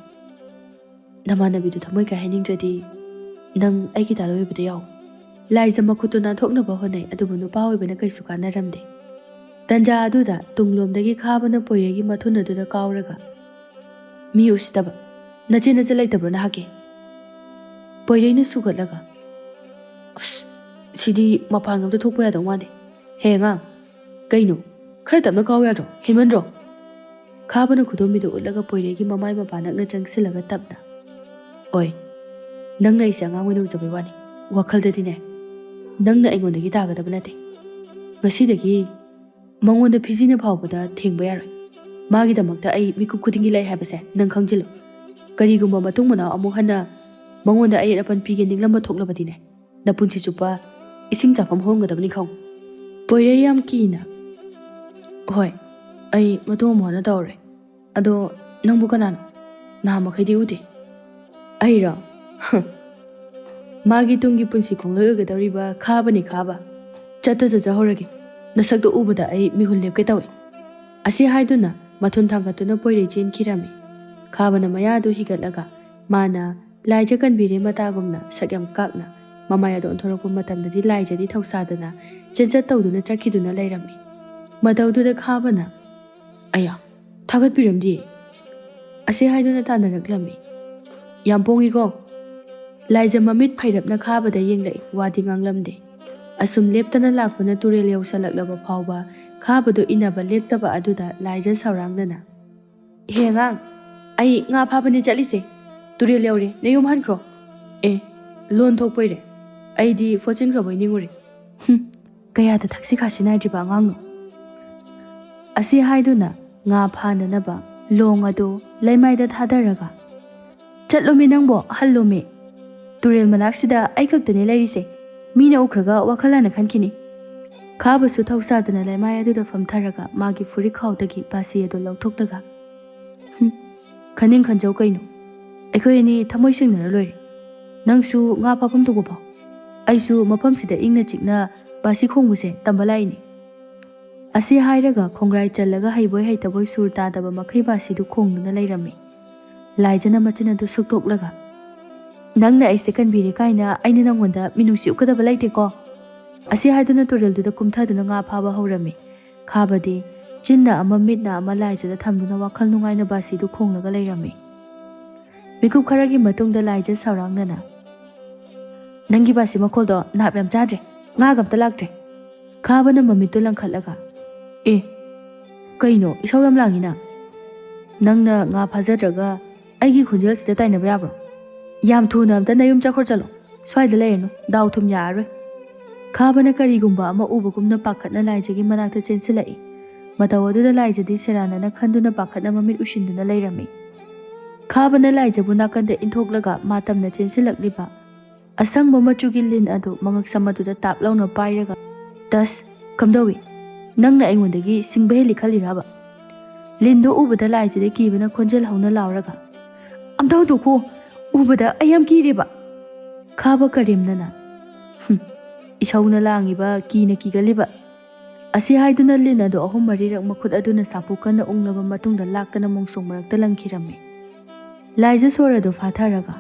"ꯅꯃꯥꯟꯅꯕꯤꯗꯨ ꯊꯃꯣꯏ ꯀꯥꯏꯍꯟꯅꯤꯡꯗ꯭ꯔꯗꯤ ꯅꯪ ꯑꯩꯒꯤ ꯗꯥꯂꯣꯏ ꯑꯣꯏꯕꯗ ꯌꯥꯎ꯫" ꯂꯥꯏꯖ ꯃꯈꯨꯠꯇꯨ ꯅꯥꯟꯊꯣꯛꯅꯕ ꯍꯣꯠꯅꯩ, ꯑꯗꯨꯕꯨ ꯅꯨꯄꯥ ꯑꯣꯏꯕꯅ ꯀꯩꯁꯨ ꯀꯥꯟꯅꯔꯝꯗꯦ꯫ ꯇꯟꯖꯥ ꯑꯗꯨꯗ ꯇꯨꯡꯂꯣꯝꯗꯒꯤ ꯈꯥꯕꯅ ꯄꯣꯏꯔꯩꯒꯤ ꯃꯊꯨꯟ ꯑꯗꯨꯗ ꯀꯥꯎꯔꯒ, "ꯃꯤ ꯎꯁꯤꯠꯇꯕ, ꯅꯆꯦ ꯅꯆꯜ ꯂꯩꯇꯕ꯭ꯔꯣ ꯅꯍꯥꯛꯀꯤ?" ꯄꯣꯏꯔꯩꯅ ꯁꯨꯒꯠꯂꯒ, "ꯑꯁ, ꯁꯤꯗꯤ ꯃꯄꯥꯟꯒ ꯑꯝꯇ ꯊꯣꯛꯄ ꯌꯥꯗꯧ ꯃꯥꯟꯗꯦ꯫ "ꯍꯦ ꯑꯉꯥꯡ, ꯀꯩꯅꯣ? ꯈꯔ ꯇꯞꯅ ꯀꯥꯎ ꯌꯥꯗ꯭ꯔꯣ? ꯍꯦꯟꯃꯟꯗ꯭ꯔꯣ?" ꯈꯥꯕꯅ ꯈꯨꯗꯣꯝꯕꯤꯗꯨ ꯎꯠꯂꯒ ꯄꯣꯏꯔꯩꯒꯤ ꯃꯃꯥꯏ ꯃꯄꯥ ꯅꯛꯅ ꯆꯪꯁꯤꯜꯂꯒ ꯇꯞꯅ, "ꯑꯣꯏ, ꯅꯪꯅ ꯑꯩꯁꯦ ꯑꯉꯥꯡ ꯑꯣꯏꯅ ꯎꯖꯕꯩ ꯋꯥꯅꯤ꯫ ꯋꯥꯈꯜꯗꯗꯤꯅꯦ, ꯅꯪꯅ ꯑꯩꯉꯣꯟꯗꯒꯤ ꯇꯥꯒꯗꯕ ꯅꯠꯇꯦ꯫ ꯉꯁꯤꯗꯒꯤ ꯃꯉꯣꯟꯗ ꯐꯤꯖꯤꯅ ꯐꯥꯎꯕꯗ ꯊꯦꯡꯕ ꯌꯥꯔꯣꯏ꯫ ꯃꯥꯒꯤꯗꯃꯛꯇ ꯑꯩ ꯃꯤꯀꯨꯞ ꯈꯨꯗꯤꯡꯒꯤ ꯂꯩ ꯍꯥꯏꯕꯁꯦ ꯅꯪ ꯈꯪꯖꯤꯜꯂꯨ꯫ ꯀꯔꯤꯒꯨꯝꯕ ꯃꯇꯨꯡ ꯃꯅꯥꯎ ꯑꯃꯨꯛ ꯍꯟꯅ ꯃꯉꯣꯟꯗ ꯑꯌꯦꯠ ꯑꯄꯟ ꯄꯤꯒꯦ ꯅꯤꯡꯂꯝꯕ ꯊꯣꯛꯂꯕꯗꯤꯅꯦ, ꯅꯄꯨꯟꯁꯤ ꯆꯨꯞꯄ ꯏꯁꯤꯡ ꯆꯥꯐꯝ ꯍꯧꯔꯝꯒꯗꯕꯅꯤ ꯈꯪꯉꯨ꯫" ꯄꯣꯏꯔꯩ ꯌꯥꯝ ꯀꯤꯅ, "ꯍꯣꯏ, ꯑꯩ ꯃꯇꯨꯡ ꯑꯃꯨꯛ ꯍꯟꯅ ꯇꯧꯔꯦ꯫ ꯑꯗꯣ ꯅꯪꯕꯨ ꯀꯅꯥꯅꯣ? ꯅꯍꯥꯟ ꯃꯈꯩꯗꯤ ꯎꯗꯦ꯫" "ꯑꯩꯔꯣ? ꯃꯥꯒꯤ ꯇꯨꯡꯒꯤ ꯄꯨꯟꯁꯤ ꯈꯣꯡꯂꯣꯏ ꯑꯣꯏꯒꯗꯧꯔꯤꯕ ꯈꯥꯕꯅꯤ ꯈꯥꯕ꯫ ꯆꯠꯇ ꯆꯠꯆꯍꯧꯔꯒꯦ꯫ ꯅꯁꯛꯇꯣ ꯎꯕꯗ ꯑꯩ ꯃꯤꯍꯨꯟ ꯂꯦꯞꯀꯦ ꯇꯧꯏ꯫" ꯑꯁꯤ ꯍꯥꯏꯗꯨꯅ ꯃꯊꯨꯟ ꯊꯥꯡꯒꯠꯇꯨꯅ ꯄꯣꯏꯔꯩ ꯆꯦꯟꯈꯤꯔꯝꯃꯤ꯫ ꯈꯥꯕꯅ ꯃꯌꯥꯗꯨ ꯍꯤꯒꯠꯂꯒ ꯃꯥꯅ ꯂꯥꯏꯖ ꯀꯟꯕꯤꯔꯦ ꯃꯇꯥꯒꯨꯝꯅ ꯁꯛ ꯌꯥꯝ ꯀꯥꯛꯅ ꯃꯃꯥꯏ ꯑꯗꯨ ꯑꯣꯟꯊꯣꯔꯛꯄ ꯃꯇꯝꯗꯗꯤ ꯂꯥꯏꯖꯗꯤ ꯊꯧꯁꯥꯗꯅ ꯆꯦꯟꯆꯠ ꯇꯧꯗꯨꯅ ꯆꯠꯈꯤꯗꯨꯅ ꯂꯩꯔꯝꯃꯤ꯫ ꯃꯇꯧꯗꯨꯗ ꯈꯥꯕꯅ, "ꯑꯌꯥ, ꯊꯥꯒꯠꯄꯤꯔꯝꯗꯦ" ꯑꯁꯤ ꯍꯥꯏꯗꯨꯅ ꯇꯥꯟꯅꯔꯛꯂꯝꯃꯤ꯫ "ꯌꯥꯝ ꯄꯣꯡꯉꯤꯀꯣ꯫" ꯂꯥꯏꯖ ꯃꯃꯤꯠ ꯐꯩꯔꯞꯅ ꯈꯥꯕꯗ ꯌꯦꯡꯂꯛꯏ, ꯋꯥꯗꯤ ꯉꯥꯡꯂꯝꯗꯦ꯫ ꯑꯁꯨꯝ ꯂꯦꯞꯇꯅ ꯂꯥꯛꯄꯅ ꯇꯨꯔꯦꯜ ꯌꯧꯁꯜꯂꯛꯂꯕ ꯐꯥꯎꯕ ꯈꯥꯕꯗꯨ ꯏꯟꯅꯕ ꯂꯦꯞꯇꯕ ꯑꯗꯨꯗ ꯂꯥꯏꯖ ꯁꯥꯎꯔꯥꯡꯅꯅ, "ꯍꯦ ꯑꯉꯥꯡ, ꯑꯩ ꯉꯥ ꯐꯥꯕꯅꯦ ꯆꯠꯂꯤꯁꯦ꯫ ꯇꯨꯔꯦꯜ ꯌꯧꯔꯦ, ꯅꯌꯨꯝ ꯍꯟꯈ꯭ꯔꯣ꯫" "ꯑꯦ, ꯂꯣꯟ ꯊꯣꯛꯄꯩꯔꯦ? ꯑꯩꯗꯤ ꯐꯣꯠꯆꯤꯟꯈ꯭ꯔꯕꯣꯏ ꯅꯤꯡꯉꯨꯔꯦ꯫" "ꯍꯨꯝ, ꯀꯌꯥꯗ ꯊꯛꯁꯤ ꯈꯥꯁꯤ ꯅꯥꯏꯗ꯭ꯔꯤꯕ ꯑꯉꯥꯡꯅꯣ!" ꯑꯁꯤ ꯍꯥꯏꯗꯨꯅ ꯉꯥ ꯐꯥꯅꯅꯕ ꯂꯣꯡ ꯑꯗꯨ ꯂꯩꯃꯥꯏꯗ ꯊꯥꯗꯔꯒ, "ꯆꯠꯂꯣꯃꯤ ꯅꯪꯕꯣ, ꯍꯜꯂꯣꯃꯤ꯫ ꯇꯨꯔꯦꯜ ꯃꯅꯥꯛꯁꯤꯗ ꯑꯩ ꯈꯛꯇꯅꯤ ꯂꯩꯔꯤꯁꯦ꯫ ꯃꯤꯅ ꯎꯈ꯭ꯔꯒ ꯋꯥꯈꯜ ꯍꯥꯟꯅ ꯈꯟꯈꯤꯅꯤ꯫" ꯈꯥꯕꯁꯨ ꯊꯧꯁꯥꯗꯅ ꯂꯩꯃꯥꯏ ꯑꯗꯨꯗ ꯐꯝꯊꯔꯒ ꯃꯥꯒꯤ ꯐꯨꯔꯤꯠ ꯈꯥꯎꯗꯒꯤ ꯕꯥꯁꯤ ꯑꯗꯨ ꯂꯧꯊꯣꯛꯂꯒ, "ꯍꯨꯝ, ꯈꯟꯅꯤꯡ ꯈꯟꯖꯧ ꯀꯩꯅꯣ? ꯑꯩꯈꯣꯏ ꯑꯅꯤ ꯊꯃꯣꯏ ꯁꯦꯡꯅꯔ ꯂꯣꯏꯔꯦ꯫ ꯅꯪꯁꯨ ꯉꯥ ꯐꯥꯐꯝ ꯊꯣꯛꯄ ꯐꯥꯎ꯫ ꯑꯩꯁꯨ ꯃꯐꯝꯁꯤꯗ ꯏꯪꯅ ꯆꯤꯛꯅ ꯕꯥꯁꯤ ꯈꯣꯡꯕꯁꯦ ꯇꯝꯕ ꯂꯥꯛꯏꯅꯦ꯫" ꯑꯁꯤ ꯍꯥꯏꯔꯒ ꯈꯣꯡꯒ꯭ꯔꯥꯏ ꯆꯜꯂꯒ ꯍꯩꯕꯣꯏ ꯍꯩꯇꯕꯣꯏ ꯁꯨꯔ ꯇꯥꯗꯕ ꯃꯈꯩ ꯕꯥꯁꯤꯗꯨ ꯈꯣꯡꯗꯨꯅ ꯂꯩꯔꯝꯃꯤ꯫ ꯂꯥꯏꯖꯅ ꯃꯆꯤꯟ ꯑꯗꯨ ꯁꯨꯛꯇꯣꯛꯂꯒ, "ꯅꯪꯅ ꯑꯩꯁꯦ ꯀꯟꯕꯤꯔꯦ ꯀꯥꯏꯅ ꯑꯩꯅ ꯅꯪꯉꯣꯟꯗ ꯃꯤꯅꯨꯡꯁꯤ ꯎꯠꯀꯗꯕ ꯂꯩꯇꯦꯀꯣ꯫" ꯑꯁꯤ ꯍꯥꯏꯗꯨꯅ ꯇꯨꯔꯦꯜꯗꯨꯗ ꯀꯨꯝꯊꯗꯨꯅ ꯉꯥ ꯐꯥꯕ ꯍꯧꯔꯝꯃꯤ꯫ ꯈꯥꯕꯗꯤ ꯆꯤꯟꯅ ꯑꯃ ꯃꯤꯠꯅ ꯑꯃ ꯂꯥꯏꯖꯗ ꯊꯝꯗꯨꯅ ꯋꯥꯈꯜ ꯅꯨꯡꯉꯥꯏꯅ ꯕꯥꯁꯤꯗꯨ ꯈꯣꯡꯂꯒ ꯂꯩꯔꯝꯃꯤ꯫ ꯃꯤꯀꯨꯞ ꯈꯔꯒꯤ ꯃꯇꯨꯡꯗ ꯂꯥꯏꯖ ꯁꯥꯎꯔꯥꯡꯅꯅ, "ꯅꯪꯒꯤ ꯕꯥꯁꯤ ꯃꯈꯣꯜꯗꯣ ꯅꯥꯞ ꯌꯥꯝ ꯆꯥꯗ꯭ꯔꯦ꯫ ꯉꯥꯒ ꯑꯝꯇ ꯂꯥꯛꯇ꯭ꯔꯦ꯫" ꯈꯥꯕꯅ ꯃꯃꯤꯠꯇꯨ ꯂꯪꯈꯠꯂꯒ, "ꯑꯦ, ꯀꯩꯅꯣ ꯏꯁꯧ ꯌꯥꯝ ꯂꯥꯡꯉꯤꯅ? ꯅꯪꯅ ꯉꯥ ꯐꯥꯖꯗ꯭ꯔꯒ ꯑꯩꯒꯤ ꯈꯣꯟꯖꯦꯜꯁꯤꯗ ꯇꯥꯏꯅꯕ ꯌꯥꯕ꯭ꯔꯣ? ꯌꯥꯝ ꯊꯨꯅ ꯑꯝꯇ ꯅꯌꯨꯝ ꯆꯠꯈ꯭ꯔꯣ ꯆꯠꯂꯣ꯫ ꯁ꯭ꯋꯥꯏꯗ ꯂꯩꯔꯅꯨ, ꯗꯥꯎ ꯊꯨꯝ ꯌꯥꯔꯔꯣꯏ꯫" ꯈꯥꯕꯅ ꯀꯔꯤꯒꯨꯝꯕ ꯑꯃ ꯎꯕꯒꯨꯝꯅ ꯄꯥꯈꯠꯅ ꯂꯥꯏꯖꯒꯤ ꯃꯅꯥꯛꯇ ꯆꯦꯟꯁꯤꯜꯂꯛꯏ꯫ ꯃꯇꯧ ꯑꯗꯨꯗ ꯂꯥꯏꯖꯗꯤ ꯁꯦꯔꯥꯟꯅꯅ ꯈꯟꯗꯨꯅ ꯄꯥꯈꯠꯅ ꯃꯃꯤꯠ ꯎꯏꯁꯤꯟꯗꯨꯅ ꯂꯩꯔꯝꯃꯤ꯫ ꯈꯥꯕꯅ ꯂꯥꯏꯖꯕꯨ ꯅꯥꯀꯟꯗ ꯏꯟꯊꯣꯛꯂꯒ ꯃꯥ ꯇꯝꯅ ꯆꯦꯟꯁꯤꯜꯂꯛꯂꯤꯕ ꯑꯁꯪꯕ ꯃꯆꯨꯒꯤ ꯂꯤꯟ ꯑꯗꯨ ꯃꯉꯛꯁꯝ ꯑꯗꯨꯗ ꯇꯥꯞ ꯂꯥꯎꯅ ꯄꯥꯏꯔꯒ, "ꯇꯁ, ꯀꯝꯗꯧꯏ? ꯅꯪꯅ ꯑꯩꯉꯣꯟꯗꯒꯤ ꯁꯤꯡꯕ ꯍꯦꯜꯂꯤ ꯈꯜꯂꯤꯔꯕ?" ꯂꯤꯟꯗꯨ ꯎꯕꯗ ꯂꯥꯏꯖꯗ ꯀꯤꯕꯅ ꯈꯣꯟꯖꯦꯜ ꯍꯧꯅ ꯂꯥꯎꯔꯒ, "ꯑꯝꯇ ꯍꯧꯗꯣꯛꯈꯣ, ꯎꯕꯗ ꯑꯩ ꯌꯥꯝ ꯀꯤꯔꯦꯕ꯫" ꯈꯥꯕ ꯀꯔꯦꯝꯅꯅ, "ꯍꯨꯝ, ꯏꯁꯧꯅ ꯂꯥꯡꯉꯤꯕ, ꯀꯤꯅ ꯀꯤꯒꯜꯂꯤꯕ꯫" ꯑꯁꯤ ꯍꯥꯏꯗꯨꯅ ꯂꯤꯟ ꯑꯗꯨ ꯑꯍꯨꯝ ꯃꯔꯤꯔꯛ ꯃꯈꯨꯠ ꯑꯗꯨꯅ ꯁꯥꯐꯨ ꯀꯟꯅ ꯎꯪꯂꯕ ꯃꯇꯨꯡꯗ ꯂꯥꯛꯇꯅ ꯃꯣꯡꯁꯣꯡ ꯃꯔꯛꯇ ꯂꯪꯈꯤꯔꯝꯃꯤ꯫ ꯂꯥꯏꯖ ꯁꯣꯔ ꯑꯗꯨ ꯐꯥꯊꯔꯒ,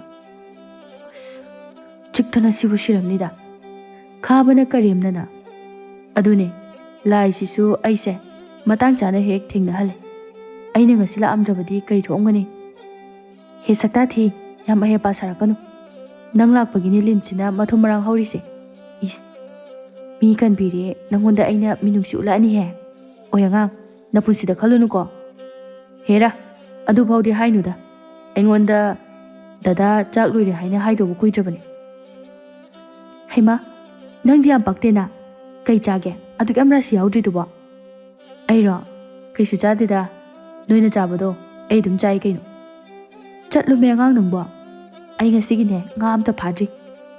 "ꯆꯤꯛꯇꯅ ꯁꯤꯕꯨ ꯁꯤꯔꯝꯅꯤꯗ꯫" ꯈꯥꯕꯅ ꯀꯔꯦꯝꯅꯅ, "ꯑꯗꯨꯅꯦ, ꯂꯥꯏꯁꯤꯁꯨ ꯑꯩꯁꯦ ꯃꯇꯥꯡ ꯆꯥꯅ ꯍꯦꯛ ꯊꯦꯡꯅꯍꯜꯂꯦ꯫ ꯑꯩꯅ ꯉꯁꯤ ꯂꯥꯛꯑꯝꯗ꯭ꯔꯕꯗꯤ ꯀꯔꯤ ꯊꯣꯛꯑꯝꯒꯅꯤ? ꯍꯦ ꯁꯛꯇꯥ ꯊꯤ, ꯌꯥꯝ ꯑꯍꯦꯄꯥ ꯁꯥꯔꯛꯀꯅꯨ꯫ ꯅꯪ ꯂꯥꯛꯄꯒꯤꯅꯦ ꯂꯤꯟꯁꯤꯅ ꯃꯊꯨꯝ ꯃꯔꯥꯡ ꯍꯧꯔꯤꯁꯦ꯫ ꯏꯁ, ꯃꯤ ꯀꯟꯕꯤꯔꯦ, ꯅꯪꯉꯣꯟꯗ ꯑꯩꯅ ꯃꯤꯅꯨꯡꯁꯤ ꯎꯠꯂꯛꯑꯅꯤꯍꯦ꯫ ꯑꯣꯏ ꯑꯉꯥꯡ, ꯅꯄꯨꯟꯁꯤꯗ ꯈꯜꯂꯨꯅꯨꯀꯣ꯫ ꯍꯦꯔꯥ, ꯑꯗꯨꯐꯥꯎꯗꯤ ꯍꯥꯏꯅꯨꯗ꯫ ꯑꯩꯉꯣꯟꯗ ꯗꯗꯥ ꯆꯥꯛ ꯂꯣꯏꯔꯦ ꯍꯥꯏꯅ ꯍꯥꯏꯗꯧꯕ ꯀꯨꯏꯗ꯭ꯔꯕꯅꯤ꯫" "ꯍꯩꯃꯥ, ꯅꯪꯗꯤ ꯌꯥꯝ ꯄꯛꯇꯦꯅ꯫ ꯀꯩ ꯆꯥꯒꯦ? ꯑꯗꯨꯛ ꯌꯥꯝ ꯔꯥꯁꯤ ꯌꯥꯎꯗ꯭ꯔꯤꯗꯨꯕꯣ?" "ꯑꯩꯔꯣ? ꯀꯩꯁꯨ ꯆꯥꯗꯦꯗ꯫ ꯅꯣꯏꯅ ꯆꯥꯕꯗꯣ ꯑꯩ ꯑꯗꯨꯝ ꯆꯥꯏ ꯀꯩꯅꯣ꯫" "ꯆꯠꯂꯨꯃꯦ ꯑꯉꯥꯡ ꯅꯪꯕꯣ꯫ ꯑꯩ ꯉꯁꯤꯒꯤꯅꯦ ꯉꯥ ꯑꯝꯇ ꯐꯥꯗ꯭ꯔꯤ꯫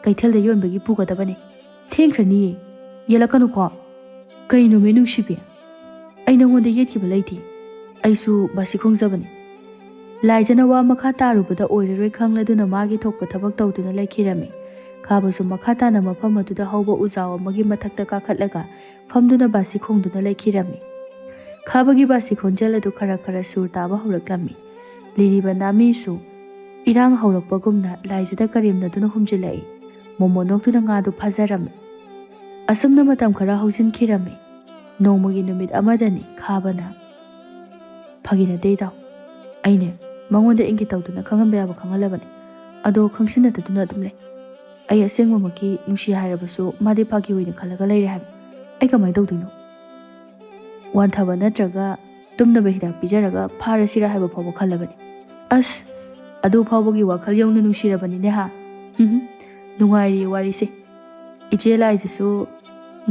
ꯀꯩꯊꯦꯜꯗ ꯌꯣꯟꯕꯒꯤ ꯄꯨꯒꯗꯕꯅꯦ꯫ ꯊꯦꯡꯈ꯭ꯔꯅꯤꯌꯦ꯫ ꯌꯦꯜꯂꯛꯀꯅꯨꯀꯣ꯫" "ꯀꯩꯅꯣꯃꯦ ꯅꯨꯡꯁꯤꯕꯤ? ꯑꯩ ꯅꯉꯣꯟꯗ ꯌꯦꯠꯈꯤꯕ ꯂꯩꯇꯦ꯫ ꯑꯩꯁꯨ ꯕꯥꯁꯤ ꯈꯣꯡꯖꯕꯅꯤ꯫" ꯂꯥꯏꯖꯅ ꯋꯥ ꯃꯈꯥ ꯇꯥꯔꯨꯕꯗ ꯑꯣꯏꯔꯔꯣꯏ ꯈꯪꯂꯗꯨꯅ ꯃꯥꯒꯤ ꯊꯣꯛꯄ ꯊꯕꯛ ꯇꯧꯗꯨꯅ ꯂꯩꯈꯤꯔꯝꯃꯤ꯫ ꯈꯥꯕꯁꯨ ꯃꯈꯥ ꯇꯥꯅ ꯃꯐꯝ ꯑꯗꯨꯗ ꯍꯧꯕ ꯎꯖꯥꯎ ꯑꯃꯒꯤ ꯃꯊꯛꯇ ꯀꯥꯈꯠꯂꯒ ꯐꯝꯗꯨꯅ ꯕꯥꯁꯤ ꯈꯣꯡꯗꯨꯅ ꯂꯩꯈꯤꯔꯝꯃꯤ꯫ ꯈꯥꯕꯒꯤ ꯕꯥꯁꯤ ꯈꯣꯟꯖꯦꯜ ꯑꯗꯨ ꯈꯔ ꯈꯔ ꯁꯨꯔ ꯇꯥꯕ ꯍꯧꯔꯛꯂꯝꯃꯤ꯫ ꯂꯤꯔꯤꯕ ꯅꯥꯃꯤꯁꯨ ꯏꯔꯥꯡ ꯍꯧꯔꯛꯄꯒꯨꯝꯅ ꯂꯥꯏꯖꯗ ꯀꯔꯦꯝꯅꯗꯨꯅ ꯍꯨꯝꯖꯤꯜꯂꯛꯏ꯫ ꯃꯣꯃꯣ ꯅꯣꯛꯇꯨꯅ ꯉꯥꯗꯨ ꯐꯥꯖꯔꯝꯃꯤ꯫ ꯑꯁꯨꯝꯅ ꯃꯇꯝ ꯈꯔ ꯍꯧꯖꯤꯟꯈꯤꯔꯝꯃꯤ꯫ ꯅꯣꯡꯃꯒꯤ ꯅꯨꯃꯤꯠ ꯑꯃꯗꯅꯤ ꯈꯥꯕꯅ, "ꯐꯥꯒꯤ ꯅꯠꯇꯦ ꯏꯇꯥꯎ꯫ ꯑꯩꯅꯦ ꯃꯉꯣꯟꯗ ꯏꯪꯒꯤꯠ ꯇꯧꯗꯨꯅ ꯈꯪꯍꯟꯕ ꯌꯥꯕ ꯈꯪꯍꯜꯂꯕꯅꯤ꯫ ꯑꯗꯣ ꯈꯪꯁꯤꯟꯅꯗꯗꯨꯅ ꯑꯗꯨꯝ ꯂꯩ꯫ ꯑꯩ ꯑꯁꯦꯡꯕꯃꯛꯀꯤ ꯅꯨꯡꯁꯤ ꯍꯥꯏꯔꯕꯁꯨ ꯃꯥꯗꯤ ꯐꯥꯒꯤ ꯑꯣꯏꯅ ꯈꯜꯂꯒ ꯂꯩꯔꯦ ꯍꯥꯏꯕ꯫ ꯑꯩ ꯀꯃꯥꯏꯅ ꯇꯧꯗꯣꯏꯅꯣ? ꯋꯥꯟꯊꯕ ꯅꯠꯇ꯭ꯔꯒ ꯇꯨꯝꯅꯕ ꯍꯤꯗꯥꯛ ꯄꯤꯖꯔꯒ ꯐꯥꯔꯁꯤꯔꯥ ꯍꯥꯏꯕ ꯐꯥꯎꯕ ꯈꯜꯂꯕꯅꯤ꯫ ꯑꯁ, ꯑꯗꯨ ꯐꯥꯎꯕꯒꯤ ꯋꯥꯈꯜ ꯌꯧꯅ ꯅꯨꯡꯁꯤꯔꯕꯅꯤꯅꯦ ꯍꯥ? ꯍꯨꯝ, ꯅꯨꯡꯉꯥꯏꯔꯤ ꯋꯥꯔꯤꯁꯦ꯫ ꯏꯆꯦ ꯂꯥꯏꯖꯁꯨ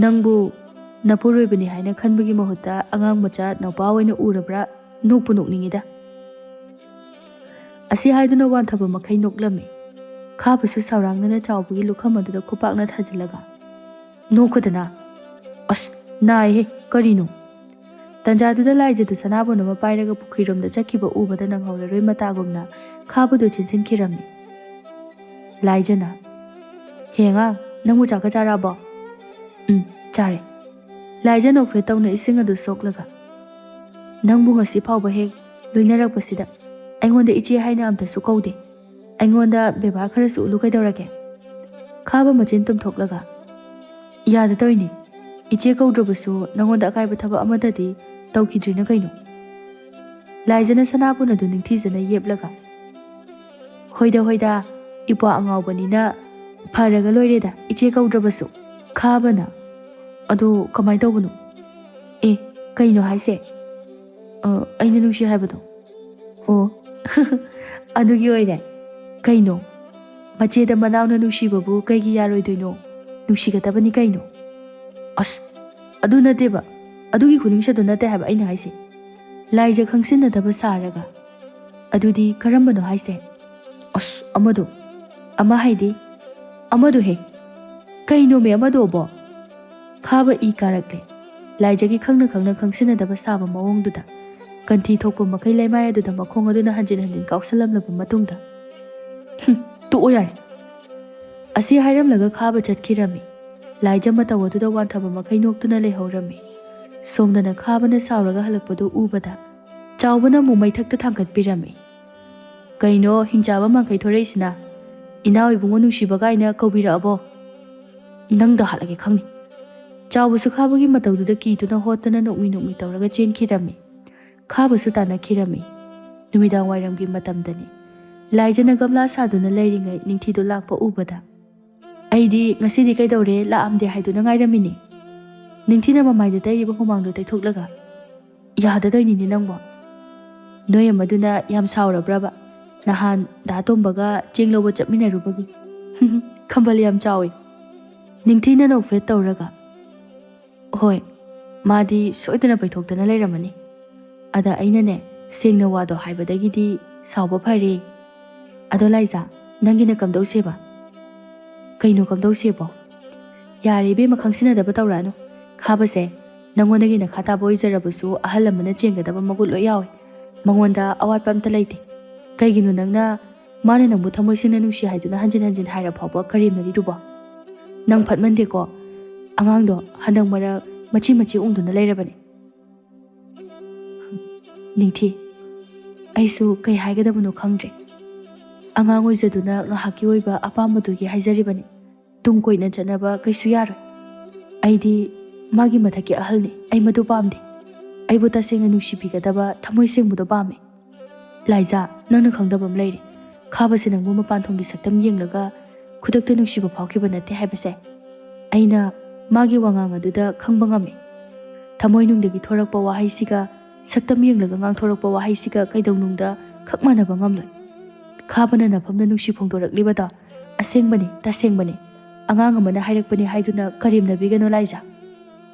ꯅꯪꯕꯨ ꯅꯄꯨꯔꯣꯏꯕꯅꯤ ꯍꯥꯏꯅ ꯈꯟꯕꯒꯤ ꯃꯍꯨꯠꯇ ꯑꯉꯥꯡ ꯃꯆꯥ ꯅꯧꯄꯥ ꯑꯣꯏꯅ ꯎꯔꯕ꯭ꯔꯥ? ꯅꯣꯛꯄꯨ ꯅꯣꯛꯅꯤꯡꯉꯤꯗ꯫ ꯑꯁꯤ ꯍꯥꯏꯗꯨꯅ ꯋꯥꯟꯊꯕ ꯃꯈꯩ ꯅꯣꯛꯂꯝꯃꯤ꯫ ꯈꯥꯕꯁꯨ ꯁꯥꯎꯔꯥꯡꯅꯅ ꯆꯥꯎꯕꯒꯤ ꯂꯨꯈꯝ ꯑꯗꯨꯗ ꯈꯨꯄꯥꯛꯅ ꯊꯥꯖꯤꯜꯂꯒ, "ꯅꯣꯛꯈꯣꯗꯅ! ꯑꯁ, ꯅꯥꯏꯍꯦ, ꯀꯔꯤꯅꯣ?" ꯇꯟꯖꯥꯗꯨꯗ ꯂꯥꯏꯖꯗꯨ ꯁꯅꯥꯕꯨꯟ ꯑꯃ ꯄꯥꯏꯔꯒ ꯄꯨꯈ꯭ꯔꯤꯔꯣꯝꯗ ꯆꯠꯈꯤꯕ ꯎꯕꯗ ꯅꯪꯍꯧꯔꯔꯣꯏ ꯃꯇꯥꯒꯨꯝꯅ ꯈꯥꯕꯗꯨ ꯆꯦꯟꯁꯤꯟꯈꯤꯔꯝꯃꯤ꯫ ꯂꯥꯏꯖꯅ, "ꯍꯦ ꯑꯉꯥꯡ, ꯅꯪꯕꯨ ꯆꯥꯛꯀ ꯆꯥꯔꯛꯑꯕꯣ?" "ꯎꯝ, ꯆꯥꯔꯦ꯫" ꯂꯥꯏꯖ ꯅꯣꯛꯐꯦꯠ ꯇꯧꯅ ꯏꯁꯤꯡ ꯑꯗꯨ ꯁꯣꯛꯂꯒ, "ꯅꯪꯕꯨ ꯉꯁꯤ ꯐꯥꯎꯕ ꯍꯦꯛ ꯂꯣꯏꯅꯔꯛꯄꯁꯤꯗ ꯑꯩꯉꯣꯟꯗ ꯏꯆꯦ ꯍꯥꯏꯅ ꯑꯝꯇꯁꯨ ꯀꯧꯗꯦ꯫ ꯑꯩꯉꯣꯟꯗ ꯕꯦꯕꯥꯔ ꯈꯔꯁꯨ ꯎꯠꯂꯨ ꯀꯩꯗꯧꯔꯒꯦ?" ꯈꯥꯕ ꯃꯆꯤꯟ ꯇꯨꯝꯊꯣꯛꯂꯒ, "ꯌꯥꯗ ꯇꯧꯔꯤꯅꯤ꯫ ꯏꯆꯦ ꯀꯧꯗ꯭ꯔꯕꯁꯨ ꯅꯪꯉꯣꯟꯗ ꯑꯀꯥꯏꯕ ꯊꯕꯛ ꯑꯃꯠꯇꯗꯤ ꯇꯧꯈꯤꯗ꯭ꯔꯤꯅ ꯀꯩꯅꯣ?" ꯂꯥꯏꯖꯅ ꯁꯅꯥꯕꯨꯟ ꯑꯗꯨ ꯅꯤꯡꯊꯤꯖꯅ ꯌꯦꯞꯂꯒ, "ꯍꯣꯏꯗ, ꯍꯣꯏꯗ, ꯏꯄ꯭ꯋꯥ ꯑꯉꯥꯎꯕꯅꯤꯅ ꯐꯔꯒ ꯂꯣꯏꯔꯦꯗ, ꯏꯆꯦ ꯀꯧꯗ꯭ꯔꯕꯁꯨ꯫" ꯈꯥꯕꯅ, "ꯑꯗꯣ ꯀꯃꯥꯏꯅ ꯇꯧꯕꯅꯣ?" "ꯑꯦ, ꯀꯩꯅꯣ ꯍꯥꯏꯁꯦ?" "ꯑ, ꯑꯩꯅ ꯅꯨꯡꯁꯤ ꯍꯥꯏꯕꯗꯣ꯫" "ꯑꯣ, ꯑꯗꯨꯒꯤ ꯑꯣꯏꯔꯦ꯫ ꯀꯩꯅꯣ, ꯃꯆꯦꯗ ꯃꯅꯥꯎꯅ ꯅꯨꯡꯁꯤꯕꯕꯨ ꯀꯩꯒꯤ ꯌꯥꯔꯣꯏꯗꯣꯏꯅꯣ? ꯅꯨꯡꯁꯤꯒꯗꯕꯅꯤ ꯀꯩꯅꯣ꯫" "ꯑꯁ, ꯑꯗꯨ ꯅꯠꯇꯦꯕ, ꯑꯗꯨꯒꯤ ꯈꯨꯅꯤꯡꯁꯗꯨ ꯅꯠꯇꯦ ꯍꯥꯏꯕ ꯑꯩꯅ ꯍꯥꯏꯁꯦ꯫" ꯂꯥꯏꯖ ꯈꯪꯁꯤꯟꯅꯗꯕ ꯁꯥꯔꯒ, "ꯑꯗꯨꯗꯤ ꯀꯔꯝꯕꯅꯣ ꯍꯥꯏꯁꯦ?" "ꯑꯁ, ꯑꯃꯗꯣ, ꯑꯃ ꯍꯥꯏꯗꯤ?" "ꯑꯃꯗꯣ ꯍꯦ꯫" "ꯀꯩꯅꯣꯃꯦ ꯑꯃꯗꯣꯕꯣ?" ꯈꯥꯕ ꯏ ꯀꯥꯔꯛꯂꯦ꯫ ꯂꯥꯏꯖꯒꯤ ꯈꯪꯅ ꯈꯪꯅ ꯈꯪꯁꯤꯟꯅꯗꯕ ꯁꯥꯕ ꯃꯑꯣꯡꯗꯨꯗ ꯀꯟꯊꯤ ꯊꯣꯛꯄ ꯃꯈꯩ ꯂꯩꯃꯥꯏ ꯑꯗꯨꯗ ꯃꯈꯣꯡ ꯑꯗꯨꯅ ꯍꯟꯖꯤꯟ ꯍꯟꯖꯤꯟ ꯀꯥꯎꯁꯜꯂꯝꯂꯕ ꯃꯇꯨꯡꯗ, "ꯍꯨꯝ, ꯇꯣꯛꯑꯣ ꯌꯥꯔꯦ꯫" ꯑꯁꯤ ꯍꯥꯏꯔꯝꯂꯒ ꯈꯥꯕ ꯆꯠꯈꯤꯔꯝꯃꯤ꯫ ꯂꯥꯏꯖ ꯃꯇꯧ ꯑꯗꯨꯗ ꯋꯥꯟꯊꯕ ꯃꯈꯩ ꯅꯣꯛꯇꯨꯅ ꯂꯩꯍꯧꯔꯝꯃꯤ꯫ ꯁꯣꯝꯗꯅ ꯈꯥꯕꯅ ꯁꯥꯎꯔꯒ ꯍꯜꯂꯛꯄꯗꯨ ꯎꯕꯗ ꯆꯥꯎꯕꯅ ꯑꯃꯨꯛ ꯃꯩꯊꯛꯇ ꯊꯥꯡꯒꯠꯄꯤꯔꯝꯃꯤ꯫ "ꯀꯩꯅꯣ ꯍꯤꯡꯆꯥꯕ ꯃꯥꯡꯈꯩ ꯊꯣꯔꯛꯏꯁꯤꯅ? ꯏꯅꯥꯎ ꯏꯕꯨꯡꯉꯣ ꯅꯨꯡꯁꯤꯕ ꯀꯥꯏꯅ ꯀꯧꯕꯤꯔꯛꯑꯕꯣ? ꯅꯪꯗ ꯍꯥꯠꯂꯒꯦ ꯈꯪꯅꯤ꯫" ꯆꯥꯎꯕꯁꯨ ꯈꯥꯕꯒꯤ ꯃꯇꯧꯗꯨꯗ ꯀꯤꯗꯨꯅ ꯍꯣꯠꯇꯅ ꯅꯣꯛꯃꯤ ꯅꯣꯛꯃꯤ ꯇꯧꯔꯒ ꯆꯦꯟꯈꯤꯔꯝꯃꯤ꯫ ꯈꯥꯕꯁꯨ ꯇꯥꯟꯅꯈꯤꯔꯝꯃꯤ꯫ ꯅꯨꯃꯤꯗꯥꯡ ꯋꯥꯏꯔꯝꯒꯤ ꯃꯇꯝꯗꯅꯤ꯫ ꯂꯥꯏꯖꯅ ꯒꯝꯂꯥ ꯁꯥꯗꯨꯅ ꯂꯩꯔꯤꯉꯩ ꯅꯤꯡꯊꯤꯗꯨ ꯂꯥꯛꯄ ꯎꯕꯗ, "ꯑꯩꯗꯤ ꯉꯁꯤꯗꯤ ꯀꯩꯗꯧꯔꯦ ꯂꯥꯛꯑꯝꯗꯦ ꯍꯥꯏꯗꯨꯅ ꯉꯥꯏꯔꯝꯃꯤꯅꯤ꯫" ꯅꯤꯡꯊꯤꯅ ꯃꯃꯥꯏꯗ ꯇꯩꯔꯤꯕ ꯍꯨꯃꯥꯡꯗꯣ ꯇꯩꯊꯣꯛꯂꯒ, "ꯌꯥꯗꯗꯣꯏꯅꯤꯅꯦ ꯅꯪꯕꯣ꯫ ꯅꯣꯏ ꯑꯃꯗꯨꯅ ꯌꯥꯝ ꯁꯥꯎꯔꯕ꯭ꯔꯕ? ꯅꯍꯥꯟ ꯗꯥ ꯇꯣꯝꯕꯒ ꯆꯦꯡ ꯂꯧꯕ ꯆꯠꯃꯤꯟꯅꯔꯨꯕꯒꯤ?" ꯈꯝꯕꯜ ꯌꯥꯝ ꯆꯥꯎꯏ꯫ ꯅꯤꯡꯊꯤꯅ ꯅꯣꯛꯐꯦꯠ ꯇꯧꯔꯒ, "ꯍꯣꯏ, ꯃꯥꯗꯤ ꯁꯣꯏꯗꯅ ꯄꯩꯊꯣꯛꯇꯅ ꯂꯩꯔꯝꯃꯅꯤ꯫ ꯑꯗ ꯑꯩꯅꯅꯦ, ꯁꯦꯡꯅ ꯋꯥꯗꯣ ꯍꯥꯏꯕꯗꯒꯤꯗꯤ ꯁꯥꯎꯕ ꯐꯔꯦ꯫ ꯑꯗꯣ ꯂꯥꯏꯖꯥ, ꯅꯪꯒꯤꯅ ꯀꯝꯗꯧꯁꯦꯕ?" "ꯀꯩꯅꯣ ꯀꯝꯗꯧꯁꯦꯕꯣ?" "ꯌꯥꯔꯦ ꯏꯕꯦꯝꯃ, ꯈꯪꯁꯤꯟꯅꯗꯕ ꯇꯧꯔꯛꯑꯅꯨ꯫ ꯈꯥꯕꯁꯦ, ꯅꯪꯉꯣꯟꯗꯒꯤ ꯅꯈꯥ ꯇꯥꯕ ꯑꯣꯏꯖꯔꯕꯁꯨ ꯑꯍꯜ ꯑꯃꯅ ꯆꯦꯟꯒꯗꯕ ꯃꯒꯨꯟ ꯂꯣꯏ ꯌꯥꯎꯏ꯫ ꯃꯉꯣꯟꯗ ꯑꯋꯥꯠꯄ ꯑꯝꯇ ꯂꯩꯇꯦ꯫ ꯀꯩꯒꯤꯅꯣ ꯅꯪꯅ ꯃꯥꯅ ꯅꯪꯕꯨ ꯊꯃꯣꯏ ꯁꯦꯡꯅ ꯅꯨꯡꯁꯤ ꯍꯥꯏꯗꯨꯅ ꯍꯟꯖꯤꯟ ꯍꯟꯖꯤꯟ ꯍꯥꯏꯔ ꯐꯥꯎꯕ ꯀꯔꯦꯝꯅꯔꯤꯗꯨꯕꯣ? ꯅꯪ ꯐꯠꯃꯟꯗꯦꯀꯣ꯫ ꯑꯉꯥꯡꯗꯣ ꯍꯟꯗꯛ ꯃꯔꯛ ꯃꯆꯤ ꯃꯆꯤ ꯎꯪꯗꯨꯅ ꯂꯩꯔꯕꯅꯦ꯫" "ꯅꯤꯡꯊꯤ, ꯑꯩꯁꯨ ꯀꯩ ꯍꯥꯏꯒꯗꯕꯅꯣ ꯈꯪꯗ꯭ꯔꯦ꯫ ꯑꯉꯥꯡ ꯑꯣꯏꯖꯗꯨꯅ ꯉꯥꯏꯍꯥꯛꯀꯤ ꯑꯣꯏꯕ ꯑꯄꯥꯝꯕꯗꯨꯒꯤ ꯍꯥꯏꯖꯔꯤꯕꯅꯤ꯫ ꯇꯨꯡ ꯀꯣꯏꯅ ꯆꯠꯅꯕ ꯀꯩꯁꯨ ꯌꯥꯔꯣꯏ꯫ ꯑꯩꯗꯤ ꯃꯥꯒꯤ ꯃꯊꯛꯀꯤ ꯑꯍꯜꯅꯤ, ꯑꯩ ꯃꯗꯨ ꯄꯥꯝꯗꯦ꯫ ꯑꯩꯕꯨ ꯇꯁꯦꯡꯅ ꯅꯨꯡꯁꯤꯕꯤꯒꯗꯕ ꯊꯃꯣꯏ ꯁꯦꯡꯕꯗꯣ ꯄꯥꯝꯃꯤ꯫" "ꯂꯥꯏꯖꯥ, ꯅꯪꯅ ꯈꯪꯗꯕ ꯑꯃ ꯂꯩꯔꯦ꯫ ꯈꯥꯕꯁꯦ ꯅꯪꯕꯨ ꯃꯄꯥꯟ ꯊꯣꯡꯒꯤ ꯁꯛꯇꯝ ꯌꯦꯡꯂꯒ ꯈꯨꯗꯛꯇ ꯅꯨꯡꯁꯤꯕ ꯐꯥꯎꯈꯤꯕ ꯅꯠꯇꯦ ꯍꯥꯏꯕꯁꯦ ꯑꯩꯅ ꯃꯥꯒꯤ ꯋꯥꯉꯥꯡ ꯑꯗꯨꯗ ꯈꯪꯕ ꯉꯝꯃꯤ꯫ ꯊꯃꯣꯏꯅꯨꯡꯗꯒꯤ ꯊꯣꯔꯛꯄ ꯋꯥꯍꯩꯁꯤꯒ ꯁꯛꯇꯝ ꯌꯦꯡꯂꯒ ꯉꯥꯡꯊꯣꯔꯛꯄ ꯋꯥꯍꯩꯁꯤꯒ ꯀꯩꯗꯧꯅꯨꯡꯗ ꯈꯛ ꯃꯥꯟꯅꯕ ꯉꯝꯂꯣꯏ꯫ ꯈꯥꯕꯅ ꯅꯐꯝꯗ ꯅꯨꯡꯁꯤ ꯐꯣꯡꯗꯣꯔꯛꯂꯤꯕꯗꯣ ꯑꯁꯦꯡꯕꯅꯤ, ꯇꯁꯦꯡꯕꯅꯤ꯫ ꯑꯉꯥꯡ ꯑꯃꯅ ꯍꯥꯏꯔꯛꯄꯅꯤ ꯍꯥꯏꯗꯨꯅ ꯀꯔꯦꯝꯅꯕꯤꯒꯅꯨ ꯂꯥꯏꯖꯥ꯫"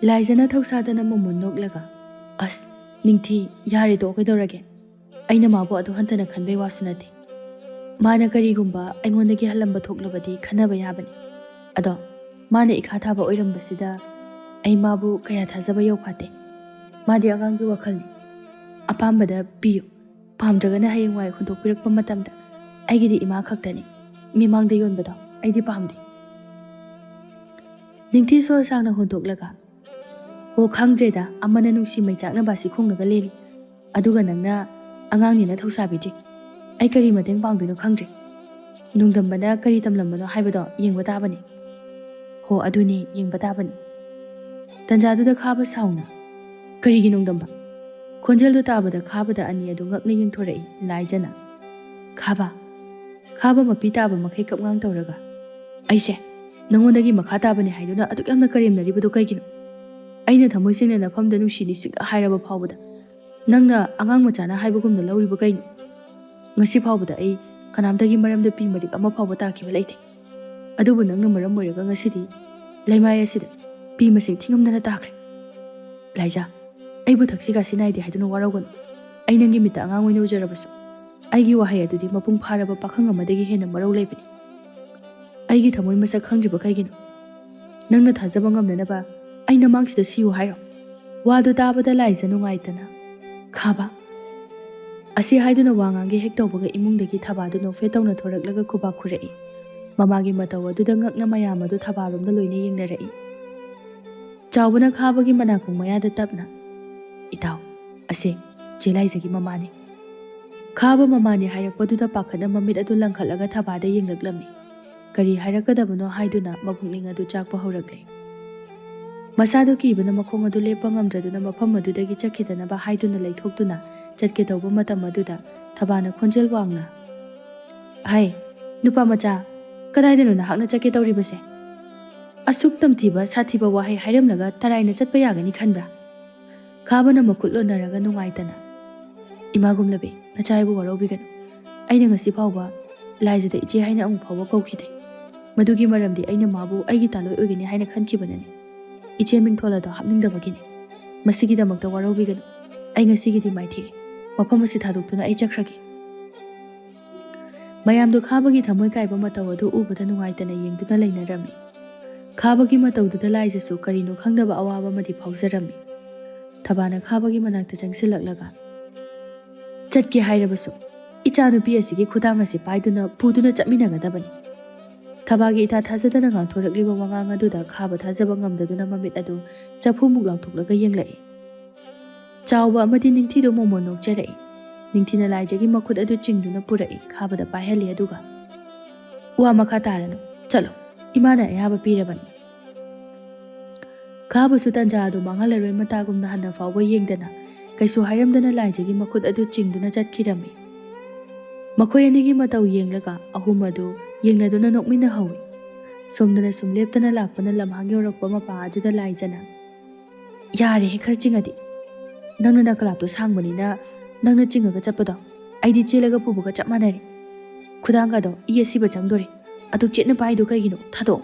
ꯂꯥꯏꯖꯥꯅ ꯊꯧꯁꯥꯗꯅ ꯃꯃꯣꯟ ꯅꯣꯛꯂꯒ, "ꯑꯁ, ꯅꯤꯡꯊꯤ, ꯌꯥꯔꯦ ꯇꯣꯛꯑꯣ, ꯀꯩꯗꯧꯔꯒꯦ? ꯑꯩꯅ ꯃꯥꯕꯨ ꯑꯗꯨ ꯍꯟꯊꯅ ꯈꯟꯕꯩ ꯋꯥꯁꯨ ꯅꯠꯇꯦ꯫ ꯃꯥꯅ ꯀꯔꯤꯒꯨꯝꯕ ꯑꯩꯉꯣꯟꯗꯒꯤ ꯍꯜꯂꯝꯕ ꯊꯣꯛꯂꯕꯗꯤ ꯈꯟꯅꯕ ꯌꯥꯕꯅꯤ꯫ ꯑꯗꯣ ꯃꯥꯅ ꯏꯈꯥ ꯊꯥꯕ ꯑꯣꯏꯔꯝꯕꯁꯤꯗ ꯑꯩ ꯃꯥꯕꯨ ꯀꯌꯥ ꯊꯥꯖꯕ ꯌꯧꯐꯥꯠꯇꯦ꯫ ꯃꯥꯗꯤ ꯑꯉꯥꯡꯒꯤ ꯋꯥꯈꯜꯅꯤ꯫ ꯑꯄꯥꯝꯕꯗ ꯄꯤꯌꯨ, ꯄꯥꯝꯗ꯭ꯔꯒꯅ ꯍꯌꯦꯡꯋꯥꯏ ꯍꯨꯟꯗꯣꯛꯄꯤꯔꯛꯄ ꯃꯇꯝꯗ ꯑꯩꯒꯤꯗꯤ ꯏꯃꯥ ꯈꯛꯇꯅꯤ꯫ ꯃꯤꯃꯥꯡꯗ ꯌꯣꯟꯕꯗꯣ ꯑꯩꯗꯤ ꯄꯥꯝꯗꯦ꯫" ꯅꯤꯡꯊꯤ ꯁꯣꯔ ꯁꯥꯡꯅ ꯍꯣꯟꯗꯣꯛꯂꯒ, "ꯑꯣ, ꯈꯪꯗ꯭ꯔꯦꯗ, ꯑꯃꯅ ꯅꯨꯡꯁꯤ ꯃꯩꯆꯥꯛꯅ ꯕꯥꯁꯤ ꯈꯣꯡꯂꯒ ꯂꯦꯜꯂꯤ, ꯑꯗꯨꯒ ꯅꯪꯅ ꯑꯉꯥꯡꯅꯦꯅ ꯊꯧꯁꯥꯕꯤꯗ꯭ꯔꯤ꯫ ꯑꯩ ꯀꯔꯤ ꯃꯇꯦꯡ ꯄꯥꯡꯗꯣꯏꯅꯣ ꯈꯪꯗ꯭ꯔꯦ꯫ ꯅꯣꯡꯗꯝꯕꯅ ꯀꯔꯤ ꯇꯝꯂꯝꯕꯅꯣ ꯍꯥꯏꯕꯗꯣ ꯌꯦꯡꯕ ꯇꯥꯕꯅꯤ꯫" "ꯍꯣ, ꯑꯗꯨꯅꯤ, ꯌꯦꯡꯕ ꯇꯥꯕꯅꯤ꯫" ꯇꯟꯖꯥꯗꯨꯗ ꯈꯥꯕ ꯁꯥꯎꯅ, "ꯀꯔꯤꯒꯤ ꯅꯣꯡꯗꯝꯕ?" ꯈꯣꯟꯖꯦꯜꯗꯨ ꯇꯥꯕꯗ ꯈꯥꯕꯗ ꯑꯅꯤ ꯑꯗꯨ ꯉꯛꯅ ꯌꯦꯡꯊꯣꯔꯛꯏ ꯂꯥꯏꯖꯅ꯫ "ꯈꯥꯕ, ꯈꯥꯕ ꯃꯄꯤ ꯇꯥꯕ ꯃꯈꯩ ꯀꯞꯉꯥꯡ ꯇꯧꯔꯒ, ꯑꯩꯁꯦ ꯅꯉꯣꯟꯗꯒꯤ ꯃꯈꯥ ꯇꯥꯕꯅꯤ ꯍꯥꯏꯗꯨꯅ ꯑꯗꯨꯛ ꯌꯥꯝꯅ ꯀꯔꯦꯝꯅꯔꯤꯕꯗꯨ ꯀꯩꯒꯤꯅꯣ? ꯑꯩꯅ ꯊꯃꯣꯏ ꯁꯦꯡꯅ ꯅꯐꯝꯗ ꯅꯨꯡꯁꯤ ꯅꯤꯡꯁꯤꯡ ꯍꯥꯏꯔꯕ ꯐꯥꯎꯕꯗ ꯅꯪꯅ ꯑꯉꯥꯡ ꯃꯆꯥꯅ ꯍꯥꯏꯕꯒꯨꯝꯅ ꯂꯧꯔꯤꯕ ꯀꯩꯅꯣ? ꯉꯁꯤ ꯐꯥꯎꯕꯗ ꯑꯩ ꯀꯅꯥꯝꯇꯒꯤ ꯃꯔꯝꯗ ꯄꯤ ꯃꯔꯤꯛ ꯑꯃ ꯐꯥꯎꯕ ꯇꯥꯈꯤꯕ ꯂꯩꯇꯦ꯫ ꯑꯗꯨꯕꯨ ꯅꯪꯅ ꯃꯔꯝ ꯑꯣꯏꯔꯒ ꯉꯁꯤꯗꯤ ꯂꯩꯃꯥꯏ ꯑꯁꯤꯗ ꯄꯤ ꯃꯁꯤꯡ ꯊꯤꯉꯝꯗꯅ ꯇꯥꯈ꯭ꯔꯦ꯫ ꯂꯥꯏꯖꯥ, ꯑꯩꯕꯨ ꯊꯛꯁꯤ ꯈꯥꯁꯤ ꯅꯥꯏꯗꯦ ꯍꯥꯏꯗꯨꯅ ꯋꯥꯔꯧꯒꯅꯨ꯫ ꯑꯩ ꯅꯪꯒꯤ ꯃꯤꯠꯇ ꯑꯉꯥꯡ ꯑꯣꯏꯅ ꯎꯖꯔꯕꯁꯨ ꯑꯩꯒꯤ ꯋꯥꯍꯩ ꯑꯗꯨꯗꯤ ꯃꯄꯨꯡ ꯐꯥꯔꯕ ꯄꯥꯈꯪ ꯑꯃꯗꯒꯤ ꯍꯦꯟꯅ ꯃꯔꯧ ꯂꯩꯕꯅꯤ꯫ ꯑꯩꯒꯤ ꯊꯃꯣꯏ ꯃꯁꯛ ꯈꯪꯗ꯭ꯔꯤꯕ ꯀꯩꯒꯤꯅꯣ? ꯅꯪꯅ ꯊꯥꯖꯕ ꯉꯝꯅꯅꯕ ꯑꯩ ꯅꯃꯥꯡꯁꯤꯗ ꯁꯤꯌꯨ ꯍꯥꯏꯔꯣ? ꯋꯥꯗꯨ ꯇꯥꯕꯗ ꯂꯥꯏꯖ ꯅꯨꯡꯉꯥꯏꯇꯅ, "ꯈꯥꯕ!" ꯑꯁꯤ ꯍꯥꯏꯗꯨꯅ ꯋꯥ ꯉꯥꯡꯒꯦ ꯍꯦꯛ ꯇꯧꯕꯒ ꯏꯃꯨꯡꯗꯒꯤ ꯊꯕꯥꯗꯨ ꯅꯣꯛꯐꯦꯠ ꯇꯧꯅ ꯊꯣꯔꯛꯂꯒ ꯈꯨꯕꯥꯛ ꯈꯨꯔꯛꯏ꯫ ꯃꯃꯥꯒꯤ ꯃꯇꯧ ꯑꯗꯨꯗ ꯉꯛꯅ ꯃꯌꯥꯝ ꯑꯗꯨ ꯊꯕꯥꯔꯣꯝꯗ ꯂꯣꯏꯅ ꯌꯦꯡꯅꯔꯛꯏ꯫ ꯆꯥꯎꯕꯅ ꯈꯥꯕꯒꯤ ꯃꯅꯥꯀꯣꯡ ꯃꯌꯥꯗ ꯇꯞꯅ, "ꯏꯇꯥꯎ, ꯑꯁꯦ ꯆꯦ ꯂꯥꯏꯖꯒꯤ ꯃꯃꯥꯅꯤ꯫" ꯈꯥꯕ ꯃꯃꯥꯅꯤ ꯍꯥꯏꯔꯛꯄꯗꯨꯗ ꯄꯥꯈꯠꯅ ꯃꯃꯤꯠ ꯑꯗꯨ ꯂꯪꯈꯠꯂꯒ ꯊꯕꯥꯗ ꯌꯦꯡꯂꯛꯂꯝꯃꯤ꯫ ꯀꯔꯤ ꯍꯥꯏꯔꯛꯀꯗꯕꯅꯣ ꯍꯥꯏꯗꯨꯅ ꯃꯄꯨꯛꯅꯤꯡ ꯑꯗꯨ ꯆꯥꯛꯄ ꯍꯧꯔꯛꯂꯦ꯫ ꯃꯁꯥꯗꯨ ꯀꯤꯕꯅ ꯃꯈꯣꯡ ꯑꯗꯨ ꯂꯦꯞꯄ ꯉꯝꯗ꯭ꯔꯗꯨꯅ ꯃꯐꯝ ꯑꯗꯨꯗꯒꯤ ꯆꯠꯈꯤꯗꯅꯕ ꯍꯥꯏꯗꯨꯅ ꯂꯩꯊꯣꯛꯇꯨꯅ ꯆꯠꯀꯦ ꯇꯧꯕ ꯃꯇꯝ ꯑꯗꯨꯗ ꯊꯕꯥꯅ ꯈꯣꯟꯖꯦꯜ ꯋꯥꯡꯅ, "ꯍꯩ, ꯅꯨꯄꯥ ꯃꯆꯥ, ꯀꯗꯥꯏꯗꯅꯣ ꯅꯍꯥꯛꯅ ꯆꯠꯀꯦ ꯇꯧꯔꯤꯕꯁꯦ? ꯑꯁꯨꯛ ꯇꯝꯊꯤꯕ ꯁꯥꯊꯤꯕ ꯋꯥꯍꯩ ꯍꯥꯏꯔꯝꯂꯒ ꯇꯔꯥꯏꯅ ꯆꯠꯄ ꯌꯥꯒꯅꯤ ꯈꯟꯕ꯭ꯔꯥ?" ꯈꯥꯕꯅ ꯃꯈꯨꯠ ꯂꯣꯟꯅꯔꯒ ꯅꯨꯡꯉꯥꯏꯇꯅ, "ꯏꯃꯥ ꯒꯨꯝꯂꯕꯤ, ꯅꯆꯥ ꯑꯩꯕꯨ ꯋꯥꯔꯧꯕꯤꯒꯅꯨ꯫ ꯑꯩꯅ ꯉꯁꯤ ꯐꯥꯎꯕ ꯂꯥꯏꯖꯗ ꯏꯆꯦ ꯍꯥꯏꯅ ꯑꯃꯨꯛ ꯐꯥꯎꯕ ꯀꯧꯈꯤꯗꯦ꯫ ꯃꯗꯨꯒꯤ ꯃꯔꯝꯗꯤ ꯑꯩꯅ ꯃꯥꯕꯨ ꯑꯩꯒꯤ ꯇꯥꯂꯣꯏ ꯑꯣꯏꯒꯅꯤ ꯍꯥꯏꯅ ꯈꯟꯈꯤꯕꯅꯅꯤ꯫ ꯏꯆꯦ ꯃꯤꯡꯊꯣꯜ ꯑꯗꯣ ꯍꯥꯞꯅꯤꯡꯗꯕꯒꯤꯅꯤ꯫ ꯃꯁꯤꯒꯤꯗꯃꯛꯇ ꯋꯥꯔꯧꯕꯤꯒꯅꯨ꯫ ꯑꯩ ꯉꯁꯤꯒꯤꯗꯤ ꯃꯥꯏꯊꯤꯔꯦ꯫ ꯃꯐꯝ ꯑꯁꯤ ꯊꯥꯗꯣꯛꯇꯨꯅ ꯑꯩ ꯆꯠꯈ꯭ꯔꯒꯦ꯫" ꯃꯌꯥꯝꯗꯨ ꯈꯥꯕꯒꯤ ꯊꯃꯣꯏ ꯀꯥꯏꯕ ꯃꯇꯧ ꯑꯗꯨ ꯎꯕꯗ ꯅꯨꯡꯉꯥꯏꯇꯅ ꯌꯦꯡꯗꯨꯅ ꯂꯩꯅꯔꯝꯃꯤ꯫ ꯈꯥꯕꯒꯤ ꯃꯇꯧꯗꯨꯗ ꯂꯥꯏꯖꯁꯨ ꯀꯔꯤꯅꯣ ꯈꯪꯗꯕ ꯑꯋꯥꯕ ꯑꯃꯗꯤ ꯐꯥꯎꯖꯔꯝꯃꯤ꯫ ꯊꯕꯥꯅ ꯈꯥꯕꯒꯤ ꯃꯅꯥꯛꯇ ꯆꯪꯁꯤꯜꯂꯛꯂꯒ, "ꯆꯠꯀꯦ ꯍꯥꯏꯔꯕꯁꯨ ꯏꯆꯥꯅꯨꯄꯤ ꯑꯁꯤꯒꯤ ꯈꯨꯗꯥꯡ ꯑꯁꯤ ꯄꯥꯏꯗꯨꯅ ꯄꯨꯗꯨꯅ ꯆꯠꯃꯤꯟꯅꯒꯗꯕꯅꯤ꯫" ꯊꯕꯥꯒꯤ ꯏꯊꯥ ꯊꯥꯖꯗꯅ ꯉꯥꯡꯊꯣꯔꯛꯂꯤꯕ ꯋꯥꯉꯥꯡ ꯑꯗꯨꯗ ꯈꯥꯕ ꯊꯥꯖꯕ ꯉꯝꯗꯗꯨꯅ ꯃꯃꯤꯠ ꯑꯗꯨ ꯆꯐꯨꯃꯨꯛ ꯂꯥꯎꯊꯣꯛꯂꯒ ꯌꯦꯡꯂꯛꯏ꯫ ꯆꯥꯎꯕ ꯑꯃꯗꯤ ꯅꯤꯡꯊꯤꯗꯨ ꯃꯣꯃꯣꯟ ꯅꯣꯛꯆꯔꯛꯏ꯫ ꯅꯤꯡꯊꯤꯅ ꯂꯥꯏꯖꯒꯤ ꯃꯈꯨꯠ ꯑꯗꯨ ꯆꯤꯡꯗꯨꯅ ꯄꯨꯔꯛꯏ, ꯈꯥꯕꯗ ꯄꯥꯏꯍꯜꯂꯤ, ꯑꯗꯨꯒ, "ꯋꯥ ꯃꯈꯥ ꯇꯥꯔꯅꯨ, ꯆꯠꯂꯣ, ꯏꯃꯥꯅ ꯑꯌꯥꯕ ꯄꯤꯔꯕꯅꯤ꯫" ꯈꯥꯕꯁꯨ ꯇꯟꯖꯥ ꯑꯗꯨ ꯃꯥꯡꯍꯜꯂꯔꯣꯏ ꯃꯇꯥꯒꯨꯝꯅ ꯍꯟꯅ ꯐꯥꯎꯕ ꯌꯦꯡꯗꯅ ꯀꯩꯁꯨ ꯍꯥꯏꯔꯝꯗꯅ ꯂꯥꯏꯖꯒꯤ ꯃꯈꯨꯠ ꯑꯗꯨ ꯆꯤꯡꯗꯨꯅ ꯆꯠꯈꯤꯔꯝꯃꯤ꯫ ꯃꯈꯣꯏ ꯑꯅꯤꯒꯤ ꯃꯇꯧ ꯌꯦꯡꯂꯒ ꯑꯍꯨꯝ ꯑꯗꯨ ꯌꯦꯡꯅꯗꯨꯅ ꯅꯣꯛꯃꯤꯟꯅꯍꯧꯏ꯫ ꯁꯣꯝꯗꯅ ꯁꯨꯝ ꯂꯦꯞꯇꯅ ꯂꯥꯛꯄꯅ ꯂꯝꯍꯥꯡ ꯌꯧꯔꯛꯄ ꯃꯄꯥ ꯑꯗꯨꯗ ꯂꯥꯏꯖꯅ, "ꯌꯥꯔꯦꯍꯦ, ꯈꯔ ꯆꯤꯡꯉꯗꯤ꯫ ꯅꯪꯅ ꯅꯥꯀꯂꯥꯞꯇꯣ ꯁꯥꯡꯕꯅꯤꯅ ꯅꯪꯅ ꯆꯤꯡꯉꯒ ꯆꯠꯄꯗꯣ ꯑꯩꯗꯤ ꯆꯦꯜꯂꯒ ꯄꯨꯕꯒ ꯆꯞ ꯃꯥꯟꯅꯔꯦ꯫ ꯈꯨꯗꯥꯡꯒꯗꯣ ꯏ ꯑꯁꯤꯕ ꯆꯪꯗꯣꯔꯦ꯫ ꯑꯗꯨꯛ ꯆꯦꯠꯅ ꯄꯥꯏꯗꯣ ꯀꯩꯒꯤꯅꯣ? ꯊꯥꯗꯣꯛꯑꯣ꯫"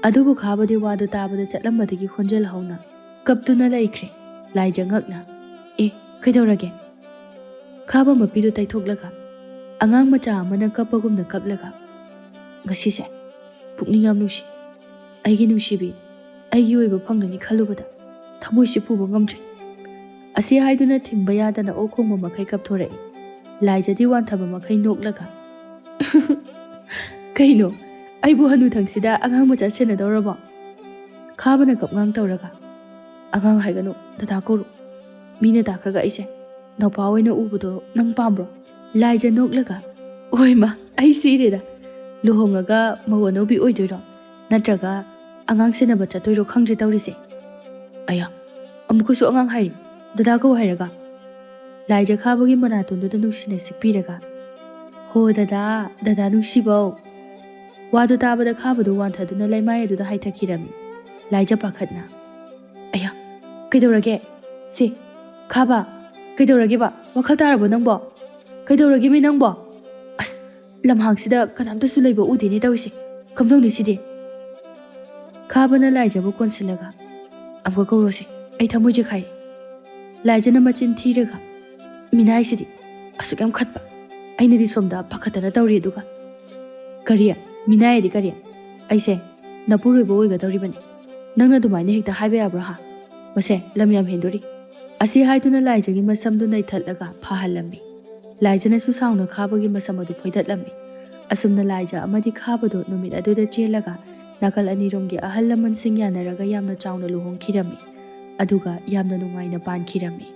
ꯑꯗꯨꯕꯨ ꯈꯥꯕꯗꯤ ꯋꯥꯗꯨ ꯇꯥꯕꯗ ꯆꯠꯂꯝꯕꯗꯒꯤ ꯍꯣꯟꯖꯜꯍꯧꯅ ꯀꯞꯇꯨꯅ ꯂꯩꯈ꯭ꯔꯦ꯫ ꯂꯥꯏꯖ ꯉꯛꯅ, "ꯑꯦ, ꯀꯩꯗꯧꯔꯒꯦ?" ꯈꯥꯕ ꯃꯄꯤꯗꯨ ꯇꯩꯊꯣꯛꯂꯒ ꯑꯉꯥꯡ ꯃꯆꯥ ꯑꯃꯅ ꯀꯞꯄꯒꯨꯝꯅ ꯀꯞꯂꯒ, "ꯉꯁꯤꯁꯦ ꯄꯨꯛꯅꯤꯡ ꯌꯥꯝ ꯅꯨꯡꯁꯤ꯫ ꯑꯩꯒꯤ ꯅꯨꯡꯁꯤꯕꯤ ꯑꯩꯒꯤ ꯑꯣꯏꯕ ꯐꯪꯂꯅꯤ ꯈꯜꯂꯨꯕꯗ ꯊꯃꯣꯏꯁꯤ ꯄꯨꯕ ꯉꯝꯗ꯭ꯔꯦ꯫" ꯑꯁꯤ ꯍꯥꯏꯗꯨꯅ ꯊꯤꯡꯕ ꯌꯥꯗꯅ ꯑꯣꯛ ꯈꯣꯡꯕ ꯃꯈꯩ ꯀꯞꯊꯣꯔꯛꯏ꯫ ꯂꯥꯏꯖꯗꯤ ꯋꯥꯟꯊꯕ ꯃꯈꯩ ꯅꯣꯛꯂꯒ, "ꯀꯩꯅꯣ, ꯑꯩꯕꯨ ꯍꯅꯨꯊꯪꯁꯤꯗ ꯑꯉꯥꯡ ꯃꯆꯥ ꯁꯦꯟꯅꯗꯧꯔꯕꯣ?" ꯈꯥꯕꯅ ꯀꯞꯉꯥꯡ ꯇꯧꯔꯒ, "ꯑꯉꯥꯡ ꯍꯥꯏꯒꯅꯨ, ꯗꯗꯥ ꯀꯧꯔꯣ꯫ ꯃꯤꯅ ꯇꯥꯈ꯭ꯔꯒ ꯑꯩꯁꯦ ꯅꯧꯄꯥ ꯑꯣꯏꯅ ꯎꯕꯗꯣ ꯅꯪ ꯄꯥꯝꯕ꯭ꯔꯣ?" ꯂꯥꯏꯖ ꯅꯣꯛꯂꯒ, "ꯑꯣꯏꯃ, ꯑꯩ ꯁꯤꯔꯦꯗ꯫ ꯂꯨꯍꯣꯡꯉꯒ ꯃꯧ ꯑꯅꯧꯕꯤ ꯑꯣꯏꯗꯣꯏꯔꯣ? ꯅꯠꯇ꯭ꯔꯒ ꯑꯉꯥꯡ ꯁꯦꯟꯅꯕ ꯆꯠꯇꯣꯏꯔꯣ ꯈꯪꯗ꯭ꯔꯦ ꯇꯧꯔꯤꯁꯦ꯫ ꯑꯌꯥ, ꯑꯃꯨꯛꯀꯁꯨ ꯑꯉꯥꯡ ꯍꯥꯏꯔꯤ, ꯗꯗꯥ ꯀꯧ ꯍꯥꯏꯔꯒ?" ꯂꯥꯏꯖ ꯈꯥꯕꯒꯤ ꯃꯅꯥꯇꯣꯟꯗꯨꯗ ꯅꯨꯡꯁꯤꯅ ꯁꯤꯛꯄꯤꯔꯒ, "ꯍꯣ ꯗꯗꯥ, ꯗꯗꯥ ꯅꯨꯡꯁꯤꯕꯧ꯫" ꯋꯥꯗꯨ ꯇꯥꯕꯗ ꯈꯥꯕꯗꯨ ꯋꯥꯟꯊꯗꯨꯅ ꯂꯩꯃꯥꯏ ꯑꯗꯨꯗ ꯍꯥꯏꯊꯈꯤꯔꯝꯃꯤ꯫ ꯂꯥꯏꯖ ꯄꯥꯈꯠꯅ, "ꯑꯌꯥ, ꯀꯩꯗꯧꯔꯒꯦ? ꯁꯦ, ꯈꯥꯕ, ꯀꯩꯗꯧꯔꯒꯦꯕ? ꯋꯥꯈꯜ ꯇꯥꯔꯕꯣ ꯅꯪꯕꯣ? ꯀꯩꯗꯧꯔꯒꯦꯃꯤ ꯅꯪꯕꯣ? ꯑꯁ, ꯂꯝꯍꯥꯡꯁꯤꯗ ꯀꯅꯥꯝꯇꯁꯨ ꯂꯩꯕ ꯎꯗꯦꯅꯦ ꯇꯧꯔꯤꯁꯦ꯫ ꯀꯝꯗꯧꯅꯤ ꯁꯤꯗꯤ?" ꯈꯥꯕꯅ ꯂꯥꯏꯖꯕꯨ ꯀꯣꯟꯁꯤꯜꯂꯒ, "ꯑꯃꯨꯛꯀ ꯀꯧꯔꯣꯁꯦ, ꯑꯩ ꯊꯃꯣꯏꯁꯦ ꯈꯥꯏꯔꯦ꯫" ꯂꯥꯏꯖꯅ ꯃꯆꯤꯟ ꯊꯤꯔꯒ, "ꯃꯤꯅꯥꯏꯁꯤꯗꯤ ꯑꯁꯨꯛ ꯌꯥꯝ ꯈꯠꯄ, ꯑꯩꯅꯗꯤ ꯁꯣꯝꯗ ꯄꯥꯈꯠꯇꯅ ꯇꯧꯔꯤ ꯑꯗꯨꯒ꯫" "ꯀꯔꯤ? ꯃꯤꯅꯥꯏꯗꯤ ꯀꯔꯤ? ꯑꯩꯁꯦ ꯅꯄꯨꯔꯣꯏꯕ ꯑꯣꯏꯒꯗꯧꯔꯤꯕꯅꯤ꯫ ꯅꯪꯅ ꯑꯗꯨꯃꯥꯏꯅ ꯍꯦꯛꯇ ꯍꯥꯏꯕ ꯌꯥꯕ꯭ꯔꯣ ꯍꯥ? ꯃꯁꯦ ꯂꯝ ꯌꯥꯝ ꯍꯦꯟꯗꯣꯔꯤ꯫" ꯑꯁꯤ ꯍꯥꯏꯗꯨꯅ ꯂꯥꯏꯖꯒꯤ ꯃꯁꯝꯗꯨ ꯅꯩꯊꯠꯂꯒ ꯐꯥꯍꯜꯂꯝꯃꯤ꯫ ꯂꯥꯏꯖꯅꯁꯨ ꯁꯥꯎꯅ ꯈꯥꯕꯒꯤ ꯃꯁꯝ ꯑꯗꯨ ꯐꯣꯏꯗꯠꯂꯝꯃꯤ꯫ ꯑꯁꯨꯝꯅ ꯂꯥꯏꯖ ꯑꯃꯗꯤ ꯈꯥꯕꯗꯨ ꯅꯨꯃꯤꯠ ꯑꯗꯨꯗ ꯆꯦꯜꯂꯒ ꯅꯥꯀꯜ ꯑꯅꯤꯔꯣꯝꯒꯤ ꯑꯍꯜ ꯂꯃꯟꯁꯤꯡ ꯌꯥꯅꯔꯒ ꯌꯥꯝꯅ ꯆꯥꯎꯅ ꯂꯨꯍꯣꯡꯈꯤꯔꯝꯃꯤ꯫ ꯑꯗꯨꯒ ꯌꯥꯝꯅ ꯅꯨꯡꯉꯥꯏꯅ ꯄꯥꯟꯈꯤꯔꯝꯃꯤ꯫